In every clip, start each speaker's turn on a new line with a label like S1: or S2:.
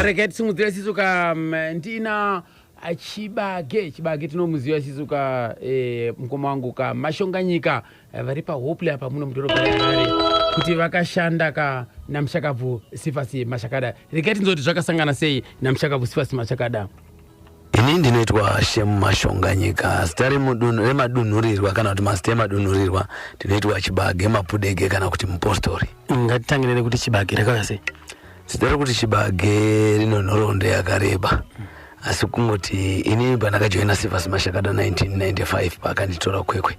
S1: Regai tisimudzire sisu ka ndina Chibage. Chibage tinomuziva sisu ka mukoma wangu ka Mashonganyika vari paHopley apa muno mudhorobha reHarare kuti vakashanda ka namushakabvu Sifasi Mashakada. Regai tinzoti zvakasangana sei namushakabvu Sifasi Mashakada.
S2: Ini ndinoitwa Shem Mashonganyika, zita remadunhurirwa kana kuti mazita emadunhurirwa ndinoitwa Chibage Mapudege kana kuti Mupostori.
S3: Ngatitangire nekuti Chibage rakauya sei?
S2: Zita rekuti Chibage rino nhoroondo yakareba, asi kungoti ini pandakajoina Sifasi Mashakada 1995 paakanditora Kwekwe,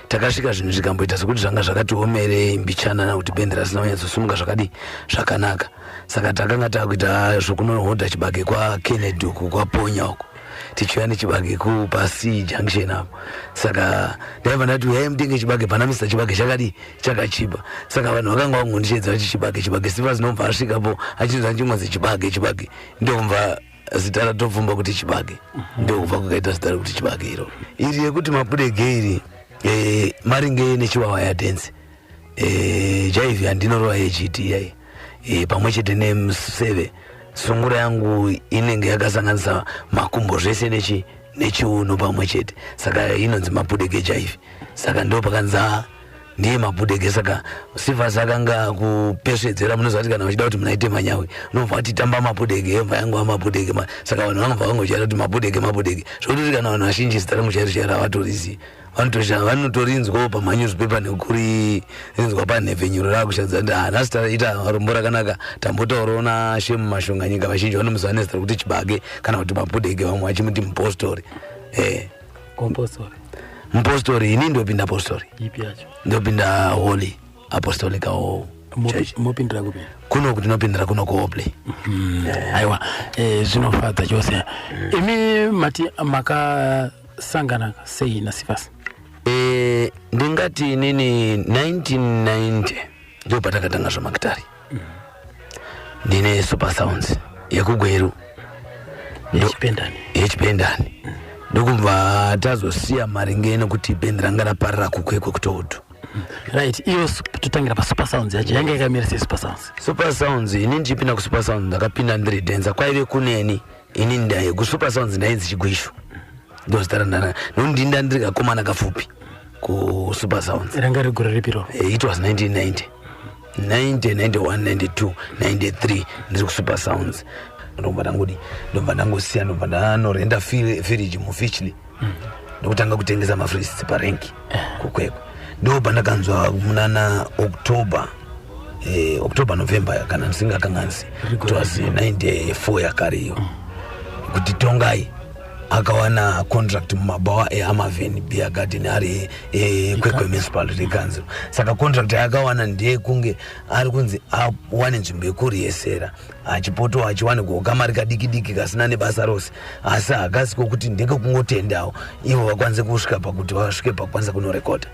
S2: takasvika zvinhu zvikamboita sekuti zvanga zvakatiomerei mbichana nakuti bhendi rasina kunyatsosumuka zvakadii zvakanaka. Saka takanga takuita zvokunohodha chibage kwaKennedy uku, kwaPonya uku, tichiuya nechibage kupaC Junction apo. Saka ndaibva ndati uyai mutenge chibage pana Mr Chibage, chakadii, chakachipa. Saka vanhu vakanga vangondishedza vachi Chibage, Chibage. Sifasi nobva asvikapo achinzwa chingonzi Chibage, Chibage, ndobva zita ratopfumba kuti Chibage. Ndokubva kwakaita zita rekuti Chibage iro. Iri yekuti Mapudege iri maringe nechiwawa yadhenzi jaivi handinorova yechiti yai pamwe chete nemuseve. Sungura yangu inenge yakasanganisa makumbo zvese nechiuno pamwe chete, saka inonzi Mapudege jaivi. Saka ndo pakanzi ndiye Mapudege. Saka Sifasi akanga kupesvedzera, munoziva kuti kana uchida kuti munaite manyawi unobva wati tamba Mapudege, yobva yangu Mapudege. Saka vanhu vangobva vangochaira kuti Mapudege, Mapudege, zvokuti kana vanhu vazhinji zita rangu chairo chairo havatorizivi, vanotorinzwawo pamanyuzipepa nekurinzwa panhepfenyuro rakushandisa kuti hanasi taita rombo rakanaka tambotaurawo naShemu Mashonganyika. Vazhinji vanomuziva nezita rekuti Chibage kana kuti Mapudege, vamwe vachimuti Mupostori.
S3: Kompostori?
S2: Mupostori. Ini ndopinda postori.
S3: Ipi yacho?
S2: Ndopinda Holy Apostolical Church.
S3: Mopindira kupi?
S2: Kuno tinopindira kuno kuHopley.
S3: Aiwa, zvinofadza chose. Imi mati makasangana sei naSifasi?
S2: Ndingati inini 1990 ndo patakatanga zvamakitari. Ndine Super Sounds yekuGweru.
S3: Yechipendani?
S2: Yechipendani. Ndokubva tazosiya maringe nekuti bhendi ranga raparira kuKwekwe kuTodo.
S3: Right, iyo totangira paSuper Sounds yacho, yanga yakamira sei Super Sounds?
S2: Super Sounds, ini ndichipinda kuSuper Sounds ndakapinda ndiri dhenza. Kwaive kuneni ini ndai kuSuper Sounds ndainzi Chigwishu, ndozita randana nokuti ndinda ndiri kakomana kafupi kuSuper Sounds.
S3: Ranga riri gore ripi ro?
S2: It was 1990, 90, 91, 92, 93 ndiri kuSuper Sounds. Ndobva ndangodi, ndobva ndangosiya, ndobva ndanorenda firiji muFitchley, ndokutanga kutengesa mafrists parenki kuKwekwe. Ndo pandakanzwa munana October, October, November kana ndisingakanganisi, it was 94 yakare iyo, kuti Tongai akawana contract mumabhawa eAmaveni Beer Garden ari Kwekwe Municipality Council. Saka contract yaakawana ndeyekunge ari kunzi awane nzvimbo yekuriyesera achipotawo achiwanikwawo kamari kadiki diki kasina nebasa rose, asi hakasi kokuti ndekwekungotendawo ivo vakwanise kusvika pakuti vasvike pakukwanisa kunorekodha.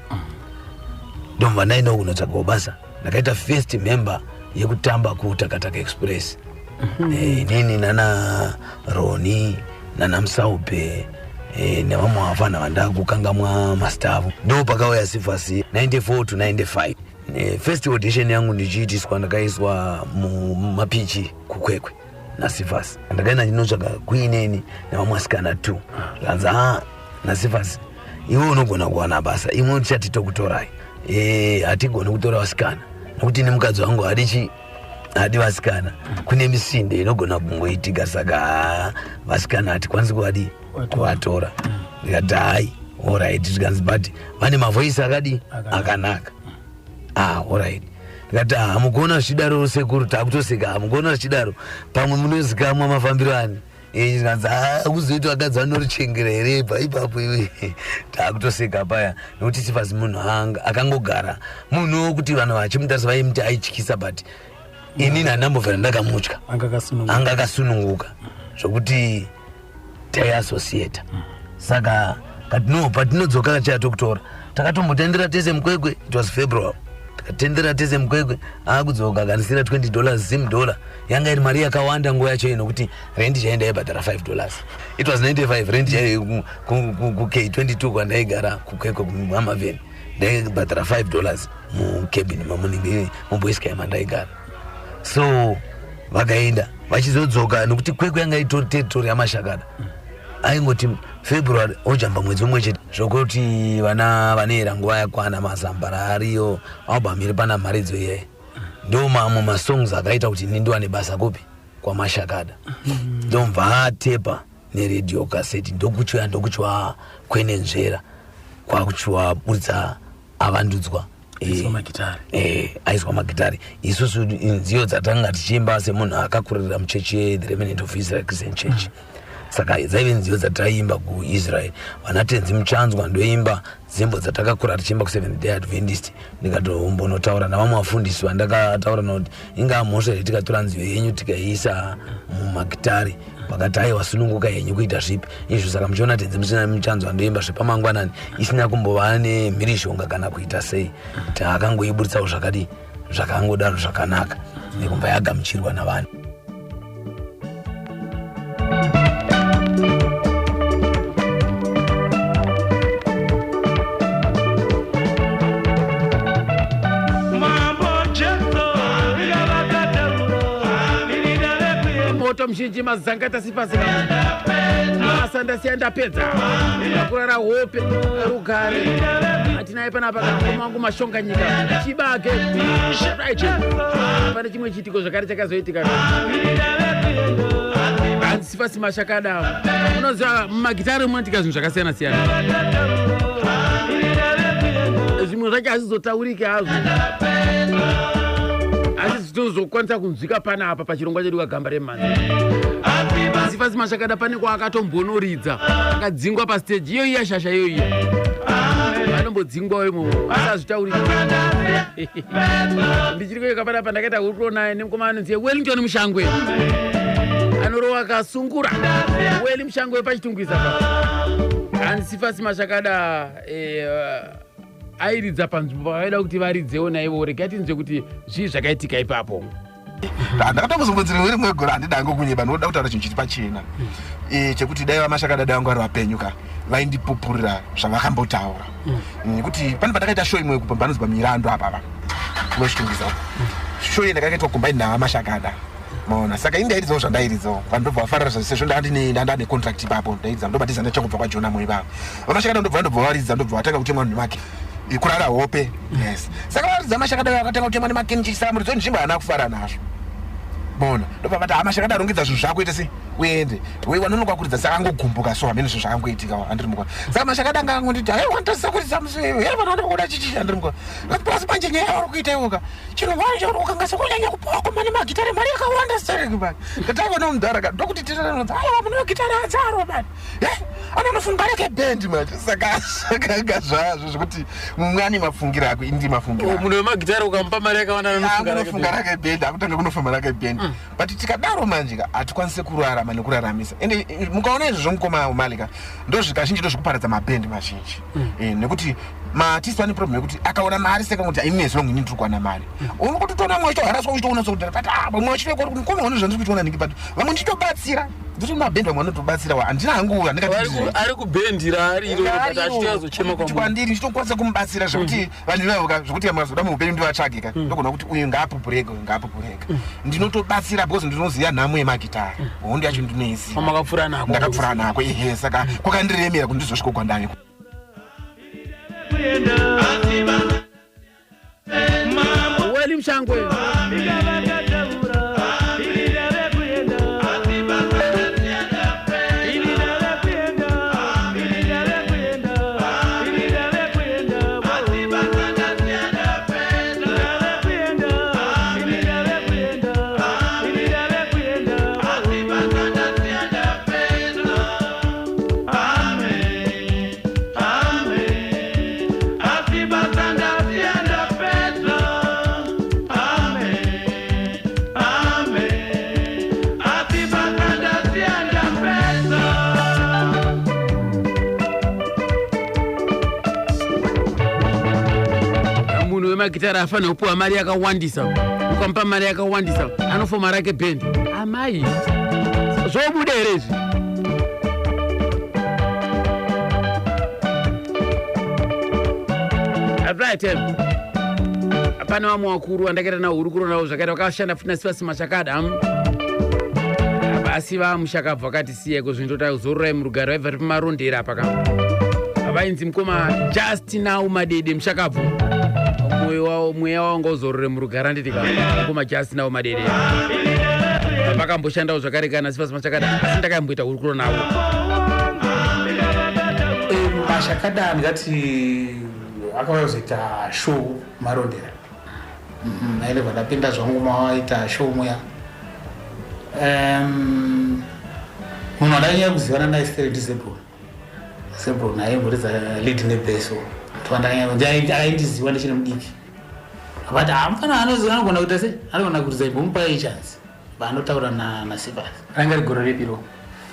S2: Ndomva ndaendawo kunotsvagawo basa. Ndakaita first member yekutamba kuTakataka Express. Inini nana Roni, nana Musaupe, nevamwe vafana vandakukangamwa mazita avo. Ndo pakauya Sifasi 94 to 95. First audition yangu ndichiitiswa, ndakaiswa mumapichi kuKwekwe naSifasi. Ndakaenda ndinotsvaga kuineni nevamwe vasikana t zvanzi a naSifasi, iwe unogona kuwana basa, imwe tichati tokutorai. Hatigoni kutora vasikana nokuti ini mukadzi wangu hadi hadi vasikana, kune misinde inogona kungoitika, saka vasikana hatikwanisi kuvadi kuvatora. Ndikati hai, alright. Zvikanzi but vane mavoisi akadi akanaka. Ah, alright. Ndikati ah, mukuona zvichidaro sekuru, takutoseka, mukuona zvichidaro pamwe munozikamwa mafambiro ani. Zvikanzi kuzoita vakadzi vanorichengera here ibva ipapo iwe. Takutoseka paya nokuti Sifasi munhu akangogara, munhu wokuti vanhu vachimutarisa vaimuti aityisa, but inini handambobvira ndakamutya.
S3: Anga
S2: akasununguka. Akasununguka zvokuti taiasociata. Saka kati no, patinodzoka kachatokutora. Takatombotendera tese muKwekwe, it was February, tikatendera tese muKwekwe. Akudzoka akanisira $20 Zim dollar, yanga iri mari yakawanda nguva yacho iyi nokuti rendi chaiyo ndaibhadhara $5. It was 95. Rendi chaiyo kuK22 kwandaigara kuKwekwe kuAmaveni ndaibhadhara $5 mucabin mamunenge muboysky mandaigara. So Vakaenda vachizodzoka nokuti Kwekwe yanga itori territory yaMashakada. Aingoti February ojamba mwedzi umwe chete, zvokuti vana vanoera nguva yakwana, mazambara ariyo, album iri pana mharidzo iyayi. Ndo mamwe masongs akaita kuti ini ndiwane basa kupi? KwaMashakada. Ndomva atepa neredio cassette, ndokuchiuya, ndokuchiwa kwenenzvera, kwakuchiwa buritsa avandudzwa.
S3: Aiswa magitare.
S2: Aiswa magitare. Isusu nziyo dzatanga tichiimba semunhu akakurira muchechi yeThe Remnant of Israel Christian Church, saka dzaive nziyo dzataiimba kuIsrael. Vana Tenzi Muchanzwa, ndoimba dzimbo dzatakakura tichiimba kuSeventh Day Adventist. Ndikatombonotaura navamwe vafundisi vandakataura nakuti ingaa mhosva here tikatora nziyo yenyu tikaiisa mumagitare? Vakati aiwa, sununguka henyu kuita zvipi izvo. Saka muchiona Tenzi Muchanzwa ndoimba zvepamangwanani isina kumbova nemhirishonga kana kuita sei, takangoiburitsawo zvakadii, zvakangodaro zvakanaka, nekubva yagamuchirwa navanhu.
S4: Mambo Jesu ingavakataura ini ndave kuenda.
S1: Moto muzhinji mazangata sipasi masandasiya, ndapedza kurara hope rugare. Atinaye panapa kakoma wangu Mashonganyika Chibage. Right, pane chimwe chiitiko zvakare chakazoitika. Hanzi Sifasi Mashakada, unoziva mumagitare munoitika zvinhu zvakasiyana siyana, zvimwe zvacho hazvizotauriki hazvo, asi zvitozokwanisa kunzwika panapa pachirongwa chedu kaGamba Remhanzi. Sifasi Mashakada pane kwaakatombonoridza akadzingwa pastage iyo iya, shasha iyo iya anombodzingwawo imomo, asi hazvitauriki. Ndichiri kuyoka panapa, ndakaita hurukuro naye nemukomana anonzi Wellington Mushangwe, anorova kasungura. Weli Mushangwe paChitungwiza pa. Hanzi Sifasi Mashakada airidza panzvimbo pavaida kuti varidzewo naivo. Regai tinzwe kuti zvii zvakaitika ipapo.
S5: Ndakatombozobvunzira rimwe gore, handida kunyeba, ndinoda kutaura chinhu chiri pachena. Chekuti dai vaMashakada dai vangu vari vapenyu ka, vaindipupurira zvavakambotaura, nekuti pane patakaita show imwe panonzi paMirando apapa kunoChitungwiza. Show iyi ndakakaitwa combine navaMashakada, maona? Saka ini ndairidzawo zvandairidzawo, vanhu ndobva vafarira sezvo ndanga ndine contract ipapo. Ndairidza, ndobatiza ndachangobva kwaJona Moyo ivavo vaMashakada, ndobva varidza, ndobva vatanga kutemwa nemake kurara hope. Yes, saka varidza Mashakada, vakatanga kutemwa nemakeni. Saka muridzi wenzvimbo haana kufara nazvo, bona? Ndobva vati, "Ha, Mashakada, arongedza zvinhu zvako, ite sei, uende." Wanonoka kuridza, saka angogumbuka. So hamene zvinhu zvakangoitika, handiri mukwa. Saka Mashakada anga angonditi, "Hai, wantasisa kuridza musi wewe, he, vanhu vanokuda chichi," handiri mukwa. Plus manje nyaya yauri kuita iwoka, chiro wacho uri kukangasa kunyanya kupawa komane magitare mari yakawanda stereki mani. Ndataiva nomudhara ka, ndokuti tiranoza, "Aiwa, mune magitare adzaro mani, e anonofunga reke bhendi manje." Saka zvakanga zvazvo zvekuti mumwe ane mafungiro ako, ini mafungiro ako.
S1: Munhu wemagitare ukamupa mari yakawanda anofunga rake.
S5: Kunofunga rake bhendi, akutanga kunofamba rake bhendi. But tikadaro manje ka, hatikwanisi kurarama nekuraramisa. Ende mukaona izvozvo, mukoma Malika, ndozvikazhinji ndozvikuparadza mabhendi mazhinji. Nekuti maartist vane problem yekuti akaona mari sekangoti, "Ini as long ini ndiri kuwana mari." Unokutotoona mumwe achitoharaswa, uchitoona sekuti, but ah, vamwe vachitoekwa kuti mukoma one zvandiri kutoona nhingi, but vamwe ndichitobatsira, nditi mabhendi vamwe vanotobatsira. Handina hangu, handingati
S1: Ari kubhendi raari iro, but achitozochema
S5: kuti
S1: kwamuri.
S5: Kwandiri ndichitokwanisa kumubatsira zvekuti vanhu ivavo ka, zvekuti mazoda muupenyu ndivatsvage ka, ndogona kuti uyu ngaapupureke, uyu ngaapupureke. Ndinotobatsira because ndinoziva nhamo yemagitare, hondo yacho ndinoiziva.
S1: Kwamakapfuura nako.
S5: Ndakapfuura nako, ehe. Saka kwakandiremera kuti ndizosvika kwandave.
S1: Weli Mushangwe.
S4: Ingavakataura ini ndave kuenda, ini ndave kuenda, ini ndave kuenda, ini ndave kuenda, ndave kuenda, ini ndave kuenda, ini ndave kuenda. Amen, amen. Asi basa ndasiya ndapedza. Amen, amen. Asi basa ndasiya ndapedza.
S1: Munhu wemagitare afanira kupiwa mari yakawandisa. Ukamupa mari yakawandisa anofoma rake bhendi. Amai, zvobuda here izvi? Right, pane vamwe vakuru vandakaita navo hurukuro navo zvakaita, vakashanda futi naSifasi Mashakada. Asi vamushakabvu akatisiya kuzvindota zororai murugare, vaibva ri pamarondera apa ka. Vainzi mukoma Just Now Madede mushakabvu. Moyo wavo, mweya wavo ngauzorore murugare, handiti ka, mukoma Just Now Madede. Vakamboshandawo zvakare kana Sifasi Machakada, asi ndakamboita hurukuro navo.
S6: Mashakada ndingati akauya kuzoita show Marondera. Aindobva ndapinda zvangu mawaita show muya. Munhu wandanyanya kuzivana naye stere ndiZebron. Zebron aimboridza lead nebass. Aindiziva ndichiri mudiki, but hamufana anogona kuita sei, anogona kuridza, imbomupai chance. Vanotaura naSifas.
S3: Ranga rigore repiro?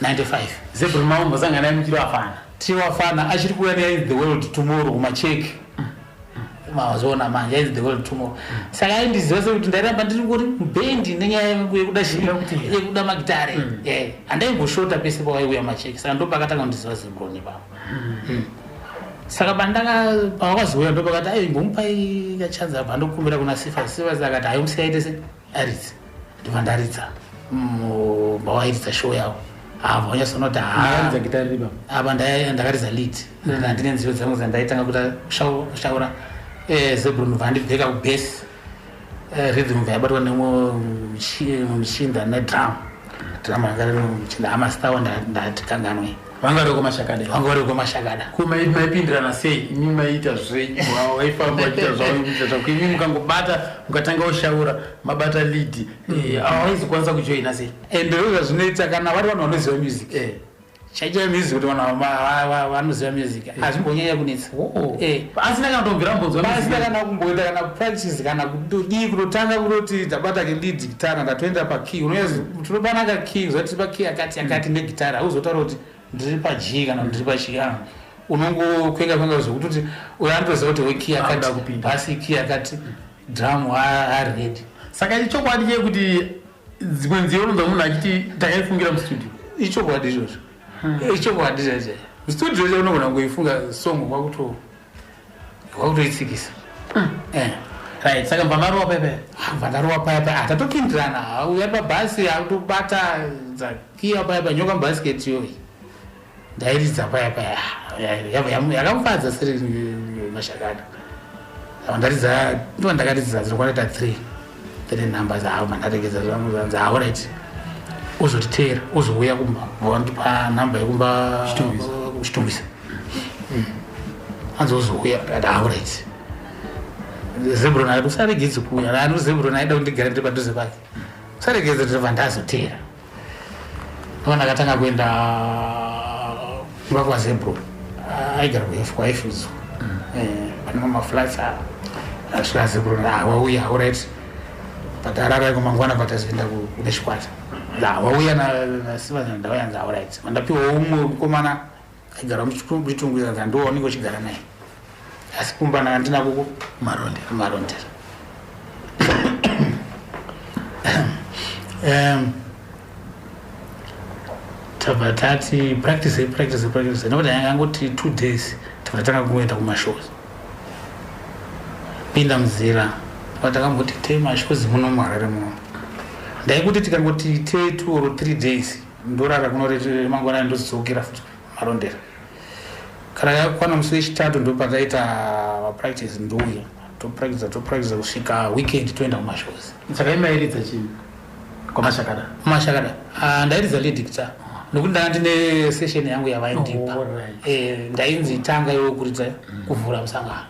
S6: 95.
S3: Zebron maumbosangana naye muchiri wafana?
S6: Tiri wafana, achiri kuuya neyainzi The World Tomorrow kumacheki. Mazoona manje yainzi The World Tomorrow. Saka aindiziva sekuti ndairamba ndiri kuri mubhendi nenyaya yekuda yekuda magitare. Handaimboshota pese pawaiuya macheki. Saka ndopakatanga kundiziva Zebron ipapo. Saka pandaka pawakazouya ndopakati ai imbomupai kachanza. Apa ndokumbira kuna Sifas. Sifas akati hayi, musiyaite se aridze. Ndobva ndaridza pawairidza show yavo. Ava wanyatsonoti
S3: Makaridza gitari ripa?
S6: Apa ndakaridza lead. Handine nziyo dzangu dzandaitanga kuita kushaura. Zebron bva andibheka kubass, rhythm bva yabatwa nemwe muchinda nedrum. Drum ranga riri muchinda amastawa, ndatikanganwe.
S3: Vanga vari kwamashakada?
S6: Vanga vari kwamashakada.
S3: Ko maipindirana sei? Imi maiita zvenyu, waifamba vachiita zvavo, kuita zvako, imi mukangobata mukatanga kushaura, mabata lead, hawaizokwanisa kujoina sei?
S6: Ende ndo zvazvinoita kana vari vanhu vanoziva music. Chaicha music, kuti vanhu vanoziva music hazvimbonyanya kunetsa.
S3: Asina kana kutombvira mbonzwa?
S6: Pasina kana kumboita kana practice kana kudii, kutotanga kutoti ndabata kelead gitara, ndatoenda pakey. Tinopana kakey, zati pakey yakati yakati negitara, hauzotaura kuti ndiri paG kana kuti ndiri pachi. Unongokwenga kwenga zvekutoti uyo anotoziva kuti wekey yakati
S3: Anoda kupinda.
S6: Basi key yakati, drum aready.
S3: Saka ichokwadi chekuti dzimwe nziyo unonzwa munhu achiti takaifungira mustudio?
S6: Ichokwadi izvozvo, ichokwadi chaicho. Mustudio chacho unogona kungoifunga song kwakutoitsikisa.
S3: Right, saka mbva marowa pepe?
S6: Bva ndarowa paya paya, tatopindirana. Uya pabhasi akutobata dzakiya paya pa nyoka mubhasiketi iyoyi. Ndairidza paya paya, yabva yakamufadza seri mashakada. Ndaridza, ndo ndakaridza dzirikwanita three three numbers. Avo mandaregedza zvangu, zanzi alright, uzotiteera, uzouya kumba. Vandipa namba yekumba.
S3: Chitungwiza.
S6: Kuchitungwiza. Anzi uzouya, ndikati alright. Zebron akati usaregedze kuuya. Anu Zebron aida kundigara ndiri padhuze pake. Usaregedze, ndobva ndazoteera. Ndobva ndakatanga kuenda kumba kwaZebron. Aigara kuHighfields, pane mamaflats. Asvika Zebron, wauya, alright. Patarara mangwana, patazoenda kune chikwata, wauya naSiva, ndauya. Nzi alright, mandapiwa umwe mukomana aigara muChitungwiza, ndo waunenge uchigara naye, asi kumba ndanga ndinako
S3: Marondera.
S6: Marondera. Tabva tati practice, practice, practice, nekuti yanga angoti 2 days. Tabva tatanga kuenda kumashows, pinda munzira. Patakamboti te mashows muno muHarare muno, ndaikuti tikangoti te 2 or 3 days, ndorara kuno, mangwana ndodzokera futi Marondera. Kana yakwana musi wechitatu, ndo pataita mapractice, ndouya topractice, topractice kusvika weekend, toenda kumashows.
S3: Saka imairidza chii kwamashakada?
S6: Mashakada, ndairidza lead guitar, nokuti ndanga ndine session yangu yavaindipa. Ndainzi tanga iwe kuridza kuvhura musangano.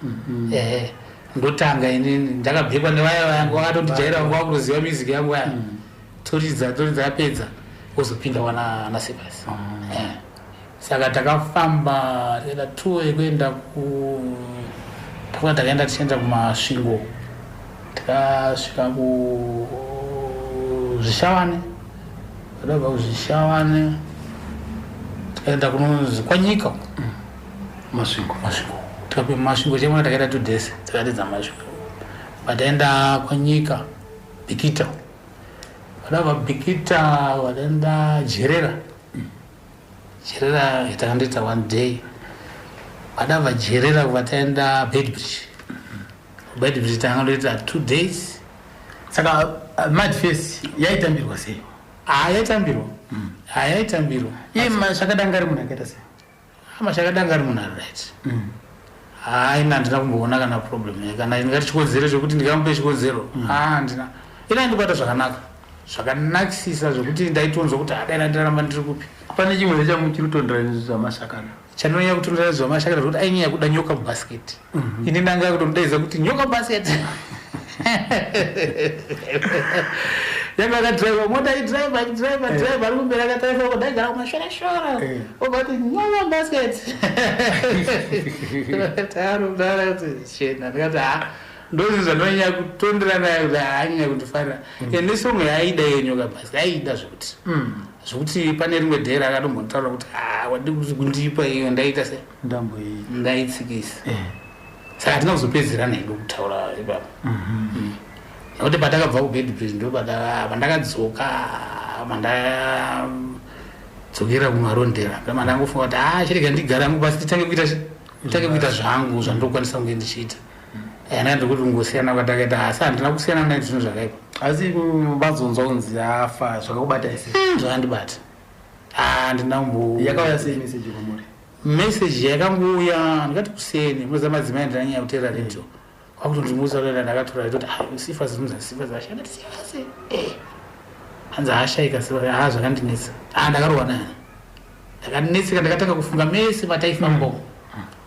S6: Ndotanga inini, ndakabhekwa nevaya vangu vakatondijaira, vangu vakutoziva music yangu aya. Toridza, toridza, apedza wozopinda wana naSepas. Saka takafamba tikaita tour yekuenda ku takanga takaenda tichienda kuMasvingo, tikasvika kuZvishavane. Tadabva kuZvishavane tikaenda kunonzi kwaNyika.
S3: Masvingo.
S6: Masvingo, tikapinda Masvingo chemona, takaita 2 days takaridza Masvingo. Pataenda kwaNyika, Bikita, vadabva Bikita vataenda Jerera. Jerera takandoita one day. Vadabva Jerera vataenda Beitbridge. Beitbridge takandoita 2 days.
S3: Saka Madfest yaitambirwa sei?
S6: Ha, yaitambirwa. Hayaitambirwa.
S3: Iye Mashakada anga ari munhu akaita sei?
S6: Mashakada anga ari munhu ari right. Haina, handina kumboona kana problem kana ndingati chikonzero chekuti ndingamupe chikonzero. Handina. Ina andibata zvakanaka, zvakanakisisa, zvekuti ndaitonzwa kuti adaira ndiraramba ndiri kupi.
S3: Pane chimwe chamuchiri kutondera zvaMashakada?
S6: Chanonyanya kutondera zvaMashakada zvekuti ainyanya kuda nyoka mubasket. Ini ndanga kutomudaidza kuti nyoka mubasket. Yanga akadhiraivha mota, aidhiraivha, achidhiraivha dhiraivha, ari kumberi akatarisa uko ndaigara kumasvorashora, obva kuti, "Nyoka mubasket." Taarudara kuti chena. Ndikati, ha, ndozvinhu zvandonyanya kutondera naye, kuti haanyanya kundifarira. Ende song yaaida yenyoka basket aida zvekuti pane rimwe dhera akatombonitaura kuti, "Ha, wadi kundipa iyo ndaita se
S3: Ndambo iyi.
S6: Ndaitsikisa." Saka hatina kuzopedzerana hedu kutaura ipapo, nekuti patakabva kuBeitbridge ndo pandakadzoka, mandadzokera kuMarondera, mandangofunga kuti, "A, chirega ndigara hangu pasi, titange kuita titange kuita zvangu zvandokwanisa kunge ndichiita." Andanga ndikuti kungosiyana kwatakaita, asi handina kusiyana naye zvinhu zvakaipa.
S3: Asi vazonzwa kunzi afa, zvakakubata sei?
S6: Zvakandibata, handina kumbo
S3: Yakauya sei meseji kwamuri?
S6: Meseji yakangouya, ndikati kuseni, munoziva madzimai, ndinanyanya kuteerera redio, kwakutondimusa kuti ndakatora redio kuti, "Ah, Sifa zinonzi Sifa zasha." Ndati, "Sifa se hanzi haashaika Sifa." Ha, zvakandinetsa. Ah, ndakarohwa naye, ndakanetseka, ndakatanga kufunga mese mataifamba umu,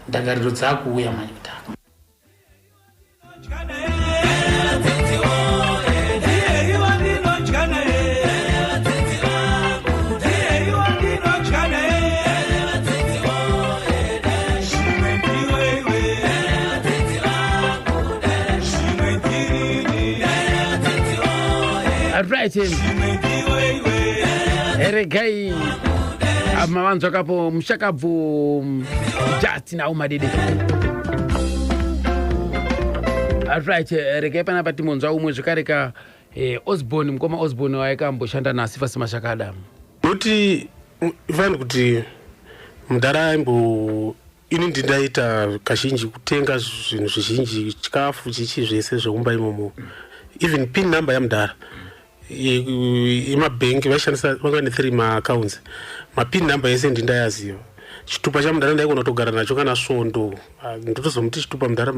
S6: ndangariro dzakuuya manje kuti, ah,
S1: Right, regai mavanzwa kapo mushakabvu Justin Aumadede. Right, regai panapa timonzwa umwe zvekare ka, Osborn, mukoma Osborn waikamboshanda naSifasi Mashakada.
S7: Noti ifani kuti mudhara aimbo, ini ndindaita kazhinji kutenga zvinhu zvizhinji, chikafu chichi, zvese zvekumba imomo. Even PIN number yamudhara yemabhengi, vaishandisa, vanga ne3 maaccounts, mapin number ese ndindayaziva. Chitupa chamudhara ndaigona kutogara nacho kana svondo. Ah, ndotozomuti, "Chitupa mudhara,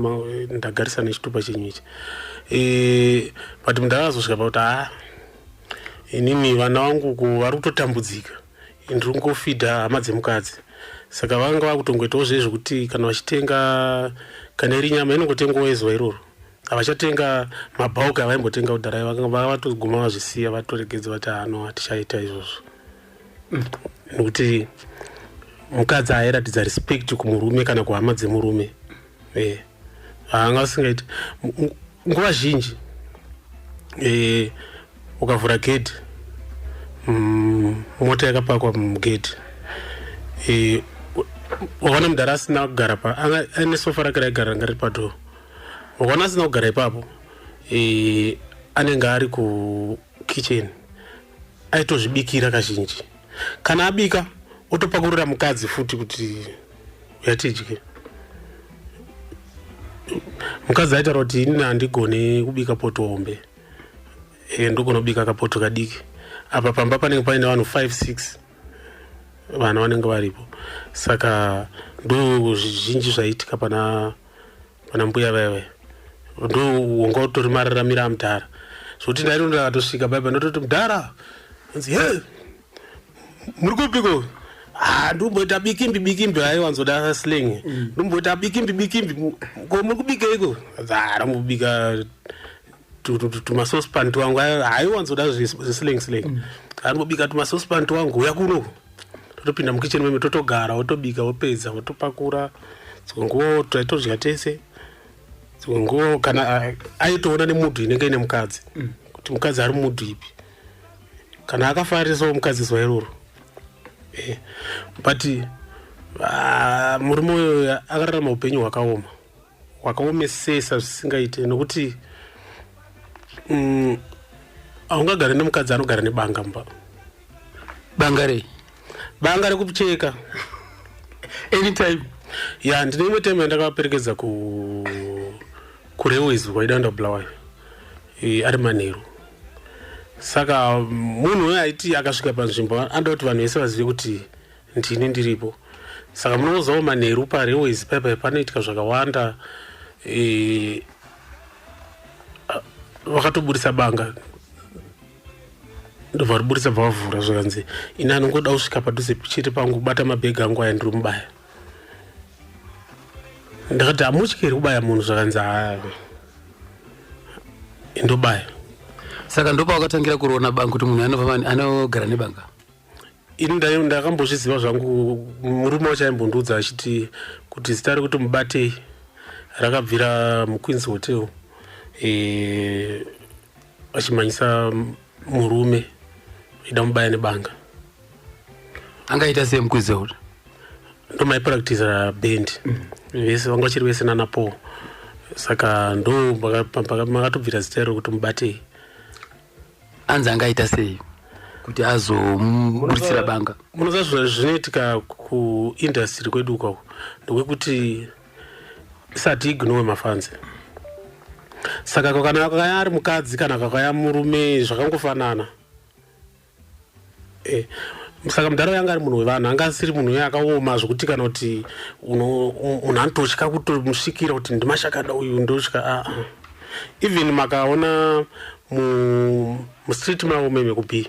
S7: ndagarisa nechitupa chenyu ichi." But mudhara azosvika pakuti, "Ha, inini vana vangu ko vari kutotambudzika, ndiri kungofidha hama dzemukadzi." Saka vanga vakutongoitawo zve zvekuti kana vachitenga, kana iri nyama inongotengwawo yezuva iroro, havachatenga mabhauki avaimbotenga kudhara. Vanga vatoguma vazvisiya, vatoregedza, vati, "Hano, hatichaita izvozvo," nekuti mukadzi airatidza respect kumurume kana kuhama dzemurume. Haanga asingaiti. Nguva zhinji ukavhura gedhi, mota yakapakwa mugedhi, wakaona mudhara asina kugara pa aine sofa rake raigara, ranga riri padhoo, wakaona asina kugara ipapo, anenge ari kukitchen aitozvibikira kazhinji. Kana abika, otopakurira mukadzi futi kuti, "Uyatidye." Mukadzi aitaura kuti, "Inini handigoni kubika poto hombe, ndogona kubika kapoto kadiki." Apa pamba panenge paine vanhu 5 6, vana vanenge varipo. Saka ndo zvizhinji zvaiitika pana mbuya vaya vaya. Ndo wanga utori mararamiro amudhara, zvokuti ndainondo akatosvika baiba, ndototi, "Mudhara." Anzi, "He, muri kupiko?" "Ha, ndomboita bikimbi bikimbi." Aiwanzoda slang. "Ndomboita bikimbi bikimbi. Ko muri kubikeiko?" "Ndambobika tumasospan twangu." Haiwanzoda zveslang slang. "Andobika tumasospan twangu, uya kuno." Totopinda mukicheni meme, totogara, wotobika, wopedza, wotopakura. Dzimwe nguva taitodya tese, dzimwe nguva kana aitoona nemood inenge ine mukadzi, kuti mukadzi ari mood ipi, kana akafarisawo mukadzi zuva iroro. But murume uyo akararama upenyu hwakaoma, hwakaomesesa zvisingaite, nokuti haungagari nemukadzi anogara nebanga mumba.
S3: Banga rei?
S7: Banga rekucheka.
S3: Anytime?
S7: Ya, ndine imwe time yandakavaperekedza kurailways, kwaida kuenda kuBulawayo, ari manheru. Saka munhu uyo aiti akasvika panzvimbo anoda kuti vanhu vese vazive kuti ndini ndiripo. Saka munozowo manheru parailways paipai panoitika zvakawanda. E, vakatoburitsa banga ndobva riburitsa bva vavhura zvakanzi ini anongoda kusvika padhuze chete pangu kubata mabhegi angu aya ndiri mubaya. Ndakati hamutyi here kubaya munhu? Zvakanzi haa indobaya.
S1: Saka ndopawakatangira kuroona banga kuti munhu anofamba anogara nebanga?
S7: Ini ndakambozviziva zvangu, murume wacho aimbondiudza achiti kuti zita rekuti mubatei rakabvira muQueens Hotel, vachimhanyisa murume ida mubaya nebanga.
S1: Angaita sei muQueens Hotel?
S7: Ndomaipracticera band vese vanga vachiri vese nana Paul, saka ndo makatobvira zita iro kuti mubatei.
S1: Anzi angaita sei kuti azomuburitsira banga?
S7: Munoziva zvinoitika kuindustry kwedu ukoko ndokwekuti isati ignore mafans. Saka kana akauya ari mukadzi kana kakauya murume zvakangofanana. Saka mudhara yanga ari munhu wevanhu, anga asiri munhu uye akaoma zvokuti kana kuti munhu anototya kutomusvikira kuti ndimashakada uyu ndotya. Aa, even makaona mustreet mavo meme kuB,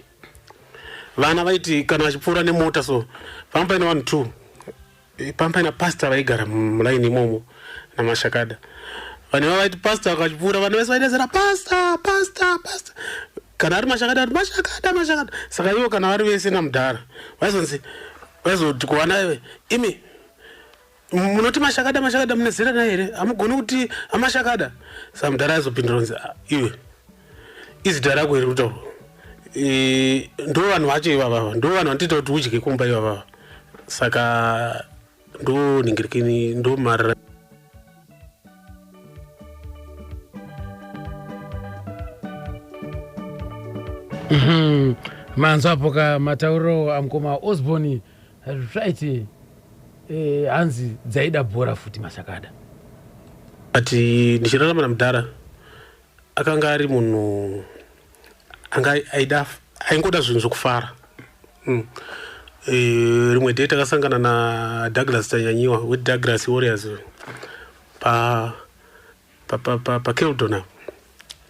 S7: vana vaiti kana vachipfuura nemota so pamba paina vanhu two, pamba paina pastor vaigara mulaini imomo namashakada. Vanhu ivava vaiti pastor vakachipfuura vanhu vese vaidedzera pastor, pastor, pastor. Kana ari mashakada ari mashakada, mashakada. Saka ivo kana vari vese namudhara vaizonzi vaizoti kuvana ive imi munoti mashakada mashakada mune zera naye here? Hamugoni kuti amashakada? Saka mudhara aizopindura kunzi, "Ah, iwe izita rako iri kutaurwa." Ndo vanhu vacho ivavava, ndo vanhu vanotoita kuti udye kumba ivavava. Saka ndo ningirikini ndo marara.
S1: Manzwa apo ka matauriro amukoma Osborne, right? Hanzi dzaida bhora futi mashakada.
S7: But ndichirarama namudhara akanga ari munhu anga aida aingoda zvinhu zvokufara. Rimwe day takasangana naDouglas Tanyanyiwa weDouglas Warriors pa pa pa pa pakeldon apo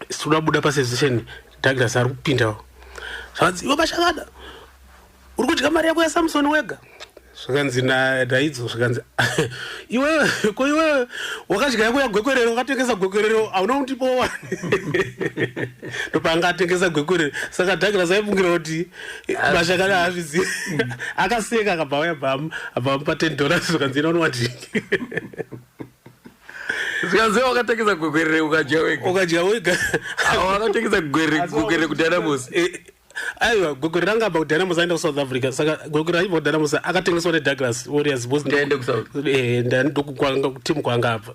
S7: tinoda kubuda pasession, Douglas ari kupindawo. Zvakanzi, "Iwe mashakada, uri kudya mari yako yaSamson wega." Zvakanzi naidzo zvakanzi, "Iwewe ko iwewe wakadya yako yagwekwerero, wakatengesa gwekwerero, hauna kundipowa wani." Ndopaanga atengesa gwekwerero. Saka Douglas aifungira kuti mashakada haazvizivi. Akaseka akabva auya abva amupa $10, zvakanzi, "Ina drink."
S1: Zvikanzi wakatengesa gwekwerere ukadya wega.
S7: Ukadya wega.
S1: Wakatengesa gwekwerere kuDynamos.
S7: Aiwa, gwegwere ranga abva kuDynamos aenda kuSouth Africa. Saka gwegwere raibva kuDynamos akatengeswa neDouglas Warriors because
S1: Kuti aende kuSouth.
S7: Ndokutimu kwanga abva.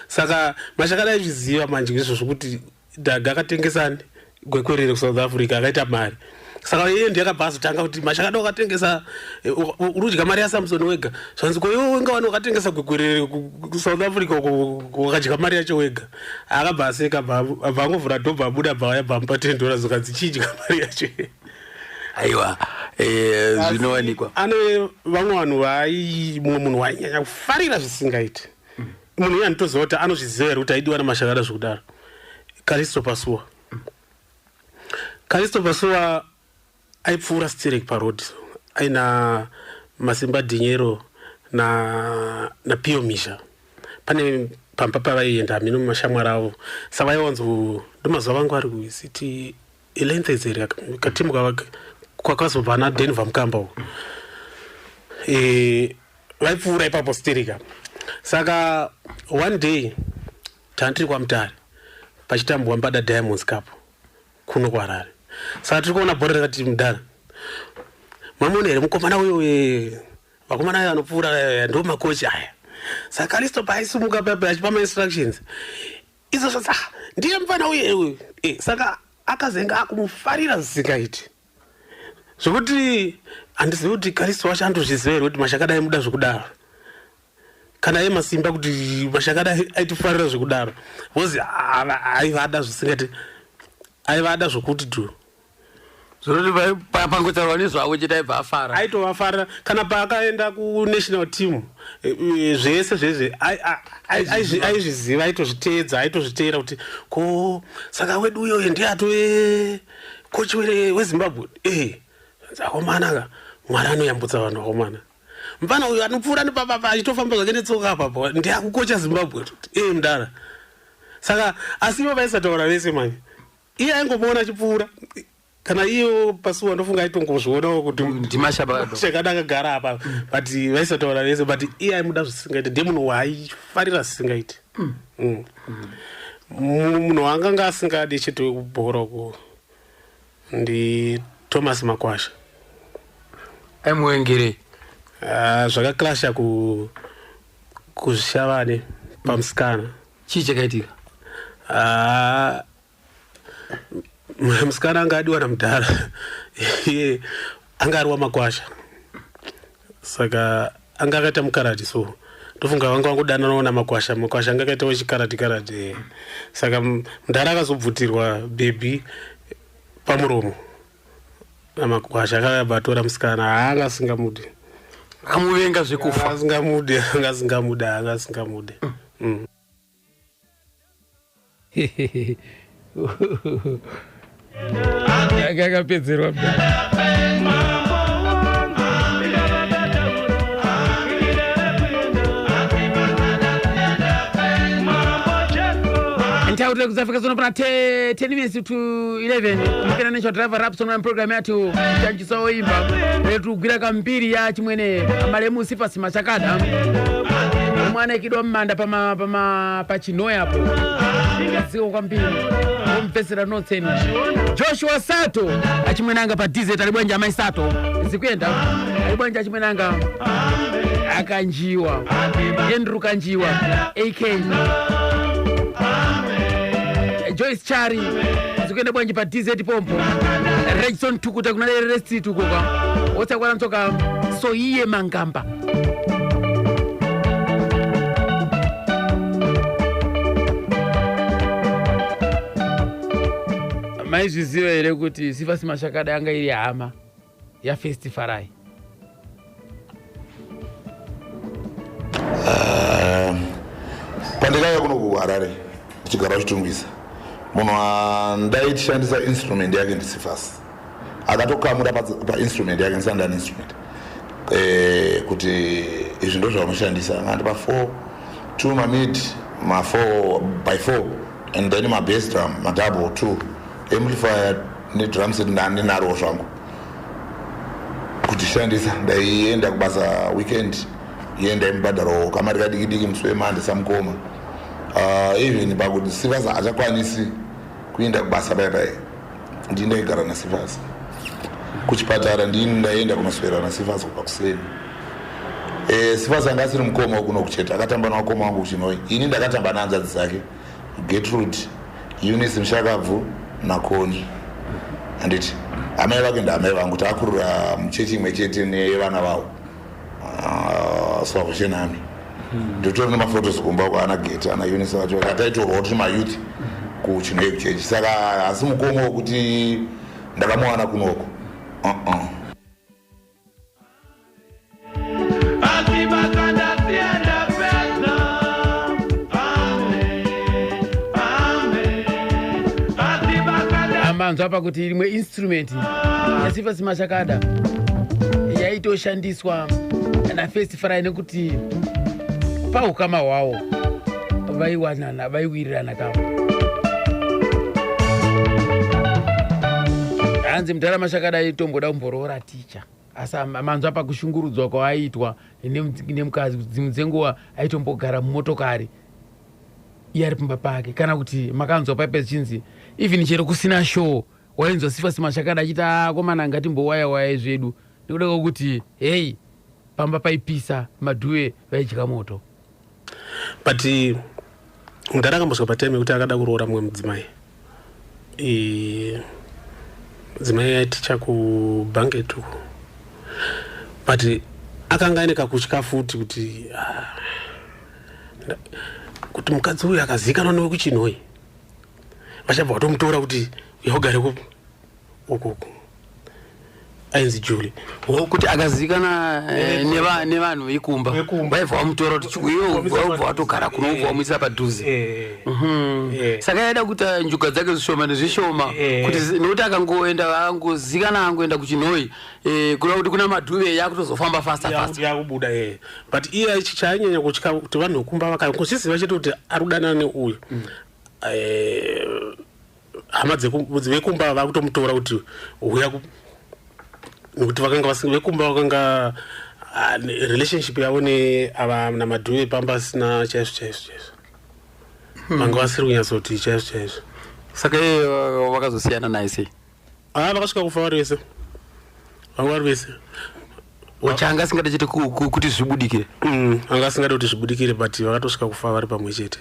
S7: Saka mashakada aizviziva manje izvozvo kuti Dhaga akatengesa gwekwerere kuSouth Africa akaita mari. Saka iye ndiye akabva azotanga kuti, "Mashakada wakatengesa, uri kudya mari yaSamson wega." Zvanzi, "Ko iwe wenga wani wakatengesa gwekwerere kuSouth Africa uko wakadya mari yacho wega." Akabva aseka, abva angovhura dhobva abuda, abva auya, abva amupa $10, zvikanzi, "Chidya mari yacho."
S1: Aiwa, zvinowanikwa.
S7: Ane vamwe vanhu vai mumwe munhu wainyanya kufarira zvisingaiti, munhu iye anotoziva kuti anozviziva here kuti aidiwa namashakada zvekudaro, Calisto Pasuwa. Calisto Pasuwa aipfuura sterek paroad aina Masimba Dhinyero naPio Misha. Pane pamba pavaienda hameno mashamwari avo, saka vaiwanzo ndomazuva vangu vari kucity elenthezeri katimu kwakazobva naDenver Mukamba uko. Vaipfuura ipapo stereka. Saka one day tanga tiri kwaMutare pachitambwa Mbada Diamonds Cup kuno kuHarare. Saka tiri kuona bhora, rakati, "Mudhara, mamuona here mukomana uyo? Vakomana ayo anopfuura ndo makochi aya." Saka Calisto paaisimuka paipa achipa mainstructions izvo zvanzi, "Ah, ndiye mufana uye uyu." Saka akazenga akumufarira zvisingaiti zvokuti handizivi kuti Calisto wacho andozviziva here kuti mashakada aimuda zvekudaro, kana iye Masimba kuti mashakada aitifarira zvekudaro, because aivada zvisingaiti, aivada zvokuti tu.
S3: Zvinoti pangotaurwa nezvavo chete aibva afara.
S7: Aitovafarira kana paakaenda kunational team eh, eh, zvese zvese aizviziva aitozviteedza aitozviteera kuti ko saka wedu uyoyo ndiye atove kochi wezimbabwe e akomana ka mwari anoyambutsa vanhu akomana mfana uyu anopfuura nepapapa achitofamba zvake netsoka apapo ndiye akukocha zimbabwe e mudara saka asi ivo vaisataura vese manje iye aingomuona achipfuura kana iyo pasuwa ndofunga aitongozvionawo kuti ndimashakada akagara apa but vaisataura vese but iye aimuda zvisingaiti ndiye munhu waaifarira zvisingaiti mm. mm. munhu waanganga asingadi chete wekubhora uko ndi thomas makwasha
S3: aimuwengerei
S7: ah, zvakaklasha ku kuzvishavane pamusikana
S3: chii chakaitika
S7: ah, musikana anga adiwa namudhara iye anga ari wamakwasha saka anga akaita mukarati so ndofunga vanga vangodananawo namakwasha makwasha anga akaitawo chikarati karati eh. saka mudhara akazobvutirwa bhebhi pamuromo namakwasha akabva atora musikana haanga asingamudi
S3: akamuvenga zvekufa
S7: asingamudi anga asingamudi anga asingamudi mm.
S1: Akapedzerwa. Ntaurira kuzafika sono pana 10 minutes to 11 mukena national driver rap sono program yathu chanchisa oimba letugwira kambiri ya chimwene malemu sifasi machakada omwe anaikidwa mmanda pama pama pachinoyi apo ziko kwambiri omvesera nonseni joshua sato achimwenanga pa dz ali bwanja amai sato zikuyenda ali bwanja achimwenanga akanjiwa andrew kanjiwa ak joyce chari zikuyenda bwanji pa dz pompo regson tukuta kuna lerere street ukoka otsakwana mtsoka soiye mangamba maizviziva here kuti sifasi mashakada yanga iri hama yafestifarai
S8: Pandikauya kuno kuharare ndichigara kuchitungwiza munhu wandaitishandisa instrument yake ndisifasi akatokamura painstrument yake ndisandani instrument eh, kuti izvi ndo zvavanoshandisa angandipa 4 2 mamid ma 4 by 4 and then mabas drum madouble 2 amplifier nedrum set ndandinarowo zvangu kutishandisa ndaienda kubasa weekend iye ndaimubhadharawo kamari kadiki diki musi wemande samukoma uh, even pakuti sivas haachakwanisi kuenda kubasa paya paya ndini ndaigara nasivas kuchipatara ndini ndaienda kunoswera nasivas kubva kuseni e, sivas anga asiri mukoma wekuno kuchete akatamba nawakoma wangu kuchinoi ini ndakatamba nehanzvadzi dzake Getrude, Eunice Mushakabvu naConnie. Handiti amai vake ndaamai vangu takurira muchechi imwe chete nevana vavo uh, Salvation Army. Nditori nemafotos kumba kwaana Geti ana Eunice vacho ataitorwawo tiri mayouth kuchinhoyi kuchechi saka asi mukoma wekuti ndakamuwana kunoko uh -uh.
S1: Amanzwa apa kuti rimwe instrument yasifasi machakada yaitoshandiswa nafirst farai nekuti paukama hwawo vaiwanana vaiwirirana kavo hanzi mudhara mashakada aitomboda kumboroora ticha asi manzwa pakushungurudzwa kwaaiitwa nemukadzi dzimwe dzenguva aitombogara mumotokari iye ari pamba pake kana kuti makanzwa paipe zichinzi even chero kusina show wainzwa sifasi mashakada achiti akomana ah, ngatimbowaya waya zvedu nekuda kwekuti hei pamba paipisa madhuve vaidya moto
S7: but mudhara akambosvika patime yekuti akada kuroora mumwe mudzimai mudzimai aiticha kubanket uku but akanga aine kakutya futi kuti ah, kuti mukadzi uyu akazivikanwa newekuchinhoi vachabva vatomutora kuti yaugare kupi ukuku Ainzi Julie.
S1: Kuti akazivikana eh, nevanhu vekumba, vaibva vamutora kuti iwe ubva watogara kuno, ubva wamuisa padhuze. Saka yaida kuita njuga dzake zvishoma nezvishoma, kuti nekuti akangoenda, angozikana, angoenda kuChinhoyi, kureva kuti kuna Madhuve, yakutozofamba faster faster.
S7: Yakubuda, but iye ichi chaainyanya kutya kuti vanhu vekumba vakangochiziva chete kuti ari kudanana neuyu, hama vekumba vakutomutora kuti uya, nekuti vakanga vekumba vakanga relationship yavo neava naMadhuve pamba asina chaizvo chaizvo chaizvo, vanga vasiri kunyatsoti chaizvo chaizvo.
S1: Saka iye vakazosiyana naye sei?
S7: Ah, vakasvika kufa vari vese, vanga vari vese.
S1: Changa asingade chete kuti zvibudikire.
S7: Anga asingade kuti zvibudikire, but vakatosvika kufa vari pamwe chete.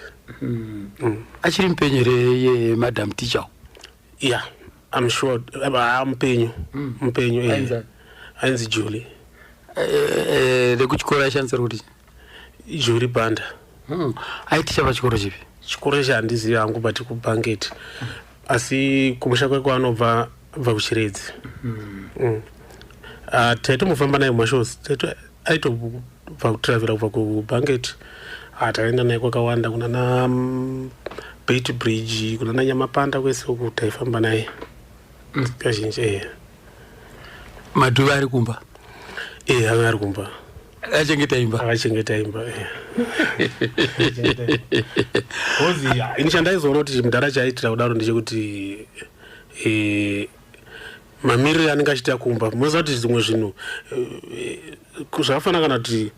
S1: Achiri mupenyu here ye madam teacher?
S7: Yeah, I'm sure, ah, mupenyu, mupenyu.
S1: Ainzi ani?
S7: Ainzi Julie.
S1: Rekuchikoro aishandisira kuti?
S7: Julie Banda.
S1: Aiticha pachikoro chipi?
S7: Chikoro ichi handizivi hangu, but kuBanket, asi kumusha kwake anobva bva kuChiredzi. Ah, taitombofamba naye mumashows, aitobva kutravhera kubva kuBanket. Ah, takaenda naye kwakawanda, kunana Beit Bridge, kunana Nyamapanda, kwese uku taifamba naye kazhinji.
S1: Madhuve ari kumba?
S7: Anga ari kumba.
S1: Akachengeta imba.
S7: Akachengeta imba. Because ini chandaizoona kuti mudhara chaaitira kudaro ndechekuti mamiriro anenge achiita kumba, munoziva kuti zvimwe zvinhu zvakafanana kana kuti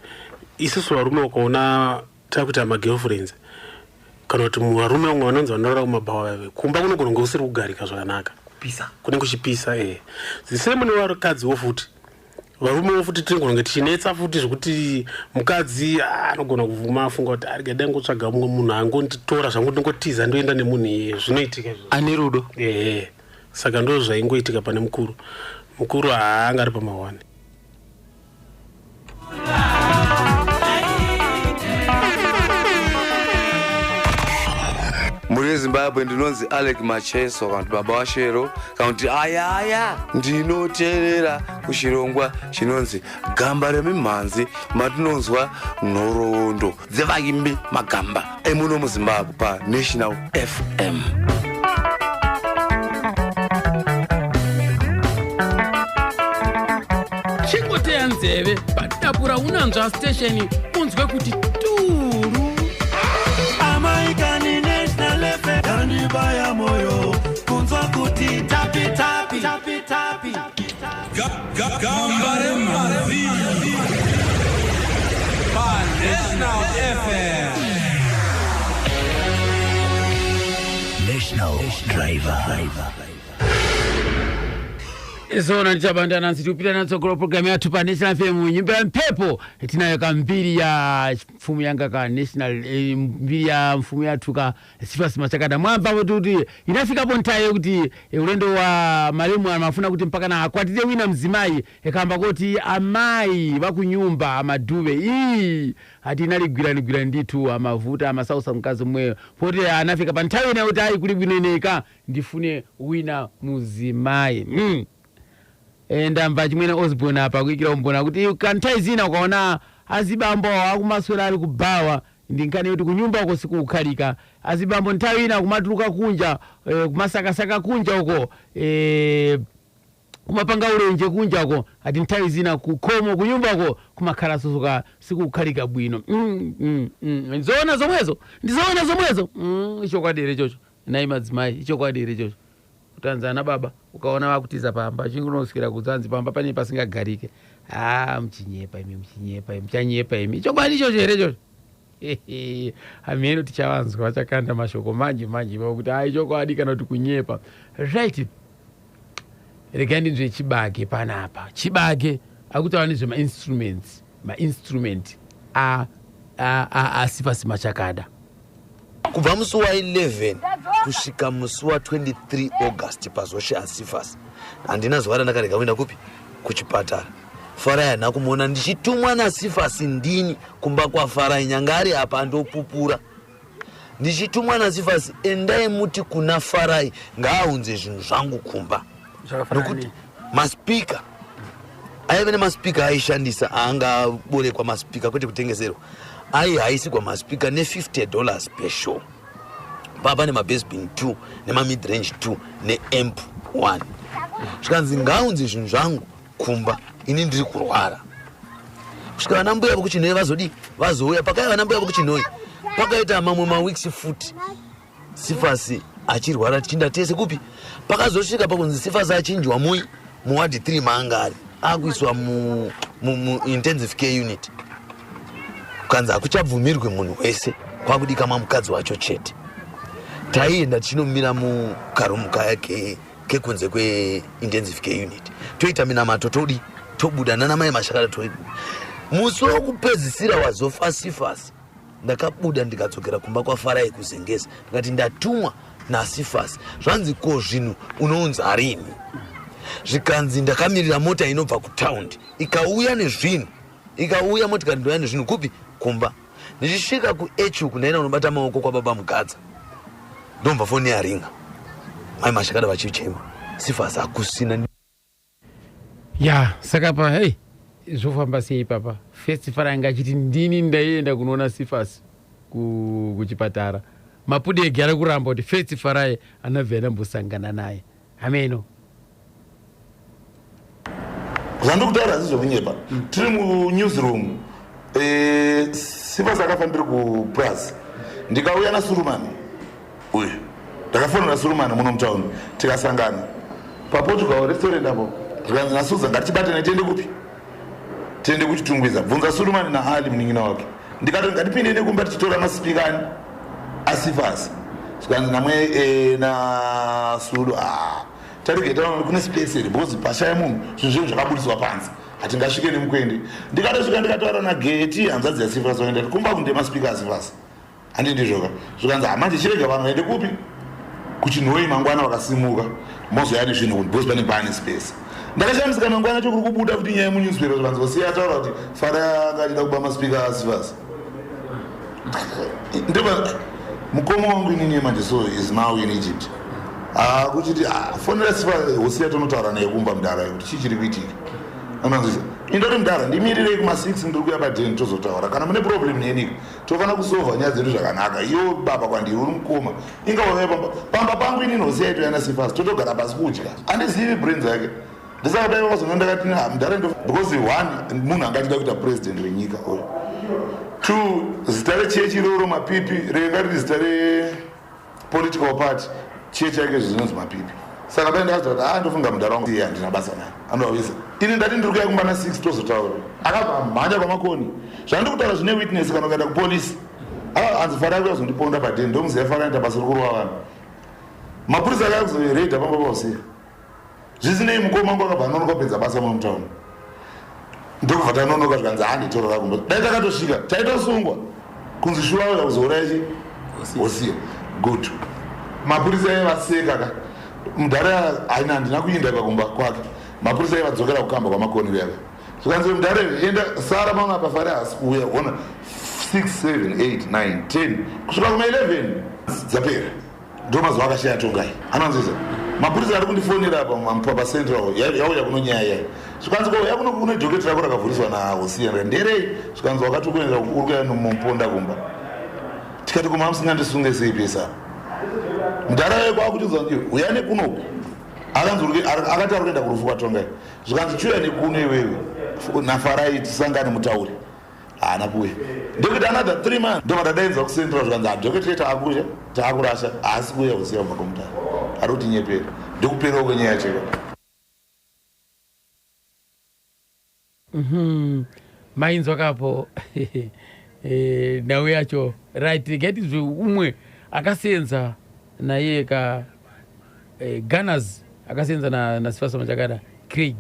S7: isusu varume ukaona takuita magirlfriends, kana kuti varume vamwe vanonzi vanorara kumabhawa vave, kumba kunogona kunge usiri kugarika zvakanaka.
S1: Kupisa.
S7: Kunenge kuchipisa. Zisame nevakadziwo futi, varumewo futi tinogona kunge tichinetsa futi zvekuti mukadzi anogona kubvuma afunga kuti arega dai ngotsvaga mumwe munhu angonditora zvangu, ndingotiza ndoenda nemunhu iye. Zvinoitika izvozvo.
S1: Ane rudo.
S7: Ehe, saka ndo zvaingoitika pane mukuru. Mukuru haanga ari pamahwani.
S9: Mhuri yeZimbabwe, ndinonzi Alec Macheso, kana kuti Baba Washero, kana kuti Ayaya. Ndinoteerera kuchirongwa chinonzi Gamba Remimhanzi, matinonzwa nhoroondo dzevaimbi magamba emuno muZimbabwe paNational FM.
S1: Chingoteya nzeve padapura unanzva station, unzwe kuti turu.
S4: Amaikani, National FM yanibaya moyo kunzwa kuti tapi tapi tapi tapi.
S10: Gamba Remhanzi paNational FM.
S2: National Driver.
S1: Zona ndichabanda nansi tikupita natsogolo programu yathu pa National FM, nyumba ya mphepo. Tinayo kambiri ya mfumu yanga ka National, mbiri ya mfumu yathu ka Sifasi Machakada. Mwamva kuti inafikapo nthawi yokuti ulendo wa malemu amafuna kuti mpaka na akwatire wina mzimayi, ikamba kuti amayi vakunyumba amadhuve ii ati inaligwiranigwira ndithu, amavuta amasausa mkazi mweyo, poti anafika pa nthawi ina kuti ayi, kuli bwino ineka ndifune wina muzimayi. Ndamva chimwene Osborne apa kuyikira umbona kuti kanthawi zina ukaona azibambo akumaswera ali kubawa, ndi nkhani yoti kunyumba uko sikukhalika. Azibambo nthawi ina kumatuluka kunja, kumasakasaka kunja uko, kumapanga ulenje kunja uko, ati nthawi zina kukhomo kunyumba uko kumakhala sosoka sikukhalika bwino. Zoona zomwezo, ndizoona zomwezo. Ichokwadi here chocho nayi madzimai? Ichokwadi here chocho kutanzana baba ukaona vakutiza pamba, chingunoswera kudzanzi pamba pane pasingagarike? Ha, muchinyepa imi, muchinyepa imi, muchanyepa imi. Chokwadi ichocho here chocho? Hameno, tichavanzwa vachakanda mashoko manje manje ipapo kuti hai, chokwadi kana kuti kunyepa. Right, regai ndinzwe Chibage panapa. Chibage akutaura nezvemainstruments, mainstrument aSifasi Machakada.
S2: Kubva musi wa11 kusvika musi wa23 August pazoshe aSifas, handina zuva randakarega kuenda kupi, kuchipatara. Farai handina kumuona. Ndichitumwa naSifasi ndini kumba kwaFarai, nyanga ari apa andopupura. Ndichitumwa naSifasi, endai muti kuna Farai ngaaunze zvinhu zvangu kumba, nokuti maspika. Aive nemaspika aishandisa, aangaborekwa maspika, kwete kutengeserwa. Aihaisigwa maspika ne$50 per show. Papa nemabasbin 2, nemamidrange 2, neamp 1. Zvikanzi ngaunze zvinhu zvangu kumba, ini ndiri kurwara. Kusvika vana mbuya vokuChinhoi vazodi vazouya. Pakaiva vana mbuya vokuChinhoi, pakaita mamwe maweeks futi Sifasi achirwara, tichinda tese kupi. Pakazosvika pakunzi Sifasi achinjwa mui muward 3 maanga ari, akuiswa muintensive care unit. Kukanzi hakuchabvumirwi munhu wese, kwakudikama mukadzi wacho chete. Taienda tichinomira mukarumu kaya kekunze kweintensive care unit, toita minamato, todi tobuda nana mai Mashakada. Toibuda musi wokupedzisira wazofa Sifasi. Ndakabuda ndikadzokera kumba kwaFarai kuZengeza, ndikati ndatumwa naSifasi, zvanzi ko zvinhu unounza rini? Zvikanzi ndakamirira mota inobva kutaundi ikauya nezvinhu. Ikauya motikari, ndouya nezvinhu kupi? Kumba. Ndichisvika kuechuku, ndaenda kunobata maoko kwababa Mugadza, ndomva foni yaringa, mai Mashakada vachichema, Sifasi hakusina.
S1: Ya, saka pa hei, zvofamba sei papa? First Farai achiti ndini ndaienda kunoona Sifasi kuchipatara. Mapudegi ari kuramba kuti First Farai anabva anambosangana naye, hameno.
S8: Zvandikutaura hasi zvekunyepa. Tiri munewsroom, Sifasi akafa ndiri kupras. Ndikauya naSurumani uyu, ndakafonera Surumani muno mutauni, tikasangana paPortugal Restaurant apo. Zvikanzi naSuza, ngatibatane tiende kupi? Tiende kuChitungwiza. Bvunza Surumani naAli munin'ina wake. Ndikati ngatipinde nekumba tichitora masipikani aSifasi. Zvikanzi namwe naSulu, ah, tarigeta kune space here? Because pashaya munhu, zvinhu zvinhu zvakabudiswa panze, hatingasvike nemukwende. Ndikatosvika ndikataura naGeti, hanzvadzi yaSifasi. Vaenda kumba kunde masipika aSifasi, handi ndizvoka? Zvikanzi hamanje chirega vanhu vaende kupi? KuChinhoi. Mangwana vakasimuka, mozoya nezvinhu, because pane pane space. Ndakashamisika, mangwana cho kuri kubuda kuti nyaya yemunewspaper, zvikanzi wasiya ataura kuti Fara anga achida kuba masipika aSifasi. Ndobva mukoma wangu inini manje, so is now in Egypt, kuchiti fonera Sifa, Hosiya, tonotaura naye kumba mudhara kuti chii chiri kuitika. Anonzisa indoti mudhara, ndimirirei kuma6, ndiri kuya padeni, tozotaura. Kana mune problem nenyika, tofanira kusolva nyaya dzedu zvakanaka. Iwo baba kwandiri uri mukoma, inga wauya pamba, pamba pangu inini Hosiya itoya naSifasi, totogara pasi kudya. Handizivi brains yake. Ndisaka dai vakazona ndakati mudhara, because one, munhu angatida kuita president wenyika uyu. Two, zita rechechi iroro Mapipi, renga riri zita repolitical party, chechi yake zvinonzi Mapipi. Saka dai ndakaziva kuti ndofunga mudhara wangu iye handina basa naye, andovavisa ini ndati ndiri kuya kumba na6, tozotaura. Akabva mhanya kwaMakoni. Zvandiri kutaura zvine witness. Kana ukaenda kupolisi, hanzi Farai kuyazondiponda padeni. Ndomuziva Farai, ita basa rekurova vanhu. Mapurisa akaya kuzoreidha pamba pausiya. Zvisinei, mukoma wangu akabva anonoka kupedza basa muno mutauni, ndokubva tanonoka. Zvikanzi handitorora kumba. Dai takatosvika taitosungwa kunzi shuwa uya kuzouraya chi Hosiya. Good, mapurisa aivaseka ka mudhara. Aina handina kuinda pakumba kwake. Mapurisa aivadzokera kukamba kwaMakoni kuyaka. Zvikanzi mudhara, enda sara pamwe apa, Fare haasi kuuya. Ona 6, 7, 8, 9, 10 kusvika kuma 11 dzapera, ndo mazuva akashaya Tongai. Anonzisa mapurisa ari kundifonera apa pacentral, yauya kuno nyaya yai. Zvikanzi ko uya kuno, kune docket rako rakavhuriswa naHosiya. Nderei? Zvikanzi wakati ukuenda uri kuya nomuponda kumba. Tikati kuma musingandisunge sei pesa mudhara yayo kwakutinzwa uya nekunoku. Akanzi akati ari kuenda kurufu kwaTongai. Zvikanzi chiuya nekuno iwewe naFarai, tisangane mutauri. Haana kuuya. Ndokuti another 3 months, ndobva tadainzwa kucentral. Zvikanzi adocket taakuya, taakurasha, haasi kuuya kusiya kubva kumutare, ari kuti nyepera. Ndokuperawo kwenyaya cheko.
S1: Mainzwa kapo nhau yacho. Right, regai umwe akasenza naye ka Gunners, akasenza naSifasa Machakada, Craig.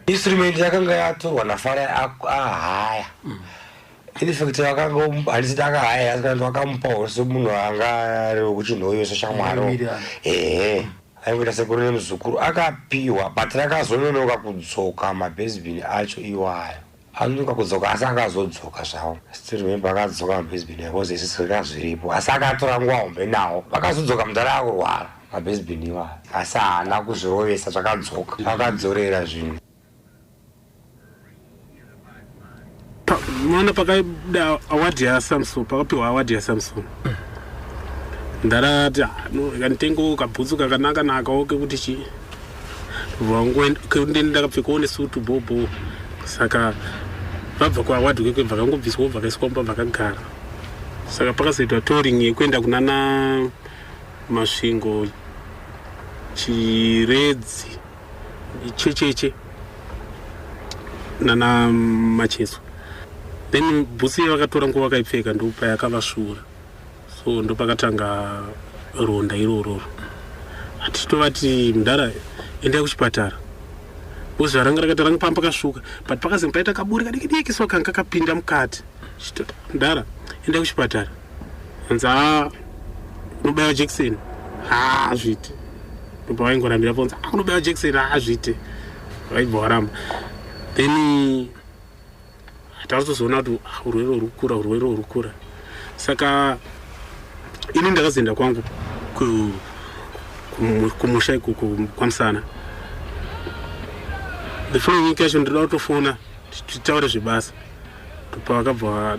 S9: Instrument yakanga yatorwa naFarai ahaya. In fact, vakanga handisiti akahaya, asi kana vakamupawo semunhu anga ari wekuChinhoyo, seshamwari. Ehe, aingoita sekuru nemuzukuru. Akapiwa, but rakazononoka kudzoka mabhezibhini acho iwayo. Anonoka kudzoka, asi akazodzoka zvavo. Still remember, akadzoka mabhezibhini because isusu zvanga zviripo, asi akatora nguva hombe nawo. Vakazodzoka mudhara akurwara mabhezibhini iwayo, asi haana kuzvirovesa, zvakadzoka, akadzorera zvinhu.
S7: Unoona pakabuda award yaSamson, pakapiwa award yaSamson, ndarati, "Ah, no, kanditengewo kabhutsu kakanaka nakawo kekuti chi ndeni ndakapfekawo nesutu bhobho." Saka vabva kuaward kwekwe, bva kangobviswa, bva kaiswa mumba, bva kagara. Saka pakazoitwa touring yekuenda kunana Masvingo, Chiredzi, Checheche nana Macheso. Then bhutsu iyo vakatora nguva vakaipfeka, ndopayakavasvuura. So ndopakatanga ronda irororo. Hatichitovati, "Mudhara, endai kuchipatara," because ranga rakaita ranga pamba pakasvuka, but pakazenge paita kaburi kadiki diki, so kanga kakapinda mukati. Chitoti, "Mudhara, endai kuchipatara." Anzi, "Ha, unobayiwa jekiseni." "Ha, zviite." Ndopavaingorambira ponzi, "Ah, unobayiwa jekiseni." "Ha, zviite." Vaibva varamba. Then takazozoona kuti, ah, urwere huri kukura, urwere huri kukura. Saka ini ndakazoenda kwangu kumusha ikoko kwaMusana. The following week yacho ndinoda kutofona titaure zvebasa. Pavakabva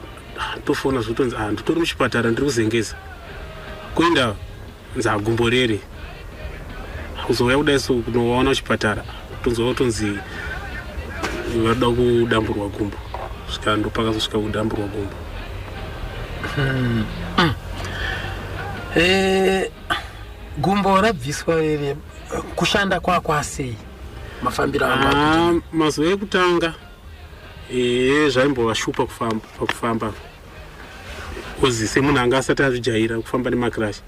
S7: tofona, zvotonzi, "Ah, nditori muchipatara, ndiri kuZengeza." Kuenda nzi agumborere kuzouya kudai, so kunowaona kuchipatara, tonzwa kutonzi varoda kudamburwa gumbo. Svika ndopakazosvika kudamburwa gumbo.
S3: Gumbo rabviswa rere, kushanda kwakwasei, mafambiro anga
S7: Ah, mazuva ekutanga zvaimbovashupa kufamba, pakufamba, because semunhu anga asati azvijaira kufamba nemacrutch.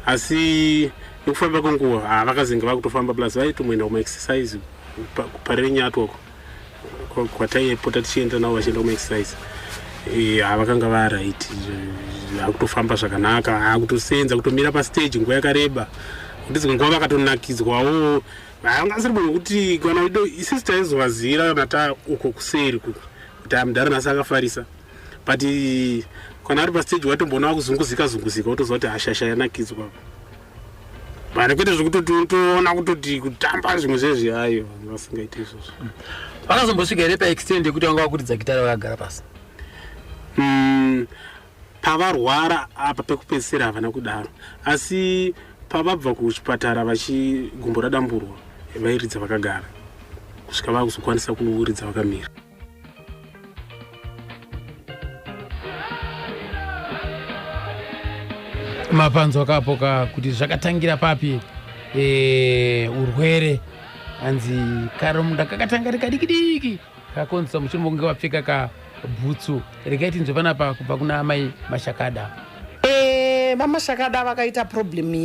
S7: Asi nekufamba kwenguva, ha, vakazenge vakutofamba. Plus vaitomboenda kumaexercise kuParirenyatwa uko kwataipota tichienda navo, vachienda kumaexercise. Ha, vakanga varight, akutofamba zvakanaka, akutosenza, kutomira pastage nguva yakareba, kuti dzimwe nguva vakatonakidzwawo. Vanga asiri munhu wekuti kana isusu taizovazira kana ta uko kuseri kuko kuti amudhara nhasi akafarisa, but kana ari pastage watomboona wakuzunguzika zunguzika, wotoziva kuti hashasha yanakidzwa. But kwete zvekutoti utoona kutoti kutamba zvimwe zvezvi, ayo vasingaiti izvozvo.
S3: Vakazombosvika here paextent yekuti vanga vakuridza gitara vakagara pasi?
S7: Pavarwara apa pekupedzisira havana kudaro, asi pavabva kuchipatara vachigumbo radamburwa, vairidza vakagara kusvika vakuzokwanisa kuridza vakamira.
S1: Mapanzwa kapoka kuti zvakatangira papi urwere. Hanzi karonda kakatanga rikadiki diki kakonzesa mushure mokunge vapfeka kabhutsu. Regai tinzwe panapa kubva kuna amai Mashakada.
S11: VaMashakada vakaita problem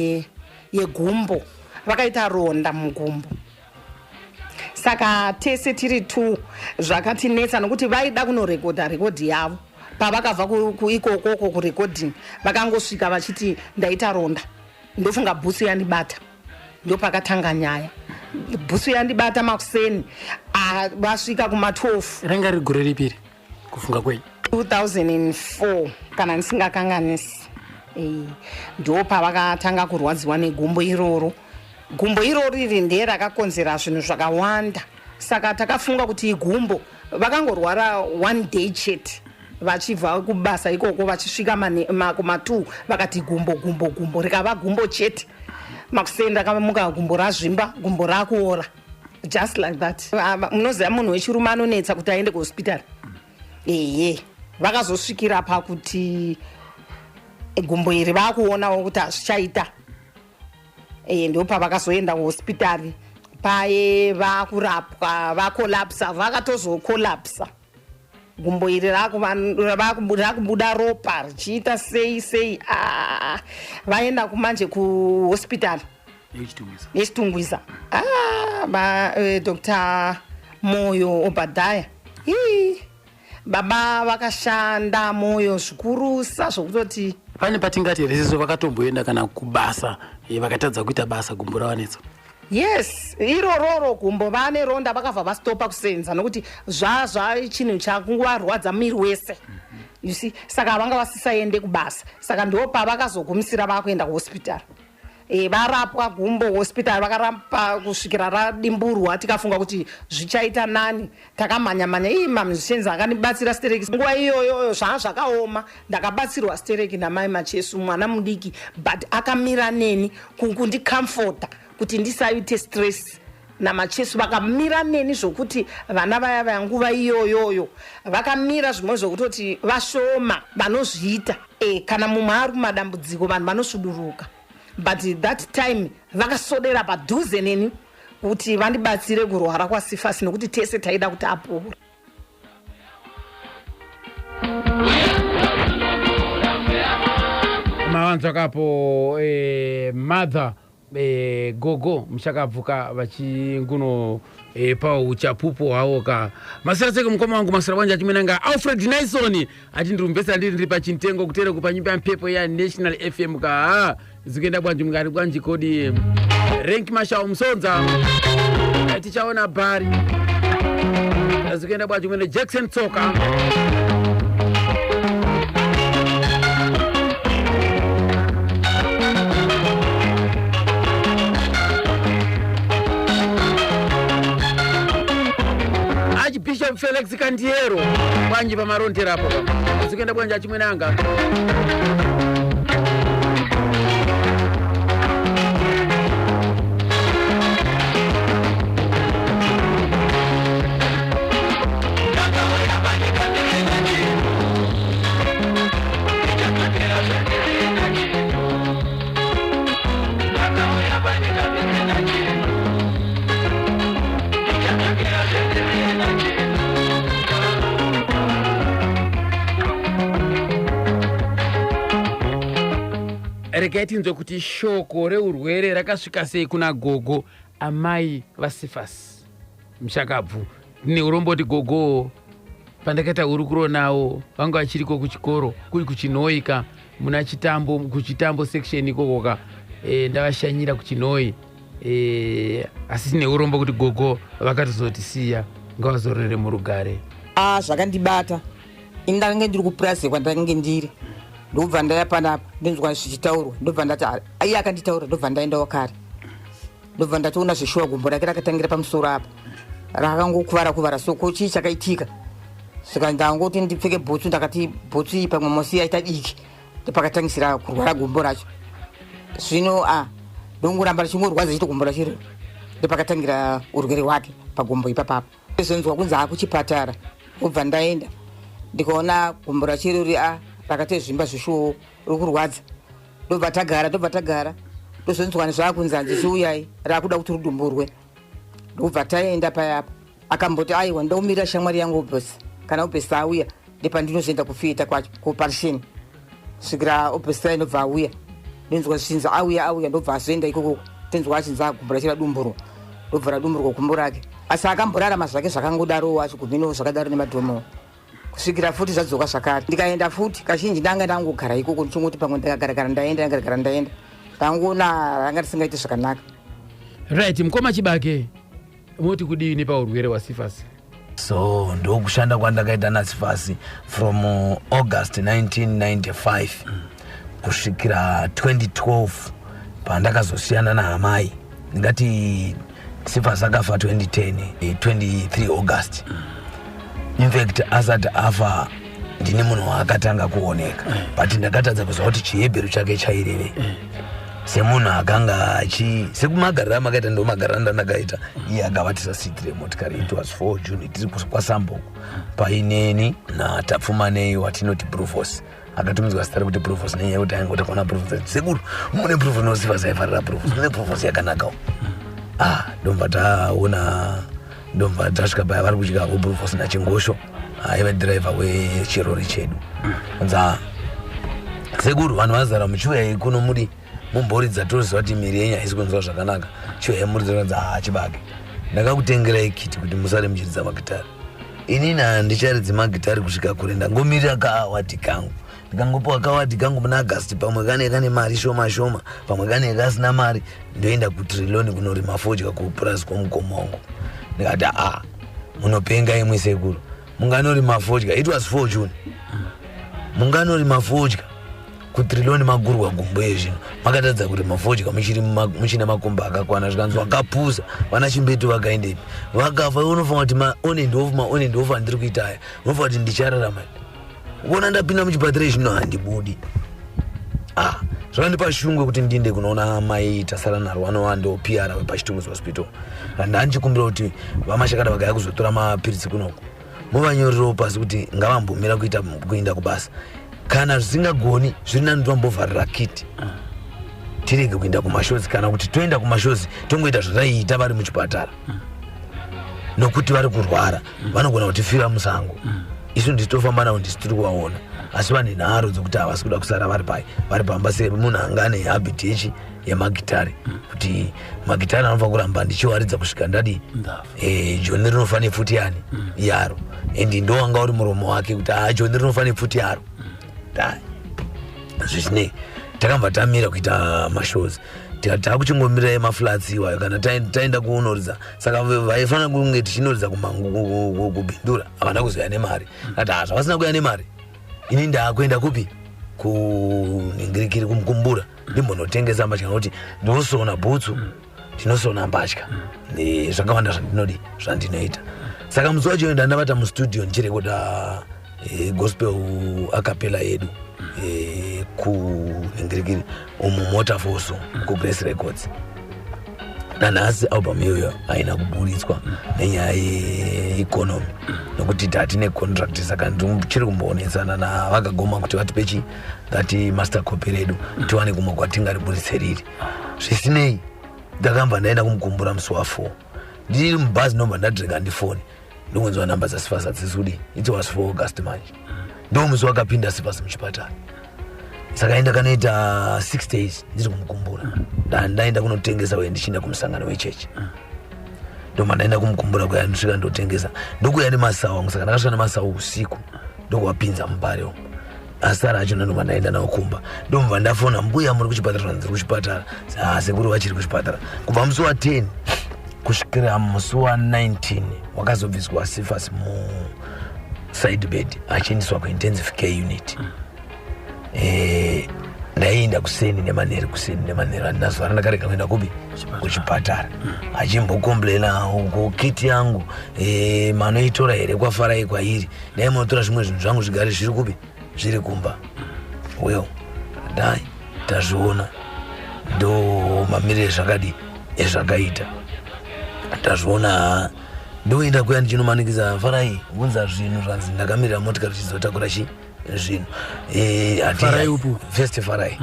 S11: yegumbo, vakaita ronda mugumbo. Saka tese tiri two zvakatinetsa, nokuti vaida kunorekodha rekodhi yavo. Pavakabva kuikokoko kurecording, vakangosvika vachiti, "Ndaita ronda, ndofunga bhutsu yandibata." Ndopakatanga nyaya, bhutsu yandibata makuseni. Ah, vasvika kuma12.
S3: Ranga riri gore ripiri kufunga kwenyu?
S11: 2004 kana ndisingakanganisi. Ndo pavakatanga kurwadziwa negumbo iroro. Gumbo iroro iri nderakakonzera zvinhu zvakawanda. Saka takafunga kuti igumbo. Vakangorwara one day chete, vachibva kubasa ikoko, vachisvika kuma2, vakati gumbo, gumbo, gumbo, rikava gumbo chete. Makuseni rakamuka gumbo razvimba, gumbo rakuora, just like that. Ah, munoziva munhu wechirume anonetsa kuti aende kuhospitari. Ehe, vakazosvikira pakuti gumbo iri vakuonawo kuti hazvichaita. Ndo pavakazoenda kuhospitari paye, vakurapwa, vakolapsa, vakatozokolapsa. Gumbo iri rakubuda ropa richiita sei sei. Ah, vaenda kumanje kuhospitari yeChitungwiza. Ah, Dr Moyo Obadhaya. Ii, baba vakashanda moyo zvikurusa zvokutoti.
S3: Pane patingati here seso vakatomboenda kana kubasa, vakatadza kuita basa gumbo ravanetsa?
S11: Yes, irororo gumbo vane ronda, vakabva vastopa kusenza, nokuti zvazva chinhu chakungovarwadza muviri wese, you see. Saka vanga vasisaende kubasa. Saka ndo pavakazogumisira vakuenda kuhospitari. E, varapwa gumbo hospital vakarapa kusvikira radimburwa tikafunga kuti zvichaita nani takamhanya-mhanya ii mamusicians akandibatsira stereki nguva iyoyoyo zvaa zvakaoma ndakabatsirwa stereki namai machesu mwana mudiki but akamira neni kundicomforta kuti ndisaite stress namachesu vakamira neni zvokuti vana vaya vaya nguva iyoyoyo vakamira zvimwe zvokutoti vashoma vanozviita e, kana mumwe ari kumadambudziko vanhu vanosuduruka but that time vakasodera padhuze neni kuti vandibatsire kurwara kwasifasi nokuti tese taida kuti apore.
S1: Mawanzwa kapo eh, mother eh, gogo muchakabvuka vachinguno eh, pawo uchapupu hwavo ka. Masira seke mukoma wangu masira wanje achimwenanga Alfred Nison ati ndiri mubvesa ndiri ndiri pachintengo kutere kupanyumba yampepo ya National FM ka. Ha, zikuenda bwanji mungari bwanji kodi Renk Mashao Musonza. Tichaona bhari zikuenda bwanji mwene Jackson Tsoka. Archbishop Felix Kandiero bwanji pamarontera apo pa zikuenda bwanji achimwenanga. Regai tinzwe kuti shoko reurwere rakasvika sei kuna gogo amai vaSifasi mushakabvu. Ndine urombo kuti gogo pandakaita hurukuro nawo vanga vachiriko kuchikoro kuri kuChinhoyi muna Chitambo kuChitambo section ikokoka ndavashanyira kuChinhoyi asi tine urombo kuti gogo vakatozotisiya ngavazorore murugare.
S12: Zvakandibata ini ndakange ndiri kupurazi kwandakange ndiri ndobva ndaya panapa ndinzwa zvichitaurwa ndobva ndati iye akanditaura ndobva ndaendawo kare ndobva ndatoona zveshuwa gumbo rake rakatangira pamusoro apa rakangokuvara kuvara so ko chii chakaitika saka ndangoti ndipfeke bhutsu ndakati bhutsu iyi pamwe mosi yaita diki ndopakatangisira kurwara gumbo racho zvino ndongoramba richingorwadza chito gumbo racho iroro ndopakatangira urwere hwake pagumbo ipapapo zvonzwa kunzi akuchipatara obva ndaenda ndikaona gumbo racho irori rakatozvimba zveshuwo riri kurwadza ndobva tagara ndozonzwani zvaakunzi hanzi chiuyai raakuda kuti rudumburwe ndobva taenda payapa akamboti aiwa ndomirira shamwari yangu Obesi kana Obesi auya ndepandinozoenda kufieta kwacho kuoperation svikira Obesi inobva auya ndonzwa zvichinzi auya ndobva azoenda ikoko tenzwa achinzi agumbo racho radumburwa ndobva radumburwa gumbo rake asi akamborarama zvake zvakangodarowo achiguminowo zvakadaro nemadhomowo kusvikira futi zvadzoka zvakare ndikaenda futi kazhinji ndanga ndangogara ikoko ndichingoti pamwe ndakagaragara ndaenda ndangoona ranga risingaiti zvakanaka.
S1: Right, mukoma Chibage moti kudini paurwere hwaSifasi?
S2: So ndokushanda kwandakaita naSifasi from August 1995 kusvikira 2012 pandakazosiyana naamai. Ndingati Sifasi akafa 2010 23 August. In fact asati afa ndini munhu waakatanga kuoneka but ndakatadza kuziva kuti chihebheru chake chairevei semunhu akanga achi sekumagariro amakaita ndomagariro andandakaita iye akavatisa siti remotikari. It was 4 June tiri kwaSamboko paineni naTapfumanei watinoti Brufos akatumidzwa zita rekuti Brufos nenyaya yekuti aingoti akaona Brufos sekuru mune Brufos nosifa aifarira Brufos mune Brufos yakanakawo ndobva taona ndobva tasvika paya vari kudya Brufos naChingosho aiva dhiraivha wechirori chedu nza sekuru vanhu vazara muchiuyai kuno muri mumboridza toziva kuti miri yenyu haisi kunzwa zvakanaka chiuyai muridza nza Chibage ndakakutengerai kiti kuti musare muchiridza magitari inini handicharidzi magitari kusvika kure ndangomirira kaaward kangu ndikangopiwa kaaward kangu muna August pamwe kane kane mari shoma shoma pamwe kane kasina mari ndoenda kuTriloni kunorima fodya kupurasi kwomukomongo ndikati munopenga imwe sekuru munganorima fodya. It was 4 June munganorima fodya. Kutriloni magurwa gumbo ezvino makatadza kuti mafodya muchiri muchine makumbo akakwana. Zvikanzi wakapusa, vana Chimbetu vakaendepi? Vakafa. Iwe unofunga kuti maon and off, maon and off andiri kuita aya, unofunga kuti ndichararama? Kuona ndapinda muchipatara izvino, handibudi. Ah, zvakandipa shungu kuti ndiende kunoona mai Tasara Narwo, vanova ndo PR wepaChitungwiza Hospital. Ndandichikumbira kuti vaMashakada vakaya kuzotora mapiritsi kunoko, muvanyorerewo pasi kuti ngavambomira kuita kuenda kubasa. Kana zvisingagoni, zviri nani vambovharira kiti, tirege kuenda kumashows, kana kuti toenda kumashows tongoita zvataiita vari muchipatara, nokuti vari kurwara, vanogona kutifira musango. Isu ndisi tofamba navo, ndisi tiri kuvaona, asi vane nharo dzekuti havasi kuda kusara vari pai, vari pamba, semunhu anga ane habit yechi yemagitare, kuti magitare anofanira kuramba ndichiwaridza kusvika ndadi. Joni rinofa nepfuti yani yaro, and ndo wanga uri muromo wake kuti a joni rinofa nepfuti yaro. Dai zvisinei takambva tamira kuita mashows, tikati takuchingomira emaflats iwayo kana taenda kunoridza. Saka vaifanira kunge tichinoridza kuBindura, havana kuzoya nemari. Kati ha, zvavasina kuya nemari, ini ndaakuenda kupi? Kuningirikiri, kuMukumbura, ndimbonotengesa mbatya, nokuti ndinosona bhutsu, ndinosona mbatya, zvakawanda zvandinodi, zvandinoita. Saka musi wacho ndandavata mustudio ndichirekoda gospel acapella yedu kuningirikiri umu, Motafoso, kuGrace Records. Nanhasi album iyoyo haina kuburitswa nenyaya yeeconomy, nokuti tatine contract. Saka ndichiri kumboonetsana navakagoma kuti vatipe chi that master copy redu, tiwane kumwe kwatingariburitse riri. Zvisinei, ndakambva ndaenda kuMukumbura musi wa4. Ndiri mubhazi, ndobva ndadrega ndifoni, ndongonzwa namba dzaSifasi hadzisi kudi. It was 4 August manje, ndo musi wakapinda Sifasi muchipatara. Saka enda kanoita 6 days ndiri kuMukumbura. Ndaenda kunotengesa uye ndichienda kumusangano wechechi. Ndobva ndaenda kuMukumbura kuya, ndosvika ndotengesa, ndokuya nemasawu angu. Saka ndakasvika nemasawu usiku, ndokuwapinza mubare umu. Asara acho ndobva ndaenda nawo kumba. Ndobva ndafona, "Mbuya, muri kuchipatara?" "Ndiri kuchipatara." "Ah, sekuru vachiri kuchipatara." Kubva musi wa10 kusvikira musi wa19 wakazobviswa Sifas muside bed achiendeswa kuintensive care unit, ndaienda kuseni nemanheru, kuseni nemanheru. Handina zuva randakarega kuenda kupi? Kuchipatara. Achimbokomplaina kukiti yangu, manoitora here kwaFarai kwairi? Dai munotora zvimwe zvinhu zvangu zvigare zviri kupi? Zviri kumba. Well, dai tazviona, ndo mamiriro ezvakadi ezvakaita. Tazviona, ndoenda kuya ndichinomanikidza Farai, unza zvinhu. Zvanzi ndakamirira motikari chizotakura chi zvinhu.
S3: Farai upi?
S2: First Farai.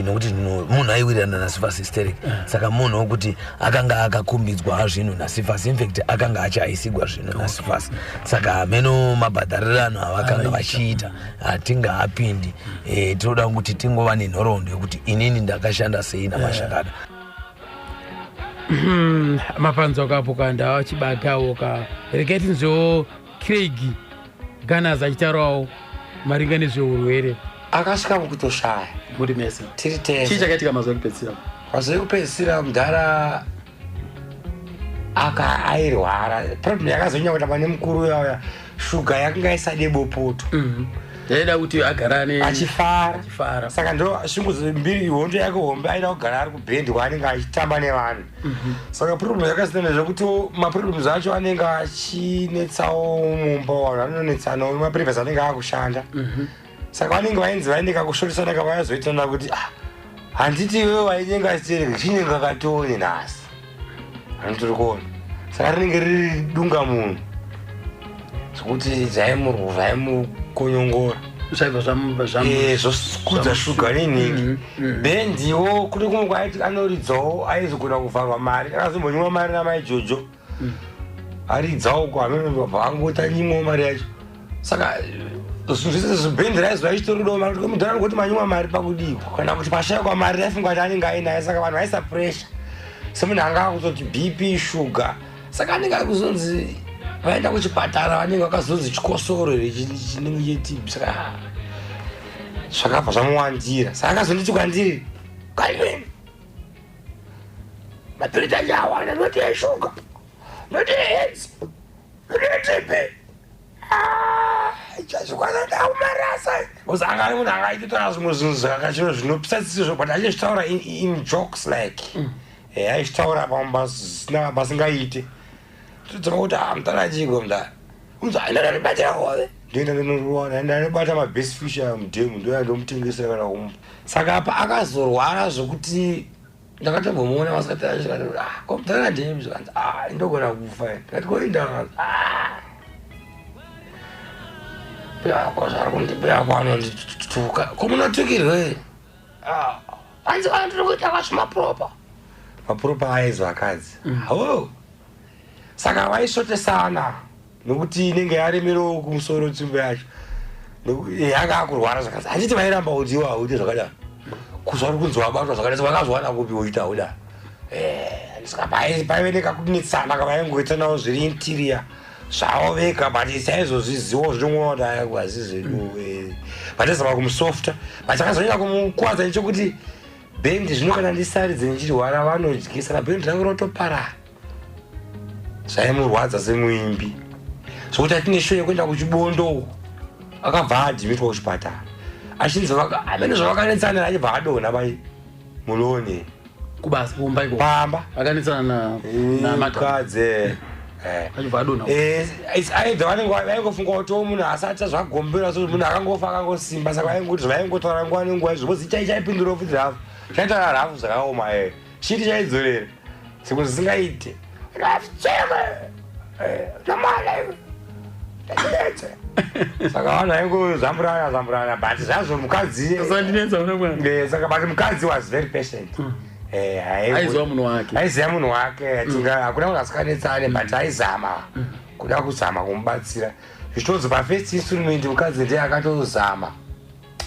S2: Nokuti munhu aiwirirana naSifasi sterek. Saka munhu wokuti akanga akakumbidzwa zvinhu naSifasi, infact akanga achiaisigwa zvinhu naSifasi. Saka hameno mabhadharirano avakanga vachiita, hatingaapindi. Tinoda kuti tingova nenhoroondo yekuti inini ndakashanda sei naMashakada.
S1: Mapanzwa kapo kanda achibatawo ka. Regai tinzwewo Craig Ganas achitaurawo maringe nezveurwere.
S13: Akasvika mukutoshaya.
S3: Muri mese?
S13: Tiri tese.
S3: Chii chakaitika mazuva ekupedzisira?
S13: Mazuva ekupedzisira, mudhara aka airwara. Problem yakazonyanya kuita pane mukuru uyauya, shuga yakanga isade bopoto.
S3: Yaida kuti agara ne
S13: achifara.
S3: Achifara.
S13: Saka ndo shungu mbiri, hondo yake hombe, aida kugara ari kubhendi kwaanenge achitamba nevanhu. Saka problem yakasiyana zvekuti maproblems acho anenge achinetsawo mumba, vanhu vanonetsanawo, maprevious anenge akushanda. Saka vanenge vainzi vaende kakushoresana, kavayazoitana kuti, "Ah, handiti iwewe wainyenga stereki, chinyenga katoni nhasi handitori kuona." Saka rinenge riri dunga munhu zvekuti zvaimukonyongora.
S3: Zvaibva
S13: Zvokudza shuga nenhingi. Bhendiwo kune kumwe kwaiti anoridzawo, aizogona kuvharwa mari. Akazombonyimwa mari namai Jojo, aridzawo kuhameno, angoti anyimwawo mari yacho. Saka zvinhu zvese zvibhendi raizova ichitoridawo mari. Kuti mudhara kuti manyimwa mari pakudiko, kana kuti pashayikwa mari, raifunga kuti anenge ainayo. Saka vanhu vaisa pressure semunhu anga akuzoti BP, shuga. Saka anenge akuzonzi vaenda kuchipatara, vanenge vakazonzi chikosoro here chinenge cheTB. Saka zvakabva zvamuwandira. Saka akazonditi kwandiri, "Calvin, mapiritsi acho awanda, noti eshuga, noti eAIDS, noti eTB." Chazvikwanadakumarasa bcause anga ari munhu anga aitotaura zvimwe zvinhu zvakachiro zvinopisa tsitsi but achizvitaura in jokes like. Aizvitaura pamwe pasingaite. Todzama kuti ah, mutana chiko mudara unzi ndakaribatira hove, ndoenda ndonoriwana, ndanobata mabest fish aya mudhemu, ndoya ndomutengesera kana kumupa. Saka apa akazorwara zvokuti ndakatombomuona masikati acho, ndikati, ah, ko mutana ndemi? Zvikanzi, ah, indogona kufa. Ndikati, koinda? Ah, yako zvari kundibuyako anondituka. Ko munotukirwe? Ah, hanzi kana ndiri kuita kwazvimapropa mapropa aizo akadzi ho. Saka vaisvotesana nokuti inenge yaremerewo kumusoro tsvimbo yacho. Yanga akurwara zvakanzi handiti vairamba kuti iwo hauite zvakadaro, kuzwa uri kunzi wabatwa zvakadai, vakazwana kupi uchiita hauda. Saka paive nekakunetsana kavaingoitanawo zviri interior zvavo vega, but saizozvizivo zvinomwa kuti hazvi zvedu, but azama kumusofta. But chakazonyanya kumukwadza nechekuti bhendi zvino kana ndisaridze ndichirwara vanodyi, saka bhendi rangu rotoparara. Zvaimurwadza semuimbi zvokuti atine show yekuenda kuChibondo uko, akabva adhimitwa kuchipatara achinzi amene zvavakanetsanira, achibva adonha pai muloni.
S3: Kubasa, kumba iko?
S13: Pamba.
S3: Akanetsana na
S13: mukadzi.
S3: Achibva adonha.
S13: Aidha vanenge vaingofunga kuti o munhu asati zvagombera, so munhu akangofa akangosimba, saka vaingoti zvaingotaura nguva nenguva izvo bozi chaipindura futi rafu, chaitaura rafu zvakaoma, chiti chaidzorera zvimwe zvisingaite rafu cheme namwana ndinetse. Saka vanhu vaingozamburana zamburana, but zvazvo mukadzi
S3: Usandinetsa una mwana.
S13: Saka but mukadzi was very patient.
S3: Aiziva munhu wake.
S13: Aiziva munhu wake. Hakuna munhu asinganetsane, but aizama kuda kuzama kumubatsira. Zvichitonzi pafirst instrument mukadzi ndiye akatozama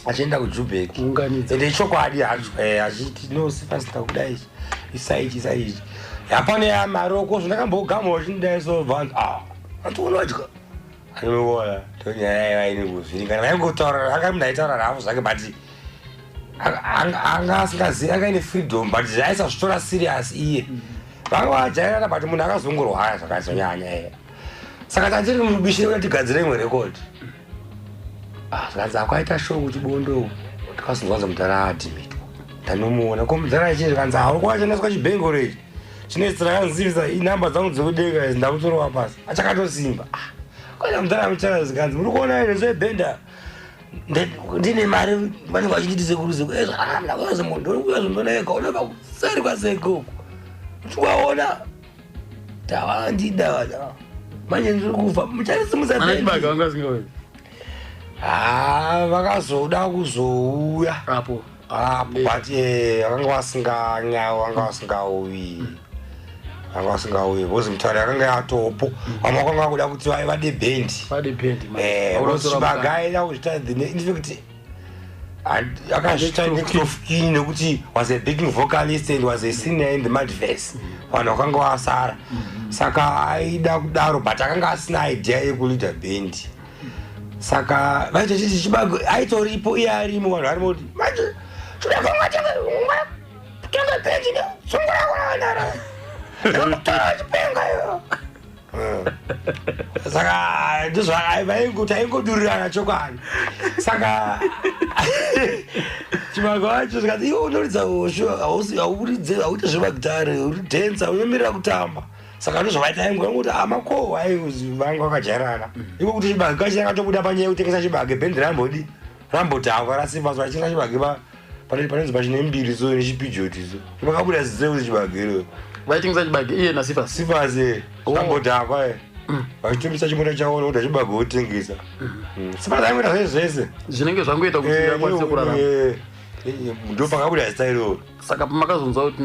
S13: achienda kuJubek, ende ichokwadi hacho, achiti no, sifasita kudai ichi, isai ichi, isai ichi, hapana ya maroko zvandakambogamawo chindidai, so vanhu, ah, anti unodya anoona tonyaya yaiva ine kuzviringana. Vaingotaura, anga munhu aitaura rafu zvake, but anga asingazivi, anga ine freedom, but aisazvitora serious iye. Vanga vajairana, but munhu akazongorwara zvakazonyanya. Saka tandiri mubishi rekuti tigadzire imwe rekodi. Ah, zvikanzi akwaita show kuChibondo, tikazonzwanza mudhara adhimitwa. Ndanomuona, ko mudhara achii? Zvikanzi hauri kwachandiswa chibhengoro ichi chinezi, rakanzivisa inhamba dzangu dzekudenga idzi, ndakutorova pasi achakatosimba. Ah, kwaita mudhara muchara. Zvikanzi muri kuona ine zebhenda ndine mari, vanenge vachinditi sekuru sekuru zvakanaka, unobva kuseri kwaseko uko uchiwaona tawandida vana, manje ndiri kufa, mucharisimudza.
S3: Ana Chibage vanga vasingauyi?
S13: Ha, vakazoda kuzouya
S3: apo.
S13: Apo, but vanga vasinganya, vanga vasingauyi, vanga vasingauyi because mutauro yakanga yatopo. Vamwe vakanga vakuda kuti vade bhendi.
S3: Vade bhendi.
S13: Chibage aida kuzvita, in fact akazvita next of kin nekuti was a big vocalist and was a senior in the Madverse, vanhu vakanga vasara, saka aida kudaro, but akanga asina idea yekuleada bhendi. Saka vaitachiti Chibage aitoripo iye arimo, vanhu varimo kuti manje tenge bhendi sungurakunavanara chipenga iyo. Saka ndizvo taingodurirana chokwadi. Saka Chibage wacho zvikati, iwe unoridza hosho, hauridze, hauite zvemagitare, uri dhensa, unomirira kutamba. Saka ndozvavaita, aingokuti amakohwa vanga vakajairana iko kuti chibage kachi yakatobuda panyaya yekutengesa chibage, bhendi rambodi rambodhakwa rasimba, so vachitenga chibage panonzi pachine mbiri so nechipijoti, so vakabuda zise kuti chibage iro.
S3: Vaitengesa chibage iye naSifas?
S13: Sifas rambodhakwa vachitomisa chimota chavo nokuti chibage wotengesa. Sifas aingoita zvese zvese.
S3: Zvinenge zvangoita kuti akwanise kurarama.
S13: Ndo pakabuda zita iroro.
S3: Saka pamakazonzwa kuti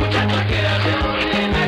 S4: Uchadzokera zveurena.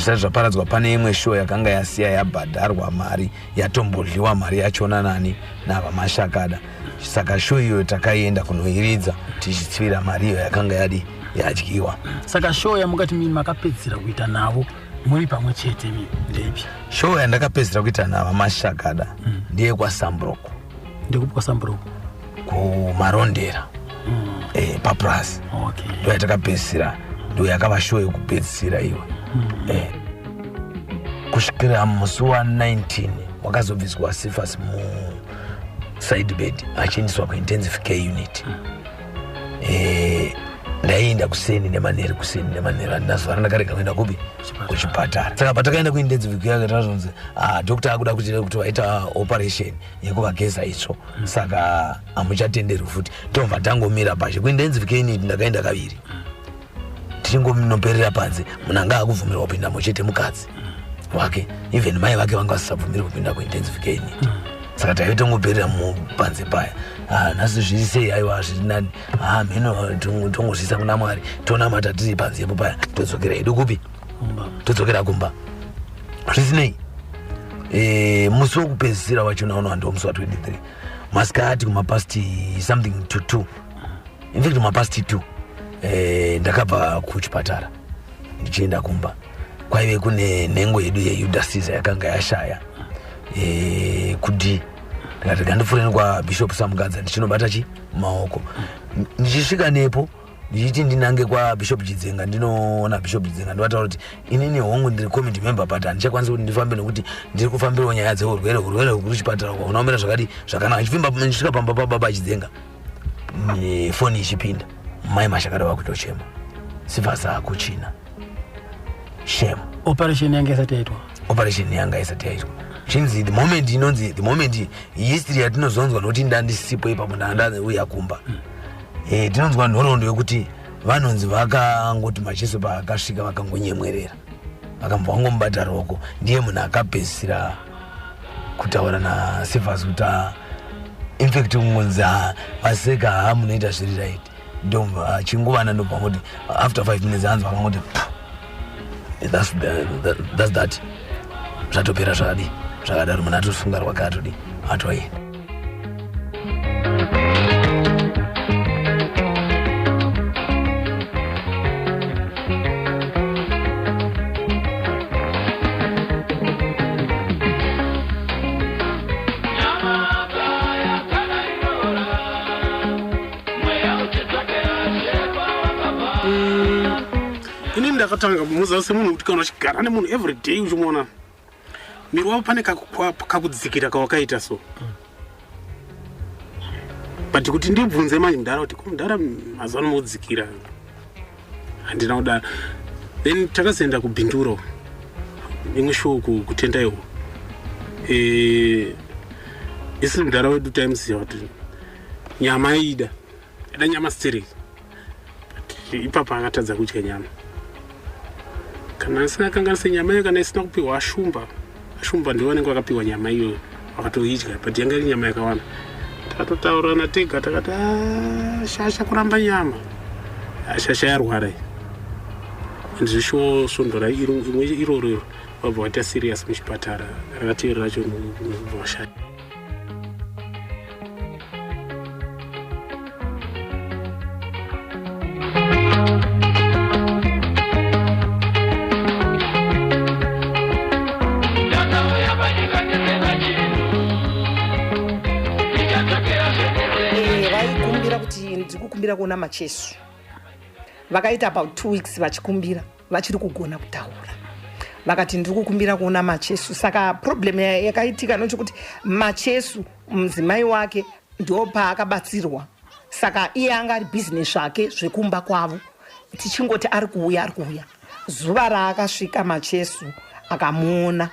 S2: Zvisati zvaparadzwa pane imwe show yakanga yasiya yabhadharwa mari, yatombodliwa mari yachona nani navaMashakada. Saka show iyoyo takaienda kunoiridza tichitsvira mari iyo yakanga yadi yadyiwa.
S3: Saka show yamungati mimi makapedzisira kuita navo muri pamwe chete mimi ndeipi?
S2: Show yandakapedzisira kuita navaMashakada ndiye kwaSambroko.
S3: Ndekupi kwaSambroko?
S2: Kumarondera. Papras. Ndo yatakapedzisira, ndo yakava show yekupedzisira iwe. Kusvikira musi wa19 wakazobviswa Cephas muside bed achiendeswa kuintensive care unit. Ndaienda kuseni nemanheru, kuseni nemanheru. Handina zuva randakarega kuenda kupi, kuchipatara. Saka patakaenda kuintensive care tazonzi, ah, doctor akuda kuti vaita operation yekuvageza itsvo, saka hamuchatenderwi futi. Tobva tangomira pashe. Kuintensive care unit ndakaenda kaviri, tichingonoperera panze. Munhu anga akubvumirwa kupindamo chete mukadzi wake. Even mai vake vanga vasisabvumirwi kupinda kuintensive care unit. Saka taive tongoperera mupanze paya. Ah, nhasi zviri sei? Aiwa, zviri nani. Ah, mheno, tongozviisa kuna Mwari, tonamata tiri panzepo paya, todzokera hedu kupi? Todzokera kumba. Zvisinei, musi wokupedzisira wachona unowa ndiwo musi wa23 masikati, kumapast something to 2, in fact mapast 2, ndakabva kuchipatara ndichienda kumba. Kwaive kune nhengo yedu yeYuda Caesar yakanga yashaya kudi. Ndikati ngandipfuureni kwaBishop Samugadza ndichinobata chi maoko. Ndichisvika nepo ndichiti ndinange kwaBishop Chidzenga, ndinoona Bishop Chidzenga, ndovataura kuti inini hongu ndiri committee member, but handichakwanisi kuti ndifambe nekuti ndiri kufambirawo nyaya dzeurwere, urwere huri kuchipatara unaomera zvakadi zvakanaka. Ndichisvika pamba pababa Chidzenga, foni ichipinda, mai Mashakada vakutochema, Cephas akuchina, shame.
S3: Operation yanga isati yaitwa?
S2: Operation yanga isati yaitwa. Chinzi the moment inonzi the moment history yatinozonzwa, nokuti ndandisipo ipapo, ndandauya kumba. Tinonzwa nhoroondo yekuti vanonzi vakangoti Macheso paakasvika vakangonyemwerera, vakambva vangomubata ruoko. Ndiye munhu akapedzisira kutaura naCephas kuti, ah, in fact kungonzi, "Ah, vaseka, ha, munoita zviri right." Ndobva chinguvana, ndobva ngoti after 5 minutes hanzi vakangoti, That's that." Zvatopera zvakadi zvakadaro, munhu atosunga rwake, atodi atoenda.
S7: Inini ndakatanga muziva semunhu kuti kana uchigara nemunhu every day uchimuona miri wavo pane kakudzikira kawakaita so. But kuti ndibvunze manje mudhara kuti, "Ko mudhara, mazuva ano mukudzikira?" handina kudaro. Then takazoenda kuBinduro imwe show kutendaiwo. Isi mudhara wedu taimuziva kuti nyama aida, aida nyama stereki. Ipapo akatadza kudya nyama kana asina kanganise nyama iyo, kana isina kupiwa ashumba. Ashumba ndivo vanenge vakapiwa nyama iyoyo, vakatoidya, but yanga iri nyama yakawanda. Takatotaurana tega takati, "Ah, shasha kuramba nyama. Ah, shasha yarwara iyi." And zvishuwo svondo imwe iroro iro vabva vaita serious muchipatara, rakatevera racho ndobva vashaya.
S11: Vaikumbira kuti ndiri kukumbira kuona Macheso. Vakaita about 2 weeks vachikumbira, vachiri kugona kutaura. Vakati ndiri kukumbira kuona Macheso. Saka problem yakaitika nechekuti Macheso mudzimai wake ndo paakabatsirwa. Saka iye anga ari bhizinesi zvake zvekumba kwavo, tichingoti ari kuuya, ari kuuya. Zuva raakasvika Macheso akamuona,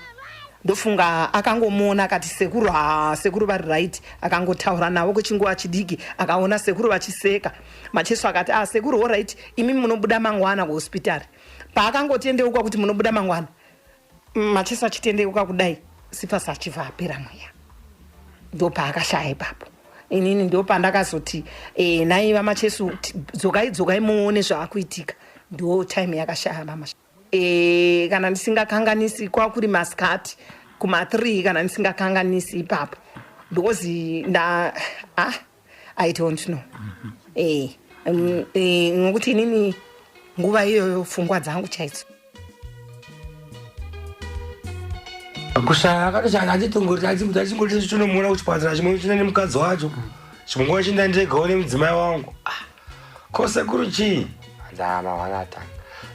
S11: ndofunga akangomuona akati, "Sekuru." Ha, sekuru vari right. Akangotaura navo kwechinguva chidiki, akaona sekuru vachiseka. Macheso akati, "Ah, sekuru, alright, imi munobuda mangwana kuhospitari." Paakangotendeuka kuti munobuda mangwana, Macheso achitendeuka kudai, Cephas achibva apera mweya. Ndo paakashaya ipapo. Inini ndo pandakazoti, naiva Macheso, dzokai, dzokai muone zvaakuitika. Ndo time yakashaya mama. Kana ndisingakanganisi kwakuri masikati kuma3 kana ndisingakanganisi ipapo, because nda ah, I don't know. Ngokuti inini nguva iyoyo pfungwa dzangu chaidzo.
S13: Kushaya akatoshaya, achitongoti achingoti chinomuona kuchipatara chimwe chine nemukadzi wacho, chimwe nguva chinda ndegawo nemudzimai wangu. Ah, ko sekuru chii? Hanzama atanga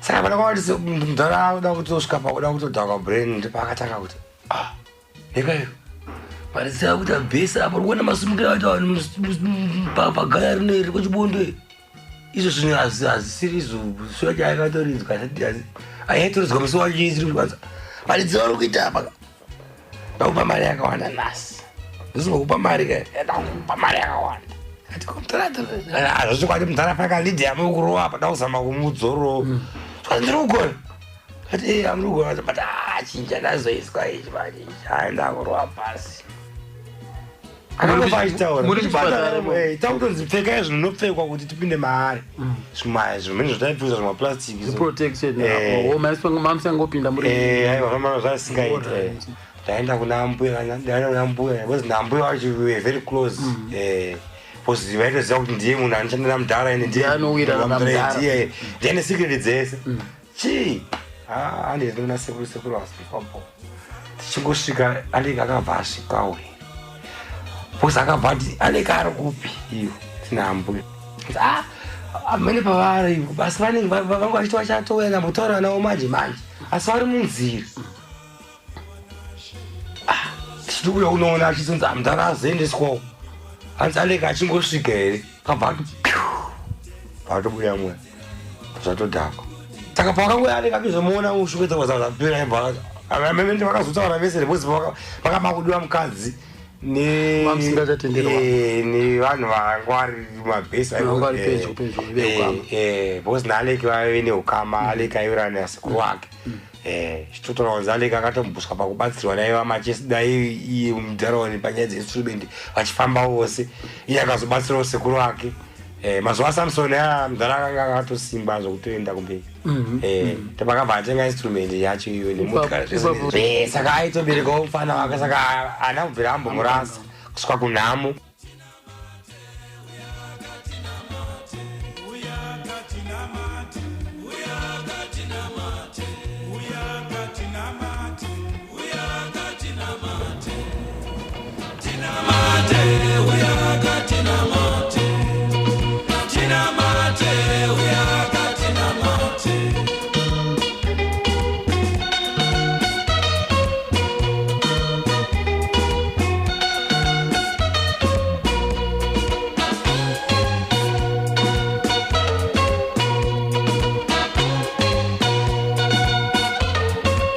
S13: saka pana kwavati mudhara akuda kutosvika pakuda kutodhakwa brain, ndipakatanga kuti, ah, ndekayo marisaya kuti abhesa apa rikuona masumukira aita vanhu pagaya rino iri kuchibondo. Izvo zvinhu hazvisiri izvo, musi wacho akatoridzwa, aitoridzwa musi wacho isiri kuchibanza. Mari dzevari kuita apa, ndakupa mari yakawanda nhasi, ndisizokupa mari ka, ndakupa mari yakawanda. Hazvikwati mudhara paka lead yamukurova apa, ndakuzama kumudzororo, ndiri kugona ati amuri kugona, but chinja ndazoiswa ichi manje ichi, ndakurova pasi. Akangofa achitaura.
S3: Muri kuchipatara imo?
S13: Takutonzi pfekai zvinhu zvinopfekwa kuti tipinde maari, zvimweni zvataipfekwa zvimaplastic.
S3: Protection. Mamusangopinda muri?
S13: Aiwa, zvasingaiti. Ndaenda kuna mbuya, ndaenda kuna mbuya because nambuya wacho we were very close, because vaitoziva kuti ndiye munhu anoshandira mudhara ende ndiye
S3: Anowirana namudhara.
S13: Ndiye ndiye nesecret dzese. Chii, handezi kuna sekuru, sekuru asipapo. Tichingosvika, anenge akabva asvikawe because akabva ati, anenge ari kupi iyo? Tina mbuya. Ah, amene pavari basi, vanenge vanga vachiti vachatouya, ndambotaura navo manje manje, asi vari munzira. Tichiri kuuya kunoona achizonzi amudhara azoendeswawo. Hanzi anenge achingosvika here, akabva ati patobuda mweya, zvatodhakwa. Saka pakanguya anenge achizomuona mushuke dzapera, amene vakazotaura vese because vakama kudiwa mukadzi
S3: Mamusingachatenderwa.
S13: nevanhu vanga vari mabhesi.
S3: Vanga vari pedyo, pedyo, veukama.
S13: Because naAleki vaive neukama, Aleki aiwirana nasekuru wake. Chitotaura kunzi Aleki akatombosvika pakubatsirwa naiva machesi, dai iye mudharauni panyaya dzeinstrument vachifamba vose, iye akazobatsirawo sekuru wake. Mazuva aSamson aya mudhara akanga akatosimba zvokutoenda kumberi. Topakabva atenga instrument yacho iyo nemotikari zvese. Saka aitoberekawo mufana wake, saka haana kubvira ambomurasa kusvika kunhamo.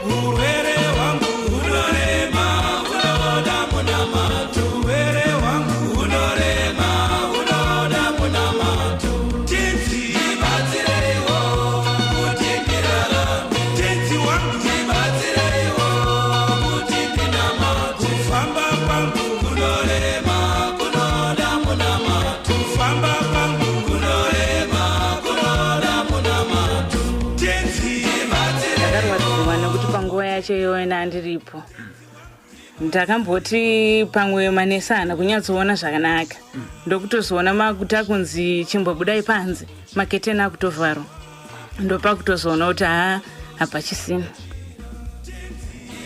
S10: Urwere hwangu hunorema, hunoda munamato. Urwere hwangu hunorema, hunoda munamato. Tenzi, ndibatsireiwo kuti ndirarame. Tenzi wangu, ndibatsireiwo kuti ndinamate. Kufamba kwangu kunorema, kunoda munamato. Kufamba kwangu kunorema, kunoda munamato. Tenzi, ndibatsireiwo.
S14: Ndakarwadziwa nekuti panguva yacho iyona andiripo, ndakamboti pamwe manesi haana kunyatsoona zvakanaka, ndokutozoona makuta kunzi chimbobudai panze, maketeni akutovharwa, ndopakutozoona kuti haa, hapachisina.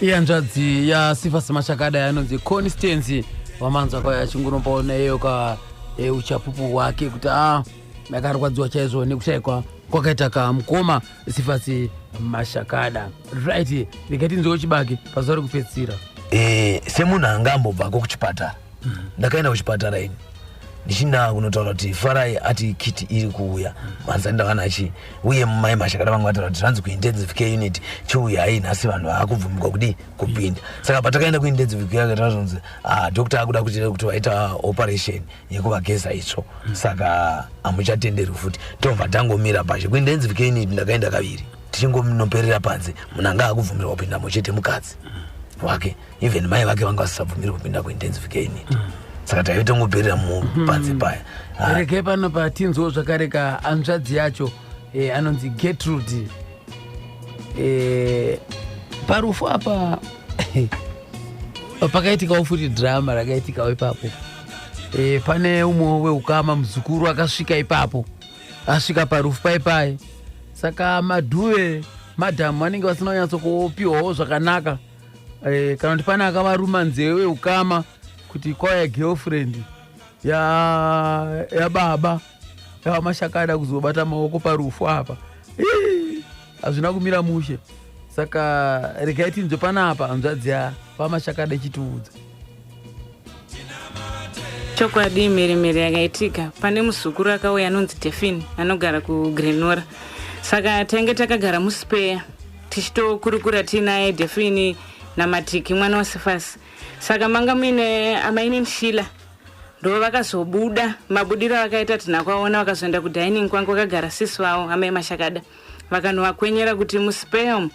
S1: Ihanzvadzi yaSifasi Mashakada yanonzi Constance wamanzwa kwayo achingunopawo naiyo ka uchapupu hwake kuti a akarwadziwa chaizvo nekushayikwa kwakaita kamukoma Sifasi Mashakada. Right, regai tinzwewo Chibage pazuva rekupedzisira.
S2: Semunhu anga ambobvako kuchipatara, ndakaenda kuchipatara ini ndichinaa kunotaura kuti Farai ati kiti iri kuuya manzani, ndavana chi uye mai Mashakada vangu vataura kuti zvanzi kuintensive care unit chiuyai nhasi, vanhu vaakubvumikwa kudii kupinda. Saka patakaenda kuintensive care tazonzi, ah, doctor akuda kuti vaita operation yekuvageza itsvo, saka hamuchatenderwi futi. Tobva tangomira pashe kuintensive care unit. Ndakaenda kaviri, tichingonoperera panze. Munhu anga akubvumirwa kupindamo chete mukadzi wake, even mai vake vanga vasisabvumiri kupinda kuintensive care unit, saka taive tongoperera mupanze paya. Ah,
S1: Regai pano patinzwewo zvakare ka hanzvadzi yacho, anonzi Gertrude. Eh, parufu apa pakaitikawo futi drama rakaitikawo ipapo. E, pane umwe weukama muzukuru akasvika ipapo, asvika parufu paipai. Saka madhuve madhamu vanenge vasina kunyatsokupiwawo zvakanaka. E, kana kuti pane akavaruma nzeve weukama kuti kwauya girlfriend yababa ya yavamashakada kuzobata maoko parufu apa. Ii, hazvina kumira mushe. Saka regai tinzwe panapa hanzvadzi yavamashakada ichitiudza.
S14: Chokwadi, mheremhere yakaitika, pane muzukuru akauya anonzi Defin, anogara kuGrenora. Saka tainge takagara muspeya tichitokurukura tiinaye Defini naMatiki mwana waSifasi. Saka manga muine amainini Shila, ndo vakazobuda. Mabudiro avakaita tina kwaona, vakazoenda kudining kwangu vakagara sisi vavo amai Mashakada, vakanovakwenyera kuti muspeya umu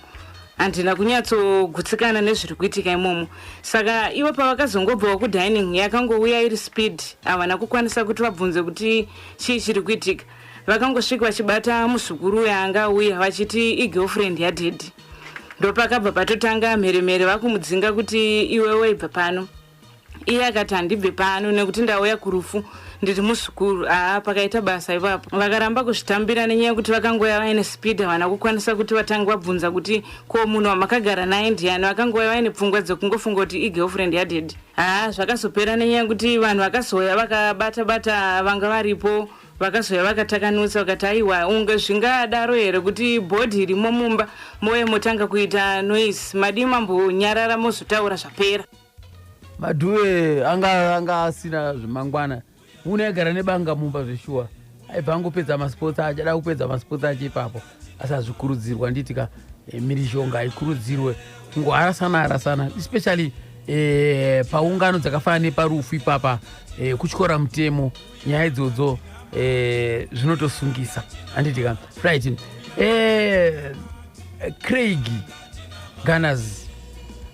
S14: handina kunyatsogutsikana nezviri kuitika imomo. Saka ivo pavakazongobvawo kudining, yakangouya iri speed, havana kukwanisa kuti vabvunze kuti chii chiri kuitika. Vakangosvika vachibata muzukuru uyo anga auya vachiti igirlfriend yadhedhi. Ndopakabva patotanga mheremhere, vakumudzinga kuti iwe waibva pano. Iye akati handibve pano nekuti ndauya kurufu, ndiri muzukuru. Haa, pakaita basa ipapo, vakaramba kuzvitambira nenyaya yekuti vakangoya vaine speed, havana kukwanisa kuti vatange vabvunza kuti ko munhu wamakagara naye ndiani. Vakangoya vaine pfungwa dzekungofunga kuti igirlfriend yadhedhi. Haa, zvakazopera nenyaya yekuti vanhu vakazouya vakabata bata vanga varipo, vakazouya vakatakanutsa, vakati aiwa, unge zvingadaro here kuti bhodhi irimo mumba mouye motanga kuita noise? Madii mambonyarara mozotaura zvapera?
S1: Madhuve anga asina zvemangwana. Munhu aigara nebanga mumba zveshuwa, aibva angopedza masports acho, ada kupedza masports acho ipapo. Asi hazvikurudzirwa, nditi ka mhirizhonga haikurudzirwe, kungoharasana harasana, especially paungano dzakafanana neparufu ipapa. Kutyora mutemo, nyaya idzodzo zvinotosungisa, handiti ka? Right, Craig Gunners,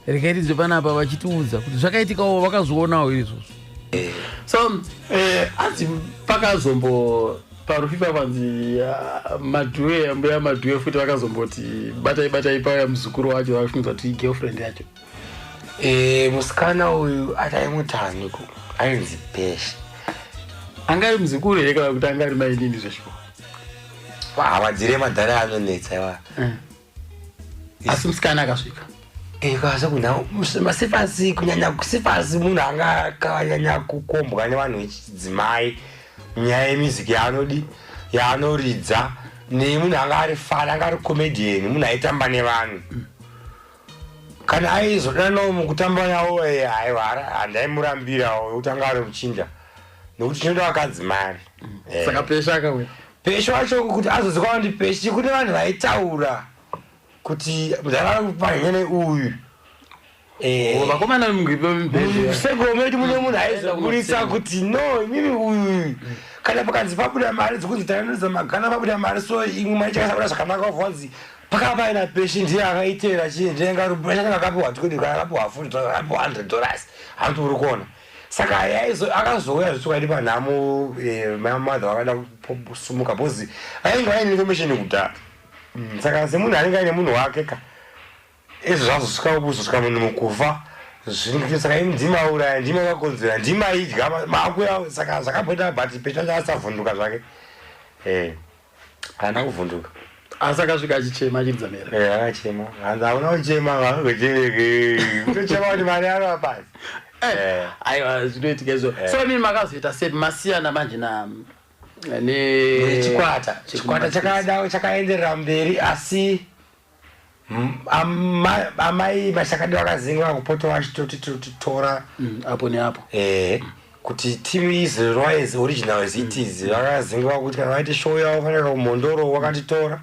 S1: regai tinzwe panapa vachitiudza kuti zvakaitikawo, vakazvionawo izvozvo.
S3: So hanzi pakazombo parufu ipapo, hanzi madhuwe, mbuya Madhuwe futi vakazomboti batai batai, pauya muzukuru wacho vafungidzwa kuti igirlfriend yacho.
S13: Musikana uyu ataimutaniku ainzi Peshi.
S3: Anga ari muzukuru here kana kuti anga ari mainini zveshuwa?
S13: Havadzire madhara anonetsa iwa.
S3: Asi musikana akasvika.
S13: Kaza masifasi, kunyanya sifasi, munhu anga akanyanya kukombwa nevanhu vechidzimai nyaya yemusic yaanodi yaanoridza, nemunhu anga ari fana, anga ari comedian, munhu aitamba nevanhu. Kana aizodanawo mukutamba navo, aiwa, handaimurambirawo nekuti anga ari muchinda, nekuti chinoda vakadzi mari.
S3: Saka Pesha akauya.
S13: Pesha wacho kuti azozikwa ndi Peshi, kune vanhu vaitaura kuti mudhara uyu.
S3: Vakomana.
S13: Musego medu mune munhu aizoburitsa kuti no, imimi uyu, kana pakanzi pabuda mari dzekunzi tainoridza magana, pabuda mari, so imwe mari chakasabuda zvakanaka, wabva pakava paina Peshi, ndiye akaitera chii, ndiye akapiwa 20 kana akapiwa 40, akapiwa $100, hanti uri kuona? Saka akazouya zvitsokadi panhamo. Mamadha vakada kusumuka because ainge vaine information kudhara. Saka semunhu anenge aine munhu wake ka, izvo zvazosvika kuzosvika munhu mukufa. Saka imi ndimauraya, ndimakakonzera, ndimaidya makuya. Saka zvakamboita, but Peshi acho asavhunduka zvake, haana kuvhunduka.
S3: Asi akasvika achichema, achiridza mhere.
S13: Akachema, hanzi hauna kuchema, vangochemeke kutochema kuti mari yarova pasi.
S3: Aiwa, zvinoitika izvo. So imini makazoita sei masiyana manje na
S13: Chikwata, chikwata chakada chakaenderera mberi, asi amai Mashakadi vakazinga vakupota vachitotitora
S3: apo neapo.
S13: Kuti team izorwa as original as it is. Vakazinga kuti kana vaite show yavo fanira kuMhondoro, wakatitora,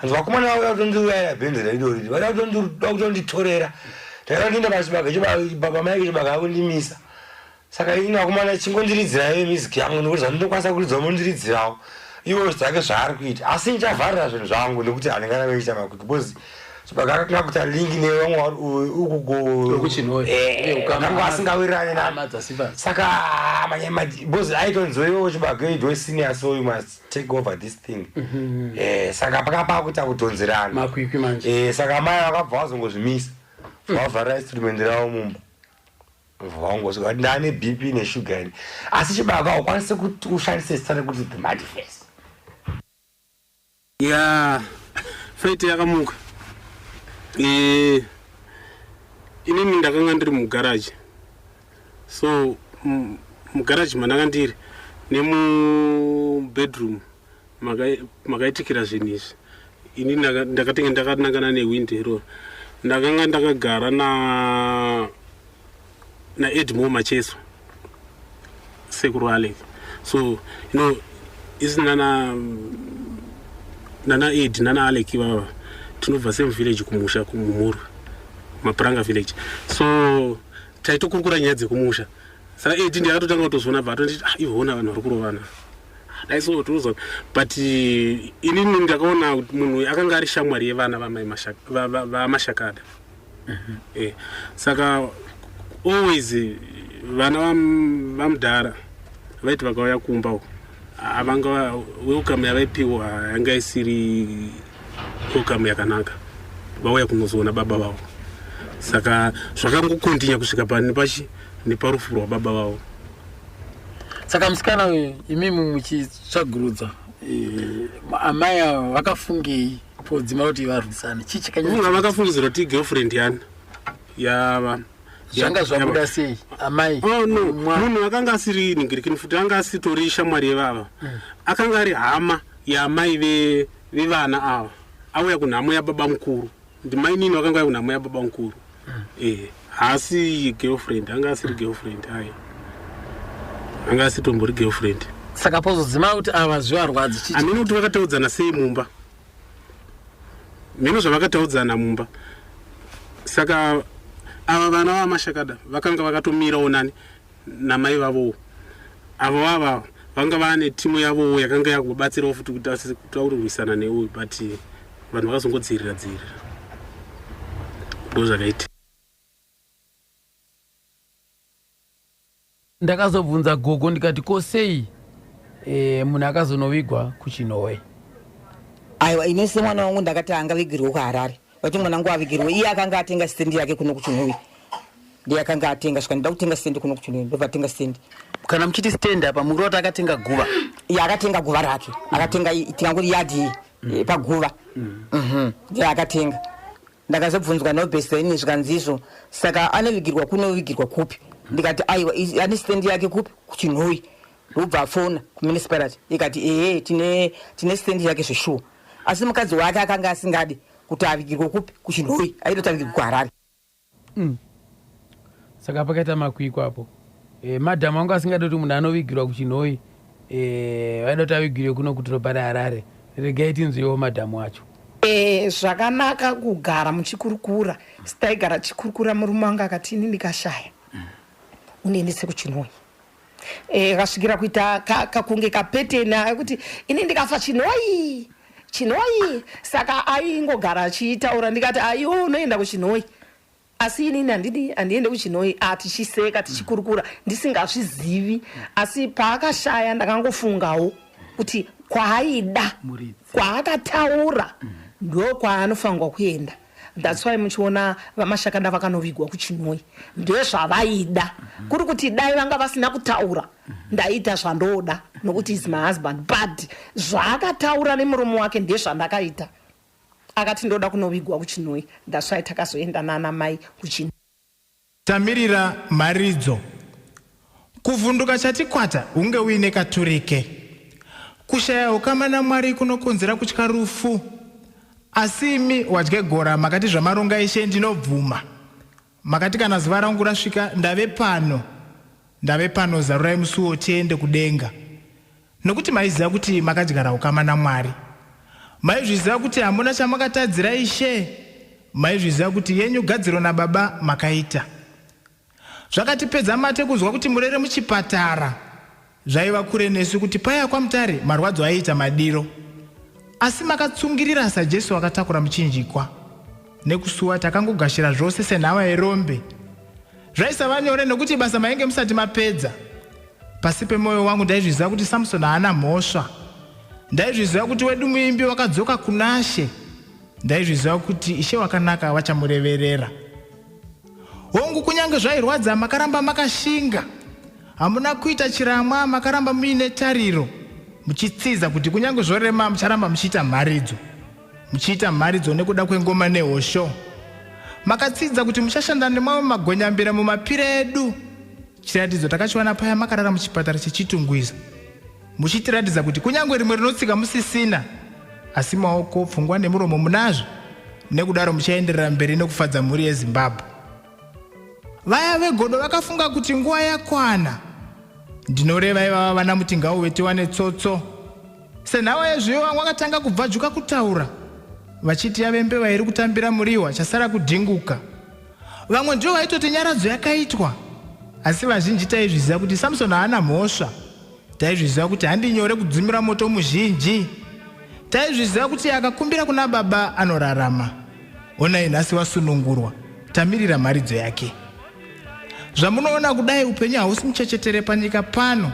S13: hanzi vakomana vauya kutondiurayira bhenzi redu riri, vada kutonditorera. Ndakatoenda pachibage baba maike chibage akundimisa. Saka ini vakomana, chingondiridzirai music yangu nekuti zvandinokwanisa kuridza mondiridzirawo, iwo zvake zvaari kuita, asi ndichavharira zvinhu zvangu nekuti handingarambe ndichiita makwikwi because Chibage akatanga kuita link nevamwe ukugoanga asingawirirane na saka because aitonzoiwo Chibage ido senior, so you must take over this thing. Saka pakapa kuita kudhonzerana.
S3: Makwikwi manje.
S13: Saka mai vakabva vazongozvimisa, vavhara instrument ravo mumba, vangosvika ndane BP neshuga ini. Asi Chibage haukwanisi kuti ushandise zita rekuti The Muddyface.
S7: Ya, fight yakamuka. Inini ndakanga ndiri mugaraji, so mugaraji mandanga ndiri nemubedroom makaitikira zvinhu izvi. Ini ndakatenge ndakanangana nehwindo iroro. Ndakanga ndakagara na naEdmore Macheso, sekuru Alec. So isi nana Ed nana Alec ivava tinobva same village kumusha, kuMumuru, Mapuranga village. So taitokurukura nyaya dzekumusha. Saka Ed ndiye akatotanga kutozviona, bva atonditi, "Ah, ivona vanhu vari kurovana dai." So tozwa, but inini ndakaona kuti munhu uyu akanga ari shamwari yevana vamai vaMashakada. Saka always vana vamudhara vaiti vakauya kumba uko, avanga welcome yavaipiwa yanga isiri welcome yakanaka, vauya kunozoona baba vavo. Saka zvakangokontinya kusvika pane pachi neparufu rwababa vavo.
S3: Saka musikana uyu, imimi muchitsvagurudza, amai ava vakafungei podzima kuti varwisane? Chii chakanyanya?
S7: Unga vakafungidzira kuti girlfriend yani yava.
S3: Zvanga zvabuda sei, amai?
S7: Oh no, munhu akanga asiri ningirikini futi, anga asitori shamwari yevava. Akanga ari hama yamai vevana ava, auya kunhamo yababa mukuru. Ndimainini vakanga auya kunhamo yababa mukuru. Haasi girlfriend, anga asiri girlfriend, ayi, anga asitombori girlfriend.
S3: Saka pozodzima kuti ava zvivarwadzi?
S7: Hamene kuti vakataudzana sei mumba, mhino zvavakataudzana mumba. Saka ava vana vaMashakada vakanga vakatomirawo nani namai vavowo. Avo vava vanga vane timu yavowo yakanga yakubatsirawo futi kuti taurwisana neuyu, but vanhu vakazongodzirira dzirira, ndo zvakaita.
S1: Ndakazobvunza gogo ndikati, "Ko sei munhu akazonovigwa kuChinhoyi?"
S12: Aiwa, ini semwana wangu ndakati angavigirwe kuHarare. Vati mwana wangu avigirwe, iye akanga atenga stendi yake kuno kuChinhoyi, ndiye akanga atenga. Svika ndida kutenga stendi kuno kuChinhoyi, ndobva atenga stendi.
S3: Kana muchiti stendi apa, muri kuti akatenga guva?
S12: Iye akatenga guva rake, akatenga tingangoti yadhi paguva. Ndiye akatenga. Ndakazobvunzwa nobheseni, zvikanzi izvo saka anovigirwa kunovigirwa kupi? Ndikati aiwa, ane stendi yake kupi? KuChinhoyi. Ndobva afona kumunicipality, ikati ehe, tine stendi yake zveshuwa. Asi mukadzi wake akanga asingadi kuti avigirwe kupi? KuChinhoyi. Aida kuti avigirwe kuHarare.
S1: Saka pakaita makwikwi apo. Madhamu angu asingadi kuti munhu anovigirwa kuChinhoyi, vaida kuti avigirwe kuno kudhorobha reHarare. Regai tinzwewo madhamu acho.
S11: Zvakanaka kugara muchikurukura. Sitaigara tichikurukura, murume wangu akati, "Ini ndikashaya, undiendese kuChinhoyi." Kasvikira kuita kakunge kapeteni akuti, "Ini ndikafa, Chinhoyi, Chinhoyi." Saka aingogara achiitaura. Ndikati, "Aiwo, unoenda kuChinhoyi, asi inini handidi, handiende kuChinhoyi." A, tichiseka, tichikurukura, ndisingazvizivi. Asi paakashaya, ndakangofungawo kuti kwaaida, kwaakataura, ndo kwaanofanirwa kuenda. That's why muchiona vaMashakada vakanovigwa kuChinhoyi, ndezvavaida. Kuri kuti dai vanga vasina kutaura, ndaita zvandoda nokuti is my husband, but zvaakataura nemuromo wake ndezvandakaita. Akati, "Ndoda kunovigwa kuChinhoyi." That's why takazoenda nana mai kuChinhoyi.
S15: Tamirira mharidzo. Kuvhunduka chatikwata hunge uine katurike. Kushaya ukama naMwari kunokonzera kutya rufu. Asi imi wadyegora makati, "Zvamaronga Ishe ndinobvuma." Makati, "Kana zuva rangu rasvika, ndave pano, ndave pano, zarurai musuwo tiende kudenga." Nokuti maiziva kuti makadyara ukama naMwari. Maizviziva kuti hamuna chamakatadzira Ishe. Maizviziva kuti yenyu gadziro nababa makaita. Zvakatipedza mate kunzwa kuti murere muchipatara. Zvaiva kure nesu kuti paya kwaMutare marwadzo aiita madiro. Asi makatsungirira saJesu akatakura muchinjikwa. Nekusuwa takangogashira zvose senhava yerombe. Zvaisava nyore nekuti basa mainge musati mapedza. Pasi pemwoyo wangu ndaizviziva kuti Samson haana mhosva. Ndaizviziva kuti wedu muimbi wakadzoka kunaShe. Ndaizviziva kuti Ishe wakanaka vachamureverera. Hongu kunyange zvairwadza makaramba makashinga. Hamuna kuita chiramwa makaramba muine tariro muchitsiza kuti kunyange zvorema mucharamba muchiita mharidzo. Muchiita mharidzo nekuda kwengoma nehosho. Makatsidza kuti muchashanda nemamwe magonyambira mumapira edu. Chiratidzo takachiwana paya makarara muchipatara cheChitungwiza. Muchitiratidza kuti kunyange rimwe rinotsika musisina asi maoko, pfungwa nemuromo munazvo nekudaro muchaenderera mberi nekufadza mhuri yeZimbabwe. Vaya vegodo vakafunga kuti nguva yakwana. Ndinoreva ivava vana Mutingauve tiwane tsotso. Senhava yezviyo vamwe vakatanga kubvajuka kutaura vachiti yave mbeva iri kutambira muriwa chasara kudhinguka. Vamwe ndivo vaitoti nyaradzo yakaitwa asi vazhinji taizviziva kuti Samson haana mhosva. Taizviziva kuti handi nyore kudzimura moto muzhinji. Taizviziva kuti akakumbira kuna baba anorarama. Onai nhasi wasunungurwa, tamirira mharidzo yake. Zvamunoona kudai upenyu hausi muchechetere panyika pano.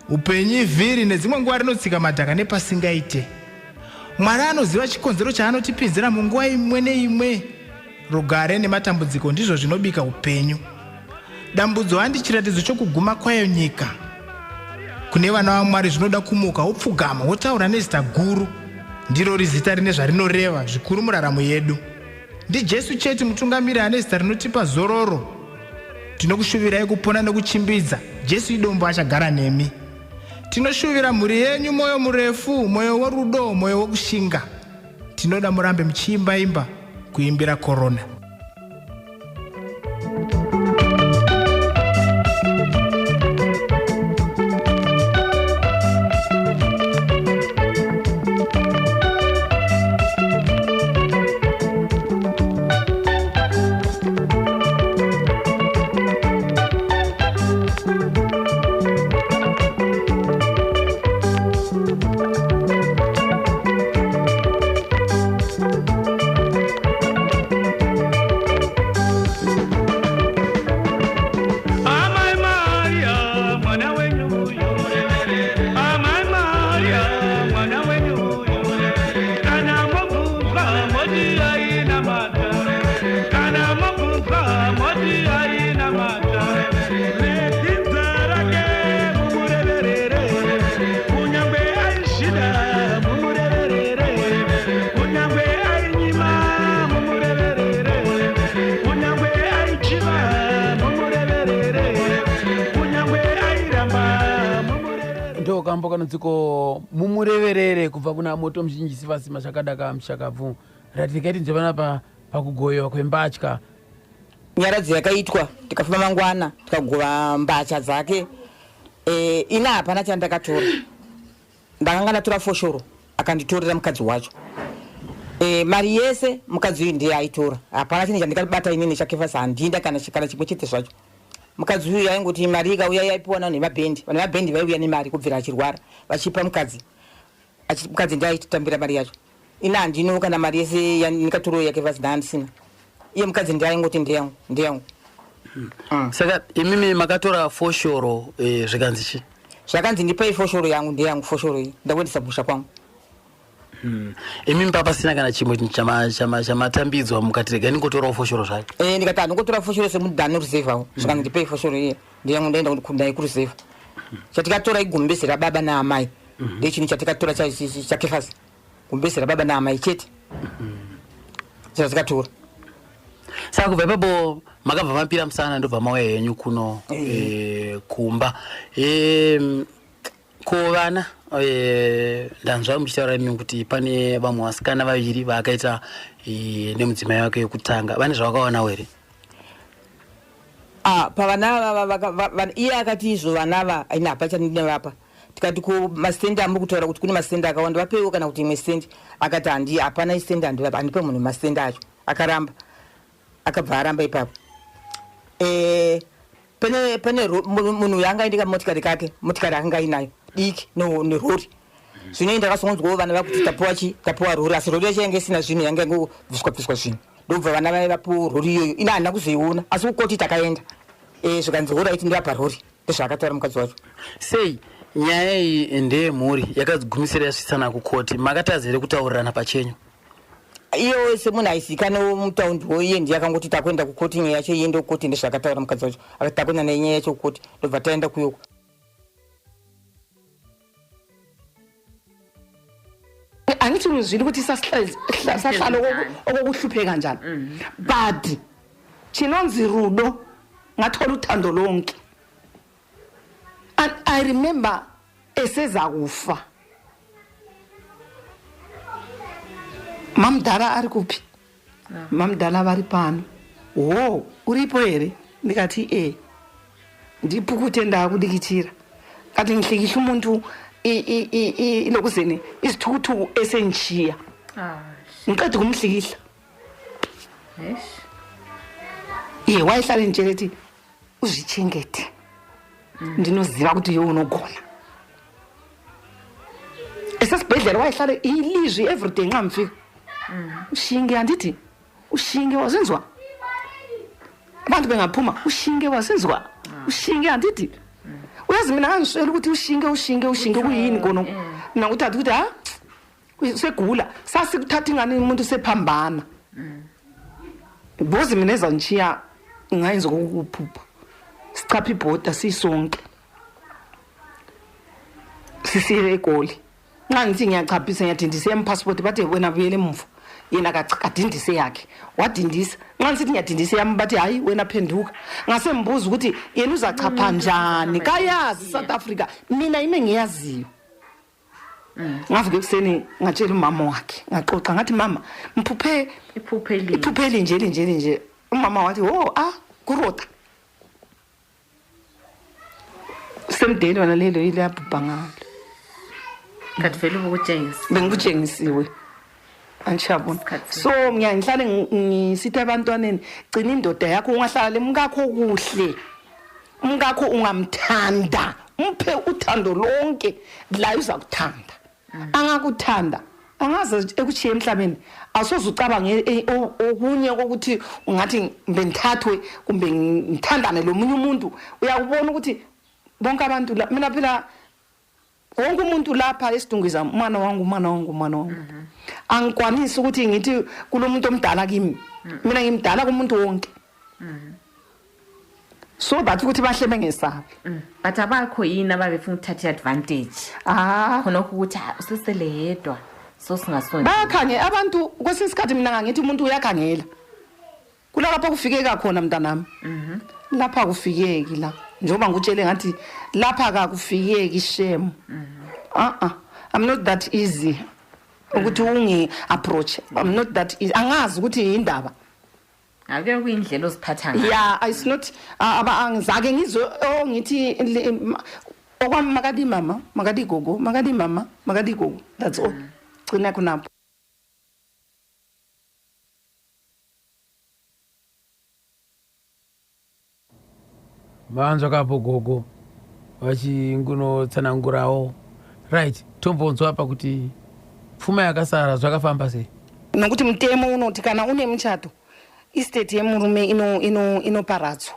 S15: Upenyu ivhiri nedzimwe nguva rinotsika madhaka nepasingaite. Mwari anoziva chikonzero chaanotipinzira munguva imwe neimwe. Rugare nematambudziko ndizvo zvinobika upenyu. Dambudzo handi chiratidzo chokuguma kwayo nyika. Kune vana vaMwari zvinoda kumuka wopfugama wotaura nezita guru. Ndirori zita rine zvarinoreva zvikuru muraramo yedu. NdiJesu chete mutungamiri ane zita rinotipa zororo. Tinokushuvirai kupona nekuchimbidza. Jesu idombo achagara nemi. Tinoshuvira mhuri yenyu mwoyo murefu, mwoyo worudo, mwoyo wokushinga. Tinoda murambe muchiimba imba kuimbira korona.
S4: Amai Maria, mwana wenyu uyu. Amai Maria, mwana wenyu uyu. Kana mobvunzwa moti aina mata. Kana mobvunzwa moti aina mata. Nedzinza rake mumureverere. Kunyangwe aizvida mumureverere. Kunyangwe ainyima mumureverere. Kunyangwe aichiva mumureverere. Kunyangwe airamba.
S1: Ndokambo kanonziko mumureverere kubva kuna moto muzhinji sivasima chakadaka mushakabvu ratikaiti nje panapa pakugoyiwa kwembatya.
S12: Nyaradzo yakaitwa tikafamba mangwana tikagova mbatya dzake. E, ini hapana chandakatora, ndakanga ndatora foshoro akanditorera mukadzi wacho. E, mari yese mukadzi uyu ndiye aitora, hapana chinhu chandikabata inini chaKefasi handinda kana kana chimwe chete zvacho. Mukadzi uyu aingoti mari ikauya yaipiwa navanhu vemabhendi, vanhu vemabhendi vaiuya nemari kubvira achirwara vachipa mukadzi, mukadzi ndiye aitotambira mari yacho. Ini handino kana mari yese yandikatoro yaKefasi ndaandisina, iye mukadzi ndiye aingoti ndeyangu ndeyangu.
S3: Saka imimi makatora foshoro zvikanzi chi?
S12: Zvakanzi ndipai foshoro yangu, ndeyangu foshoro iyi, ndakuendesa kumusha kwangu.
S3: Imimi papasina kana chimwe chamatambidzwa mukati regai ndingotorawo foshoro zvayo?
S12: E, ndikati handingotora foshoro semudhani reserve, zvikanzi ndipei foshoro iye ndeyangu, ndaenda kudai kureserve. Chatikatora igumbezi rababa naamai, ndechinhu chatikatora chaKefasi, gumbezi rababa naamai chete chatikatora.
S3: Saka kubva ipapo makabva mapira musana ndobva mauya henyu kuno kumba. Ko vana, ndanzwa muchitaura imi kuti pane vamwe vasikana vaviri vaakaita nemudzimai wake wekutanga, vane zvavakawanawo here?
S12: Ah, pavana ava iye akati izvo vana ava aina hapachandinevapa. Tikati ko masitendi amuri kutaura kuti kune masitendi akawanda, vapeiwo kana kuti imwe sitendi. Akati handi, hapana isitendi, handivapa, handipe munhu masitendi acho. Akaramba, akabva aramba ipapo. E, pane munhu uyu anga aine kamotikari kake, motikari akanga ainayo diki nerori. Zvino ndakazonzwawo vana vakuti tapuwa chi, tapuwa rori, asi rori yacho yanga isina zvinhu, yanga yangobviswa bviswa zvinhu. Ndobva vana vai vapiwo rori iyoyo. Ina handina kuzoiona, asi kukoti takaenda. Zvikanzi horaiti, ndivapa rori. Ndozvaakataura mukadzi wacho.
S3: Sei nyaya iyi ndeyemhuri yakagumisira yasvitsana kukoti? Makatadza here kutaurirana pachenyu?
S12: Iye semunhu aizikanwa mutaundiwo, iye ndiye akangoti takuenda kukoti, nyaya yacho iende kukoti. Ndozvaakataura mukadzi wacho, akati takuenda nenyaya yacho kukoti, ndobva taenda kuyoko.
S11: Angithi uzwile ukuthi sahlala okokuhlupheka njani, but chinonzi rudo, ngathola uthando lonke. And I remember eseza kufa, mamudhara ari kupi? Mamudhara vari pano. Ho, uripo here? Ndikati e, ndipukute, ndakudikitira. Kati ngihlikihla umuntu ilokuzeni isithukuthuku esengishiya, ngiqeda ukumhlikihla. Iye wayehlala enditshela ethi uzvichengete, ndinoziva kuti iwe unogona. Esesibhedlela wayehlala ilizwi everyday nxa mfika, ushinge, andithi ushinge wazinzwa, abantu bengaphuma, ushinge wazinzwa, ushinge, andithi uyazi. Mina ngangiswela ukuthi ushinge, ushinge, ushinge kuyini khona. Mina nguthatha ukuthi ha, segula, sasikuthatha ingane umuntu sephambana, because mina ezangishiya ngayenza kokuphupha sichapha ibhoda sisonke sisiye eGoli. Nxa ngithi ngiyachaphisa, ngiyadindisa yami passport, bathi wena buyele emuva. Yena kadindise yakhe, wadindisa. Nxa ngisithi ngiyadindisa yami, bathi hayi, wena phenduka. Ngase mbuza ukuthi yena uzachapha njani, kayazi South Africa, mina yimi ngiyaziyo. Ngavuka ekuseni, ngatshela umama wakhe, ngaxoxa, ngathi mama, mphuphe iphuphe elinje linje linje. Umama wathi, "Oh, ah, kurota semdeni wona lelo iliyabhubha ngalo."
S14: Kanti vele ubukutshengisa.
S11: Bengikutshengisiwe, angiyabona. So ngiya ngihlale ngisithi ebantwaneni, gcina indoda yakho, ungahlala lemkakho kuhle, umkakho ungamthanda, umphe uthando lonke, la uza kuthanda. Angakuthanda, angaze ekuchiye emhlabeni, awusoze ucabange okunye kokuthi ungathi mbe ngithathwe kumbe ngithandane lomunye umuntu. Uyakubona ukuthi bonke abantu la, mina phela wonke umuntu lapha esidungiza umwana wangu, umwana wangu, umwana wangu. Angikwanisi ukuthi ngithi kulo muntu omdala kimi, mina ngimdala kumuntu wonke, so that ukuthi bahle bengesabi.
S14: But abakho yini ababefuna ukuthatha i-advantage?
S11: Ah.
S14: Khonokho ukuthi, "Ah, usesele yedwa, so singasonti."
S11: Bayakhange abantu kwesinye isikhathi. Mina ngangithi umuntu uyakhangela kulalapho kufikeka khona, mntanami. Lapha kufikeki la, njengoba ngikutshele ngathi lapha kakufikeki, shem. Uh-uh, I'm not that easy ukuthi ungi-approach. I'm not that easy, angazi ukuthi yindaba.
S14: Ake kuyindlela oziphatha ngayo.
S11: Yeah, it's not angizake ngizwe, oh, ngithi okwami, makadi mama, makadi gogo, makadi mama, makadi gogo, that's all. Gcina khonapho.
S1: Vanzwa kapo gogo vachingunotsanangurawo. Right, tombonzwa pa kuti pfuma yakasara zvakafamba sei?
S11: Nokuti mutemo unoti kana une muchato, estate yemurume inoparadzwa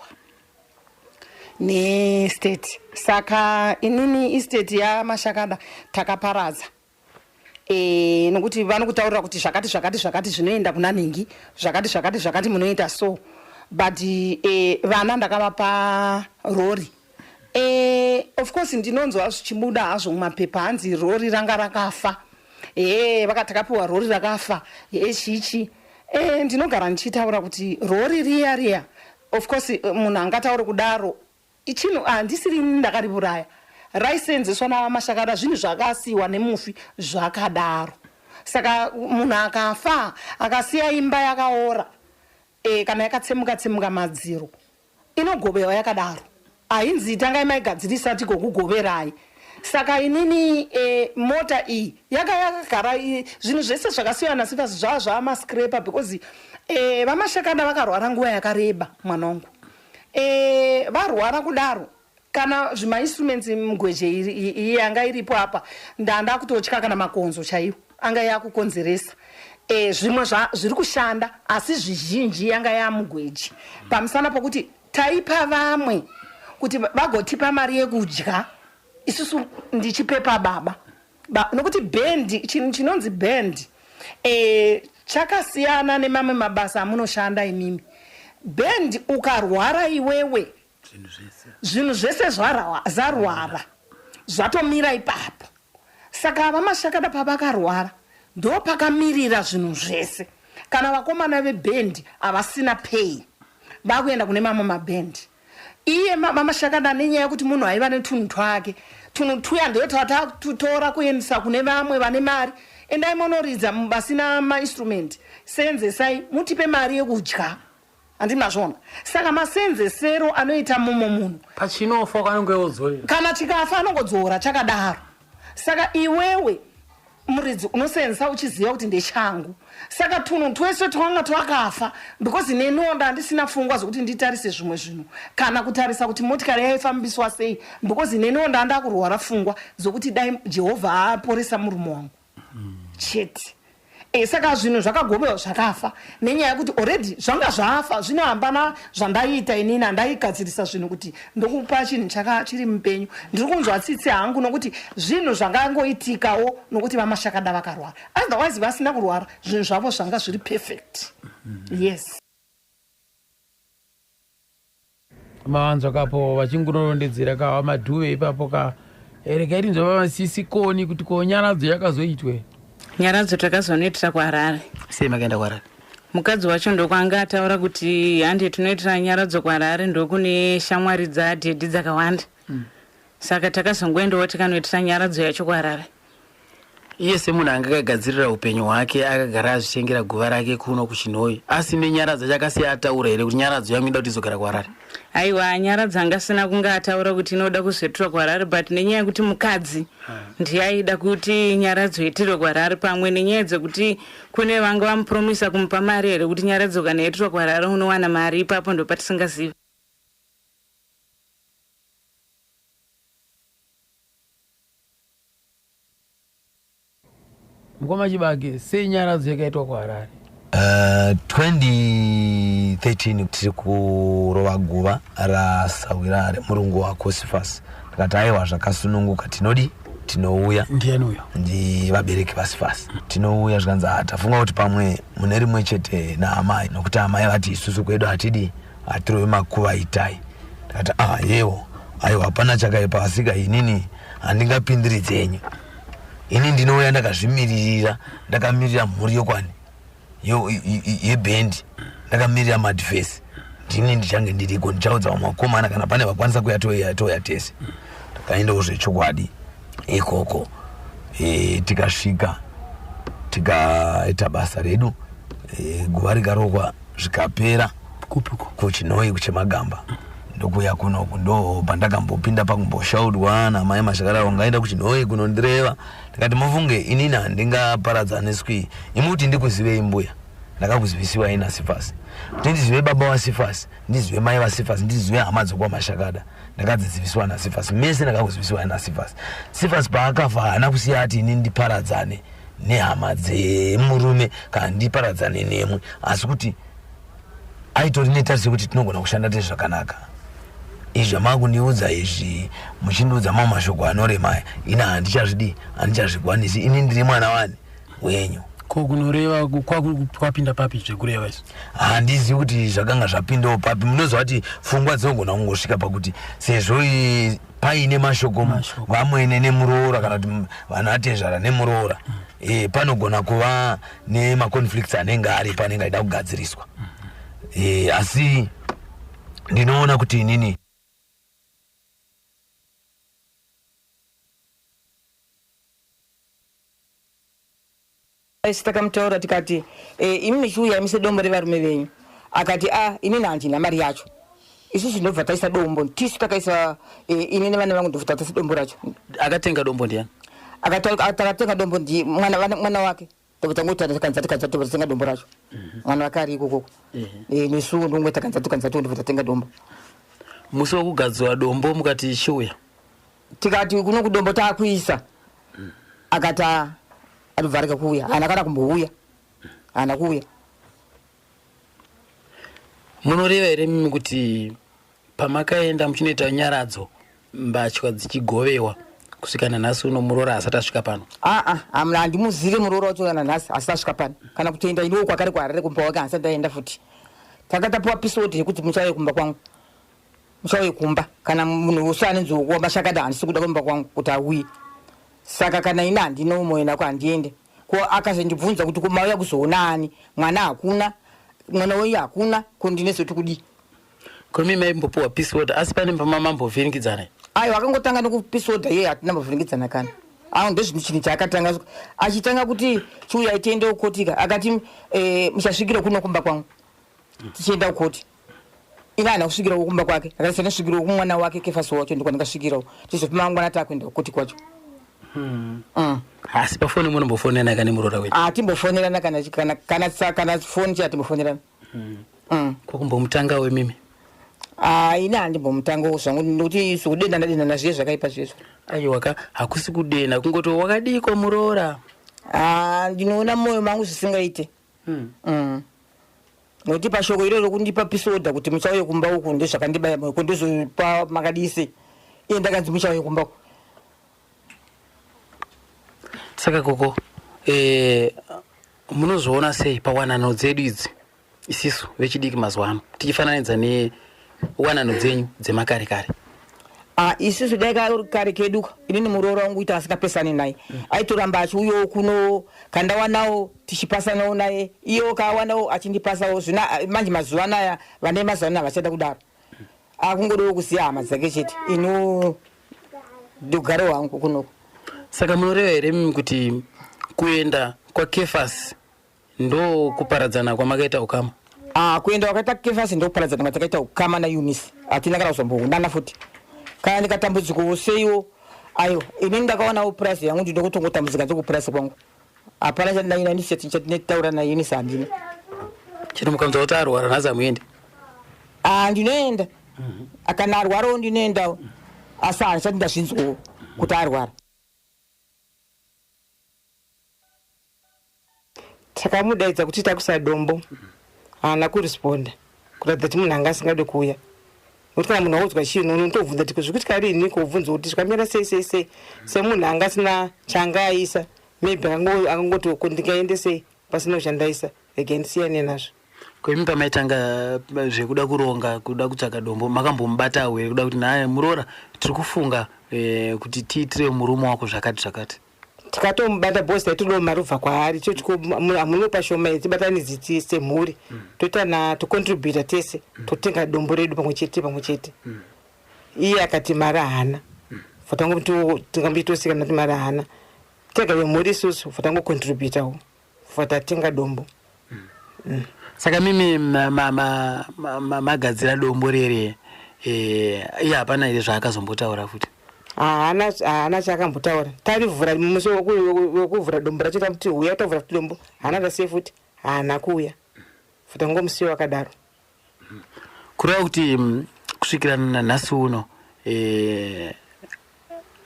S11: nestate. Saka inini estate yaMashakada takaparadza, nokuti vanokutaurira kuti zvakati zvakati zvakati zvinoenda kuna nhingi, zvakati zvakati zvakati munoita so. But vana ndakavapa rori. Of course ndinonzwa zvichibuda hazvo mumapepa, hanzi rori ranga rakafa, e vakati takapiwa rori rakafa, e chichi. Ndinogara ndichitaura kuti rori riya riya, of course munhu angatauri kudaro, chinhu handisiri ini ndakariuraya, raisenzeswa navaMashakada, zvinhu zvakasiyiwa nemufi zvakadaro. Saka munhu akafa akasiya imba yakaora, kana yakatsemuka tsemuka madziro, inogovewa yakadaro, hainzi tangai maigadzirisa tigokugoverai. Saka inini mota iyi yaka yakagara, zvinhu zvese zvakasiyiwa nasifasi zvava zvavamascraper, because vaMashakada vakarwara nguva yakareba, mwana wangu. Varwara kudaro, kana zvimainstruments mugweje iyi yanga iripo apa, ndanda kutotya kana makonzo chaiwo anga yakukonzeresa. E, zvimwe zviri kushanda asi zvizhinji yanga yamugweji pamusana pokuti taipa vamwe kuti vagotipa mari yekudya isusu ndichipepa baba ba, nokuti bhendi chinhu chinonzi bhendi e, chakasiyana nemamwe mabasa amunoshanda imimi bhendi ukarwara iwewe zvinhu zvese zarwara zvatomira ipapo saka vamashakada pavakarwara ndopakamirira zvinhu zvese kana vakomana vebhendi havasina pay vakuenda kune mamwe mabhendi iye vamashakada nenyaya yekuti munhu aiva netunhu twake tunhu tuya ndiyo twatatutora kuendesa kune vamwe vane mari endai monoridza vasina mainstrument senzesai mutipe mari yekudya handiti mazviona saka masenzesero anoita mumwe munhu
S3: pachinofa kanonge odzorera
S11: kana chikafa anongodzora chakadaro saka iwewe muridzi unosenzesa uchiziva kuti ndechangu saka tunhu twese twanga twakafa because neniwo ndandisina pfungwa zvokuti nditarise zvimwe zvinhu kana kutarisa kuti motikari yaifambiswa sei because neniwo ndandakurwara pfungwa dzokuti dai jehovha aporesa murume wangu chete e, saka zvinhu zvakagovewa zvakafa nenyaya yekuti already zvanga zvafa zvino hambana zvandaiita inini handaigadzirisa zvinhu kuti ndokupa chinhu chaka chiri mupenyu ndiri kunzwa tsitsi hangu nokuti zvinhu zvangangoitikawo nokuti vamashakada vakarwara otherwise vasina kurwara zvinhu zvavo zvanga zviri perfect yes
S1: Mawanzwa kapo vachingonorondedzera ka vamadhuve ipapo ka eh, regai tinzwa vamasisi koni kuti ko nyaradzo yakazoitwe
S14: Nyaradzo takazonoitira kuHarare.
S3: Sei makaenda kuHarare?
S14: Mukadzi wacho ndokwanga ataura kuti hande tinoitira nyaradzo kuHarare ndokune shamwari dzadhedhi dzakawanda. Saka takazongoendawo tikanoitira nyaradzo yacho kuHarare.
S3: Iye semunhu anga akagadzirira hupenyu hwake akagara azvitengera guva rake kuno kuChinhoyi asi nenyaradzo chakasiya ataura here kuti nyaradzo yangu inoda kuti izogara kuHarare?
S14: Aiwa nyaradzo anga asina kunge ataura kuti inoda kuzoitirwa kuHarare but nenyaya yekuti mukadzi ndiye aida kuti nyaradzo iitirwe kuHarare pamwe nenyaya dzekuti kune vanga vamupromisa kumupa mari here kuti nyaradzo kana yaitirwa kuHarare unowana mari ipapo ndopatisingazivi.
S1: Mukoma Chibage, sei nyaradzo yakaitwa kuHarare?
S2: 2013 tiri kurova guva rasahwira remurungu waCosifas ndikati aiwa zvakasununguka tinodi tinouya
S3: ndiani uyo
S2: ndi vabereki vasifas tinouya zvikanzi "Ah, tafunga kuti pamwe mune rimwe chete naamai nokuti amai vati isusu kwedu hatidi hatirovi makuva itai ndikati ah yewo aiwa hapana chakaipa asika inini handingapindiri dzenyu ini ndinouya ndakazvimiririra ndakamirira mhuri yokwani yebhendi ndakamirira madhifesi ndini ndichange ndiriko ndichaudza vamwe vakomana kana pane vakwanisa kuya touya touya tese takaendawo zvechokwadi ikoko e, tikasvika tikaita basa redu e, guva rikarokwa zvikapera kuchinhoyi kuchemagamba ndokuuya kunoku ndo pandakambopinda pakumboshaudwa namai mashakara ungaenda kuchinhoyi kunondireva ndikati mufunge inini handingaparadzaniswi imi kuti ndikuzivei mbuya ndakakuzivisiwai nasifasi kuti ndizive baba vasifasi ndizive mai vasifasi ndizive hama dzokwamashakada ndakadziziviswa nasifasi mese ndakakuzivisiwai nasifasi sifasi paakafa haana kusiya ati ini ndiparadzane nehama dzemurume kana ndiparadzane nemwe asi kuti aitori netarisi yekuti tinogona kushanda tese zvakanaka izvi zvamakundiudza izvi muchindiudza mamwe mashoko anorema aya ini handichazvidii handichazvikwanisi ini ndiri mwana wani wenyu
S3: ko kunoreva kwapinda papi zvekureva izvi
S2: handizivi kuti zvakanga zvapindawo papi munoziva kuti pfungwa dzinogona kungosvika pakuti sezvo paine mashoko vamwene nemuroora kana kuti vanatezvara nemuroora mm. e, panogona kuva nemaconflicts anenge aripo anenge aida kugadziriswa mm. e, asi ndinoona kuti inini
S12: Isu takamutaura tikati e, imi michiuya mise dombo revarume venyu akati a ah, inini handina mari yacho isusu ndobva taisa dombo tisu takaisa e, ini nevana vangu ndobva taisa dombo racho
S3: akatenga dombo ndiyani
S12: takatenga dombo ndi mwana, mwana wake ndobva tangoti takanza tikanza tobva tatenga dombo racho mhm. mwana wake ari ikokoko e, nesuwo ndongwe takanza tikanza to ndobva tatenga dombo
S3: musi wekugadzwa dombo mukati chiuya
S12: tikati kuno kudombo takuisa akati ah, anobva arega kuuya haana kana kumbouya Haana kuuya.
S1: Munoreva here mimi kuti pamakaenda muchinoita nyaradzo, mbatya dzichigovewa, kusvika nanhasi uno muroora asati asvika pano?
S12: Aa, hamuna, handimuzive muroora wacho kana nhasi asati asvika pano, kana kutoenda iniwo kwakare kuHarare kumba wake handisati ndaenda futi. Tanga tapiwa peace order yekuti muchauye kumba kwangu, muchauye kumba. Kana munhu wose ane nzoko wamashakada handisi kuda kumba kwangu kuti auye. Saka kana ini handina moyo nako, handiende. Ko akazondibvunza kuti kumauya kuzoona ani? Mwana hakuna, mwana wenyu hakuna, ko ndinezoti kudii?
S1: Komi maimbopiwa peace order, asi pane pamamambovhiringidzana?
S12: Aiwa, akangotanga nekupeace order iye, hatina mbovhiringidzana kana. Awo ndezvinhu chinhu chaakatanga achitanga kuti chiuyai tiende kukotika. Akati muchasvikira kuno kumba kwangu tichienda kukoti. Ine hana kusvikirawo kumba kwake, akati sandasvikirawo kumwana wake Kefasi wacho, ndiko ndingasvikirawo tizopa mangwana takuenda kukoti kwacho.
S1: Asi pafoni munombofonerana kane muroora wenyu?
S12: Hatimbofonerana kana kana kana kana foni chi hatimbofonerana.
S1: Kokumbomutangawo imimi?
S12: Ah, ini handimbomutangawo zvangu, nokuti zvokudendana dendana zviye zvakaipa zvezvo.
S1: Aiwa ka, hakusi kudena, kungoti wakadiko muroora.
S12: Ah, ndinoona mwoyo mangu zvisingaite. Nokuti pashoko iroro kundipa peace order kuti muchauye kumba uku, ndezvakandibaya moyo. Ko ndozopa makadii iye ndakanzi muchauye kumba uku?
S1: Saka koko munozoona sei pawanano dzedu idzi isisu vechidiki mazuva ano, tichifananidza newanano dzenyu dzemakare kare?
S12: Ah, isusu dai kare kedu ka, inini muroora wangu ita asingapesani naye, aitoramba achiuyawo kuno kandawanawo tichipasanawo naye, iyewo kaawanawo achindipasawo. Zvino manje mazuva anaya, vane mazuva anaya vachada kudaro, akungodawo kusiya hama dzake chete. Ino ndogarawo hangu kunoko.
S1: Saka munoreva here mimi kuti kuenda kwaKefas ndo kuparadzana kwamakaita ukama?
S12: Ah, kuenda kwakaita Kefasi ndo kuparadzana kwatakaita ukama naEunice. Hatina kana kuzomboonana futi. Kana ndikatambudzikawo seiwo, aiwa, inini ndakawanawo purazi yangu, ndinoda kutongotambudzika ndikupurazi kwangu. Hapana chandinaeunice chandinotaura naEunice, handina.
S1: Chero mukanzwa kuti arwara nhasi, hamuendi?
S12: Ah, ndinoenda. Kana arwarawo ndinoendawo, asi handisati ndazvinzwawo kuti arwara.
S16: Takamudaidza kuti takusa dombo, haana kuresponda, kuratidza kuti munhu anga asingade kuuya. Nokuti kana munhu audzwa chinhu, unotobvunza kuti zvikuitika rini, kubvunza kuti zvikamira sei sei sei. Semunhu anga asina chaanga aisa, maybe akangoti ko ndingaende sei pasina chandaisa, regai ndisiyane nazvo.
S1: Koimi pamaitanga zvekuda kuronga kuda kutsvaga dombo, makambomubatawo here kuda kuti naye muroora tiri kufunga kuti tiitire murume wako zvakati zvakati?
S16: Tikatomubata bhosi, taitodawo mari kubva kwaari. Choti hamunopa shoma idzi, tibatanidzi semhuri, toitana tocontributa tese, totenga dombo redu pamwe chete pamwe chete. Iye akati mari haana. Tingamboitosikana kuti mari haana, tega vemhuri isusu fatangocontributawo, fatatenga dombo.
S1: Saka mimi magadzira dombo rere, iye hapana here zvaakazombotaura futi?
S16: Haana, haana chaakambotaura. Tarivhura musi wekuvhura dombo racho, tamuti huya tavhura futi dombo, haana tasei futi, haana kuuya futi, angomusiwo akadaro.
S1: Kureva kuti kusvikira nanhasi uno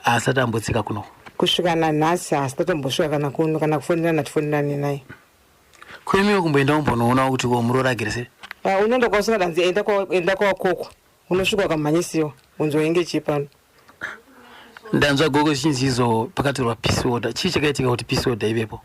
S1: haasati ambotsika kuno?
S16: Kusvika nanhasi haasi tatombosvika kana kuno, kana kufonerana tifonerane naye.
S1: Kuimiwo kumboenda kumbonoonawo kuti ko muroora agere sei?
S16: Ah, unoenda kwausingadanzi enda kwawakokwa, unosvika ukamhanyisiwa unzi wainge chii pano.
S1: Ndanzwa gogo zvichinzi izo pakatorwa peace order. Chii chakaitika kuti peace order ivepo?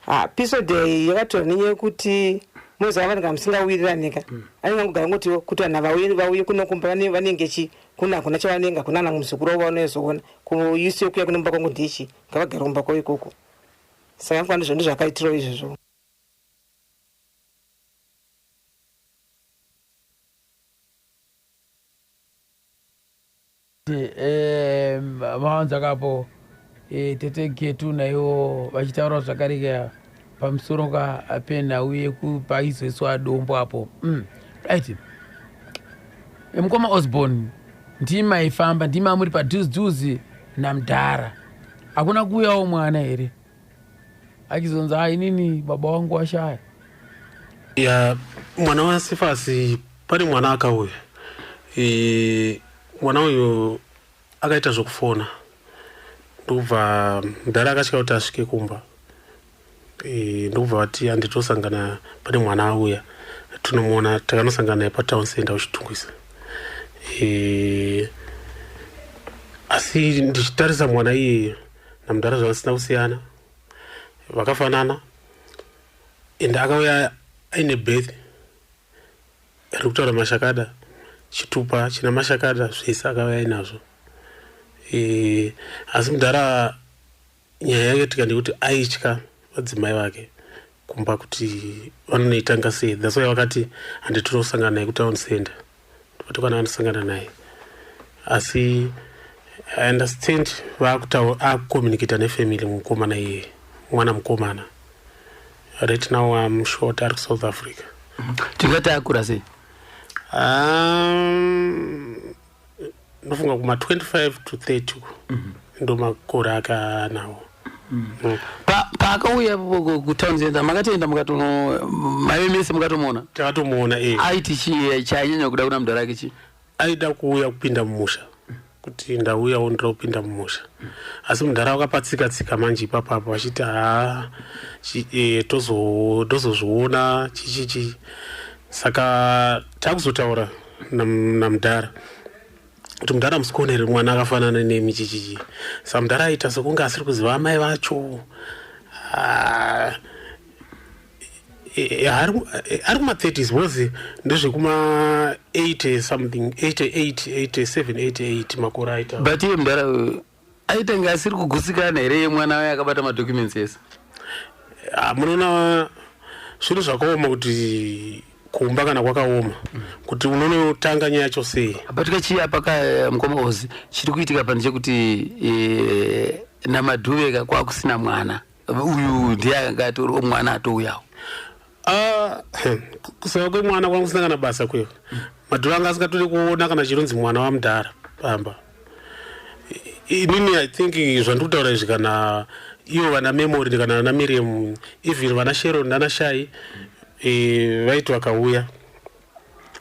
S16: Ah, peace order iyi yakatorwa nenyaya yekuti munoziva vanhu kana musingawiriranika, anenge angogara ngoti kuti vanhu vauye kuno kumba vanenge chi kuno hakuna chavanenge, hakuna na muzukuru wavo vanozoona kuisi yokuya kuno mumba kwangu ndichi ngavagare kumba kwavo ikoko. Saka nkuva ndizvo ndizvakaitirawo izvozvo.
S1: Mawanza kapo tete Getu naiwo vachitaura zvakare pamusoro ka penhau yekupaizoiswa dombo apo. Right, mukoma Osborne, ndimaifamba ndima muri padhuze dhuze namudhara, hakuna kuuyawo mwana here achizonzi a inini baba wangu washaya?
S7: Ya, mwana waSifasi, pane mwana akauya. Mwana uyu akaita zvokufona, ndokubva mudhara akatya kuti asvike kumba. Ndokubva vati handitosangana pane mwana auya tinomuona. Takanosangana naye patown center kuChitungwiza. Asi ndichitarisa mwana iyeye namudhara, zvavasina kusiyana, vakafanana. Ende akauya aine birth iri kutaura Mashakada, chitupa china Mashakada, zvese akauya ainazvo. Asi mudhara nyaya yakaitika ndekuti aitya vadzimai vake kumba kuti vanonoitanga sei. That's why vakati handitinosangana naye kutown center, ndopatokwana vanosangana naye. Asi I understand vaakutaura, akucommunicata nefamily. Mukomana iyeye, mwana mukomana, right now I'm sure ari kuSouth Africa.
S1: Tingati akura sei?
S7: Ndofunga kuma 25 to 30 uko, ndo makore ake anawo.
S1: Paakauya kutown center, makatoenda mukatono maive mese mukatomuona?
S7: Takatomuona, e.
S1: Aiti chii chainyanya kuda kuna mudhara ake chii?
S7: Aida kuuya kupinda mumusha, kuti ndauyawo, ndoda kupinda mumusha. Asi mudhara wakapatsika tsika manje ipapapo, achiti haa, tozozviona chichichi. Saka takuzotaura namudhara kuti mudhara, musikuona here mwana akafanana nemi, chichichi? Saka mudhara aita sekunge asiri kuziva amai vacho. Ah, ari kuma-30s because ndezvekuma 80 something, 88, 87, 88 makore aita.
S1: But iye mudhara uyu aitanga asiri kugutsikana here, mwana waye akabata madocuments ese?
S7: Ah, munoona zvinhu zvakaoma kuti kumba kana kwakaoma kuti unonotanga nyaya yacho sei.
S1: But kachii apa ka, mukoma Ozi, chiri kuitika pa ndechekuti naMadhuveka kwakusina mwana uyu, ndiye anga atori mwana atouyawo.
S7: Ah, kusava kwemwana kwanga kusina kana basa kweyo. Madhuve anga asingatori kuona kana chinonzi mwana wamudhara pamba. Inini I think zvandiri kutaura izvi, kana ivo vana Memory, kana vana Miriam, even vana Sharon nana Shai, vaiti vakauya,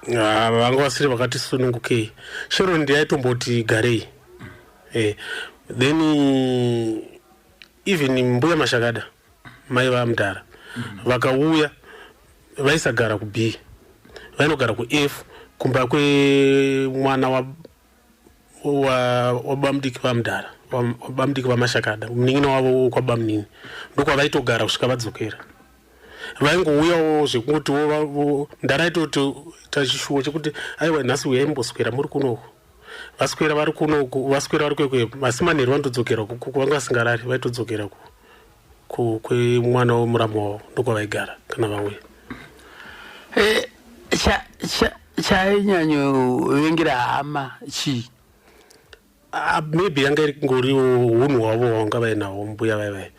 S7: ah, vanga vasiri vakati sunungukei. Sharon ndiye aitomboti garei. Then even mbuya Mashakada, mai vamudhara, vakauya vaisagara kuB, vainogara kuF, kumba kwemwana wabamudiki vamudhara, wabamudiki vaMashakada, munin'ina wavo kwabamunini, ndokwavaitogara kusvika vadzokera. Vaingouyawo zvekungoti mudhara aitoti tachishuwo chekuti aiwa, nhasi uyai mumboswera muri kunoku. Vaswera vari kunoku, vaswera vari kwekwe, asi manheru vanotodzokera vanga vasingarari, vaitodzokera kwemwana wemuramu wavo, ndokwavaigara kana vauya.
S1: Chainyanyovengera hama chii?
S7: Ah, maybe yanga iri kungoriwo unhu hwavo hwavanga vainahwo mbuya vaivai,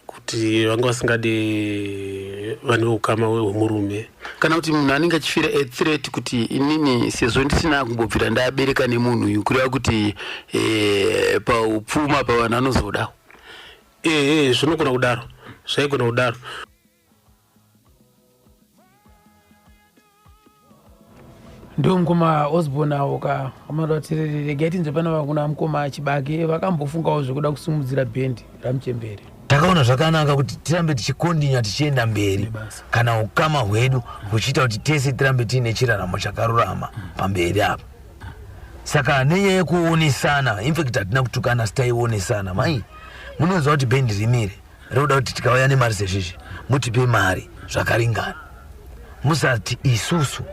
S7: kuti vanga vasingadi vanhu veukama hwemurume.
S1: Kana kuti munhu anenge achifira a threat kuti inini sezvo ndisina kumbobvira ndabereka nemunhu uyu, kureva kuti paupfuma pavanhu anozodawo.
S7: Ehe, zvinogona kudaro, zvaigona kudaro.
S1: Ndo mukoma Osborne avo ka amada tirere. Regai tinzwe pana kuna mukoma Chibage, vakambofungawo zvekuda kusimudzira bhendi ramuchembere.
S2: Takaona zvakanaka kuti tirambe tichikondinya, tichienda mberi, kana ukama hwedu huchiita kuti tese tirambe tiine chiraramo chakarurama pamberi apa. Saka nenyaya yekuonesana, in fact hatina kutukana, asi taionesana. Mai, munoziva kuti bhendi rimire rinoda kuti tikauya nemari sezvizvi, mutipe mari zvakaringana. Musati isusu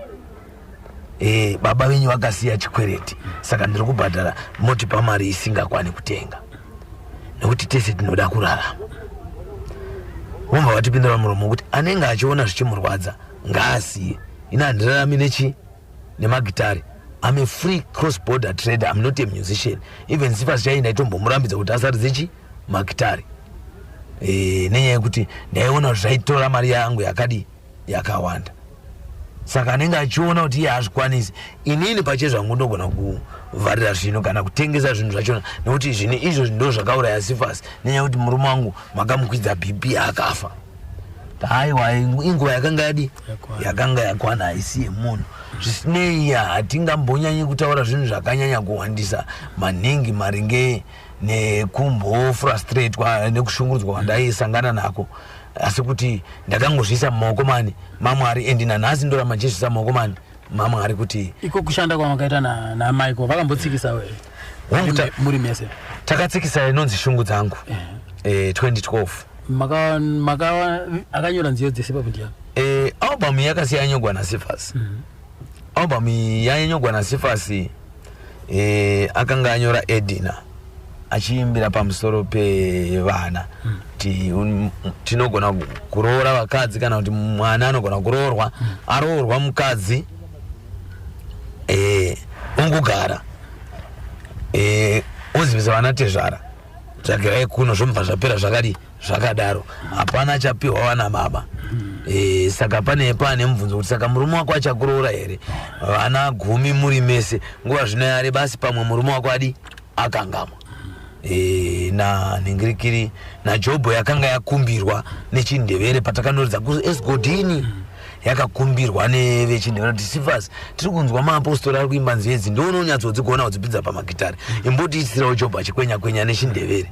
S2: baba venyu vakasiya chikwereti, saka ndiri kubhadhara, motipa mari isingakwani kutenga, nekuti tese tinoda kurarama. Vobva vatipindura muromo kuti anenge achiona zvichimurwadza ngaasiye. Ina handirarami nechi nemagitari. I'm a free cross border trader, I'm not a musician. Even Sifas chai ndaitombomurambidza kuti asaridze chi magitari, nenyaya yekuti ndaiona kuti zvaitora mari yangu yakadi yakawanda. Saka anenge achiona kuti iye haazvikwanisi, inini pachezvangu ndogona kuvharira zvinhu kana kutengesa zvinhu zvachona, nekuti zvinhu izvo ndo zvakauraya Sifas, nenyaya yekuti murume wangu makamukwidza BP akafa. Aiwa, inguva yakanga yadi yakanga yakwana, haisi yemunhu. Zvisinei, hatingambonyanyi kutaura zvinhu zvakanyanya kuwandisa maningi maringe nekumbofrustratwa nekushungurudzwa kwandaisangana nako. Asi kuti ndakangozviisa mumaoko mani maMwari, and nanhasi ndoramba ndichizviisa mumaoko mani maMwari kuti
S3: Iko kushanda kwamakaita naMichael, vakambotsikisa here muri mese?
S2: Takatsikisa inonzi Shungu Dzangu, 2012.
S3: Akanyora nziyo dzese papo ndiani?
S2: Album yakasiya yanyogwa naCephas. Album iyi yanyogwa naCephas. Akanga anyora Edina achiimbira pamusoro pevana kuti tinogona kuroora vakadzi, kana kuti mwana anogona kuroorwa, aroorwa mukadzi, ongogara, ozivisa vana tezvara, tsvagirai kuno, zvomubva zvapera zvakadi zvakadaro, hapana chapiwa vana baba. Saka pane mubvunzo kuti saka murume wako achakuroora here, vana 10 muri mese, nguva zvino yare basi, pamwe murume wako adi akangamwa. Nanhingirikiri naJobho yakanga yakumbirwa nechindevere patakanoridza kuEsgodini, yakakumbirwa nevechindevere kuti Cephas, tiri kunzwa maapostori ari kuimba nziyo idzi, ndounonyatsodzigona kudzipidza pamagitari, imbotiitirawo Jobho achikwenya kwenya nechindevere.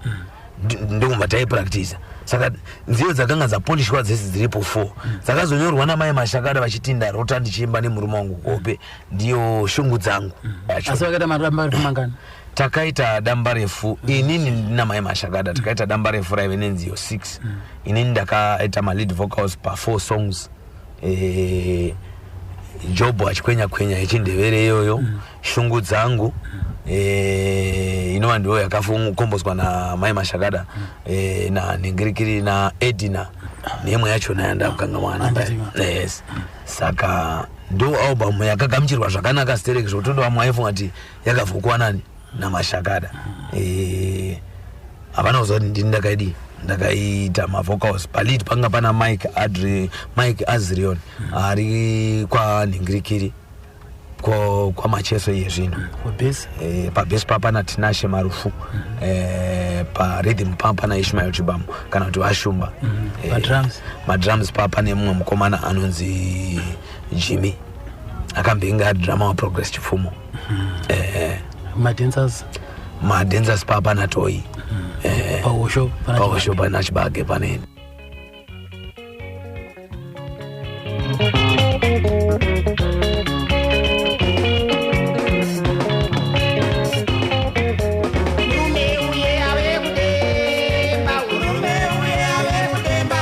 S2: Ndokubva taipractisa. Saka nziyo dzakanga dzapolishwa dzese dziripo 4 dzakazonyorwa namai Mashakada vachiti ndarota ndichiimba nemurume wangu kuhope, ndiyo Shungu Dzangu yacho.
S3: Asi vakaita maramba refu mangani?
S2: Takaita damba refu inini ndina mai Mashakada. Takaita damba refu raive nenziyo 6. Inini ndakaita malead vocals pa4 songs, Jobho achikwenya kwenya yechindevere iyoyo, Shungu Dzangu, inova ndiyo yakakombozwa namai Mashakada, nanhingirikiri naEdina, neimwe yachona yandakukangamwana. Yes, saka ndo album yakagamuchirwa zvakanaka stereki, zvokuti vamwe vaifunga kuti yakavhukwa nani naMashakada. Havana kuziva kuti ndini ndakaidi ndakaita mavocals. Palead panga pana Mike Adri, Mike Azrion ari kwanhingirikiri kwaMacheso iye zvino. Pabass papana Tinashe Marufu, parhythm papana Ishmael Chibamu kana kuti Vashumba.
S3: Madrums?
S2: Madrums papane mumwe mukomana anonzi Jimmy, akambenge ari drummer waProgress Chipfumo.
S3: Madancers?
S2: Madancers papana Toi.
S3: Pahosho pana?
S2: Pahosho pana Chibage paneni.
S11: Murume uye ave kudemba, murume uye ave kudemba,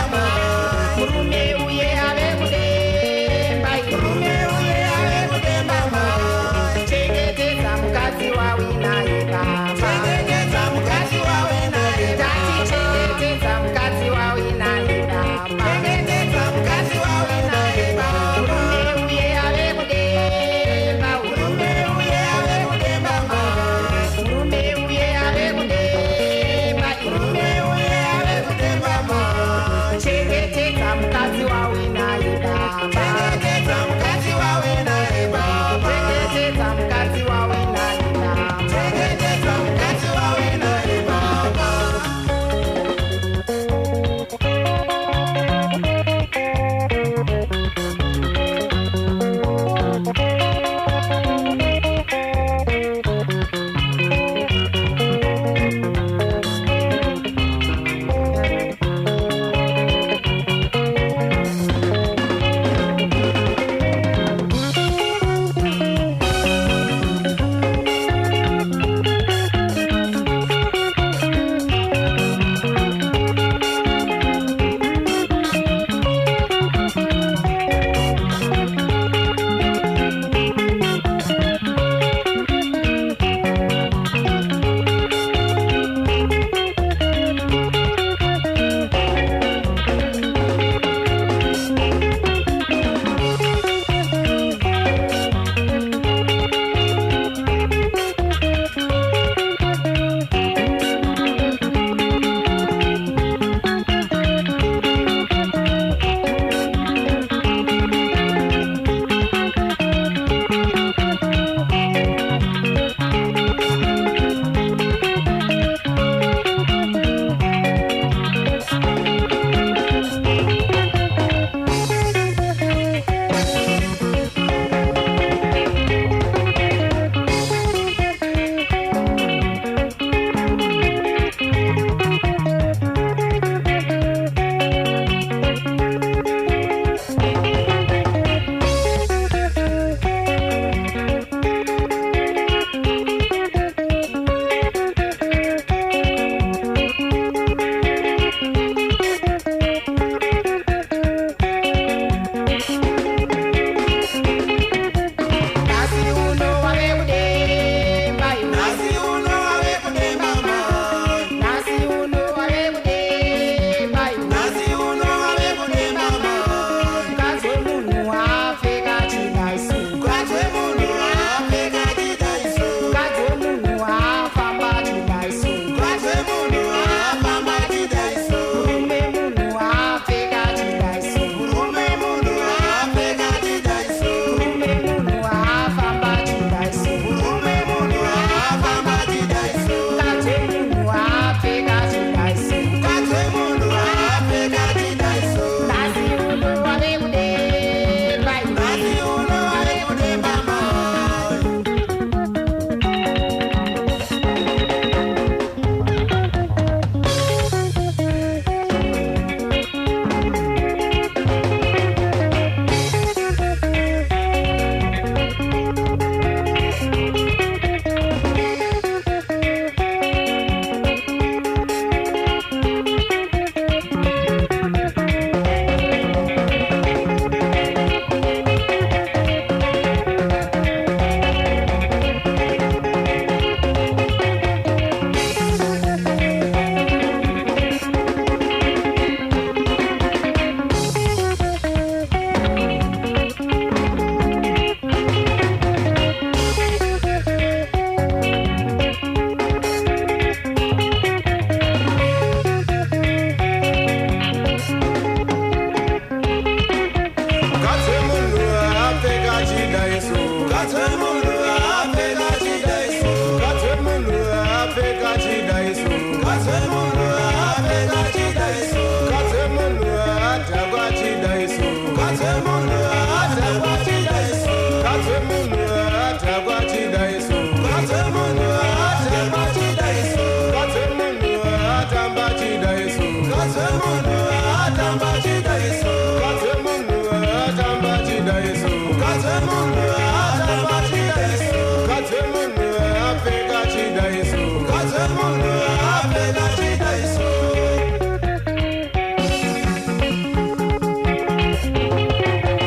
S11: murume uye ave kudemba, murume uye ave kudemba. Chengetedza mukadzi wawinaye baba, chengetedza mukadzi wawinaye, tati chengetedza mukadzi wawinaye.
S10: Thank you.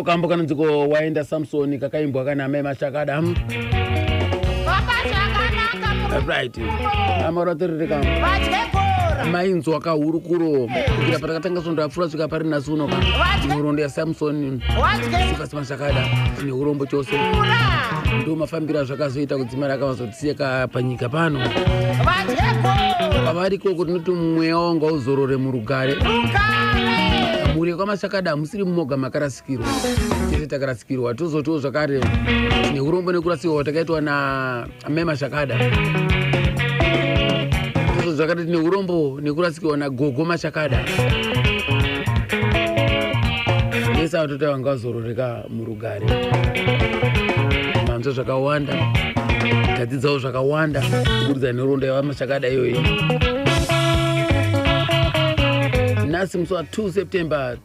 S1: Ndokambo kanonziko Waenda Samsoni, kakaimbwa kana amai Mashakada. Right, amaratiriri mainzwa kahurukuro kubvira patakatanga svondo yapfuura svika pari nhasi uno ka, nhoroondo yaSamson Sifasi Mashakada neurombo chose. Ndo mafambiro azvakazoita kudzimara akavazotisiya panyika pano. Kwavari ikoko tinoti mweya wanga uzorore murugare. Mhuri yekwaMashakada, hamusiri mumoga makarasikirwa, tese takarasikirwa. Tozotiwo zvakare tine urombo nekurasikirwa kwatakaitwa naamai Mashakada. Tozo zvakare tine urombo nekurasikirwa nagogo Mashakada. Vese ava toti vanga vazororeka murugare. Manzwa zvakawanda, tadzidzawo zvakawanda kuburikidza nerondo yavaMashakada iyoyi. Nhasi musi wa2 September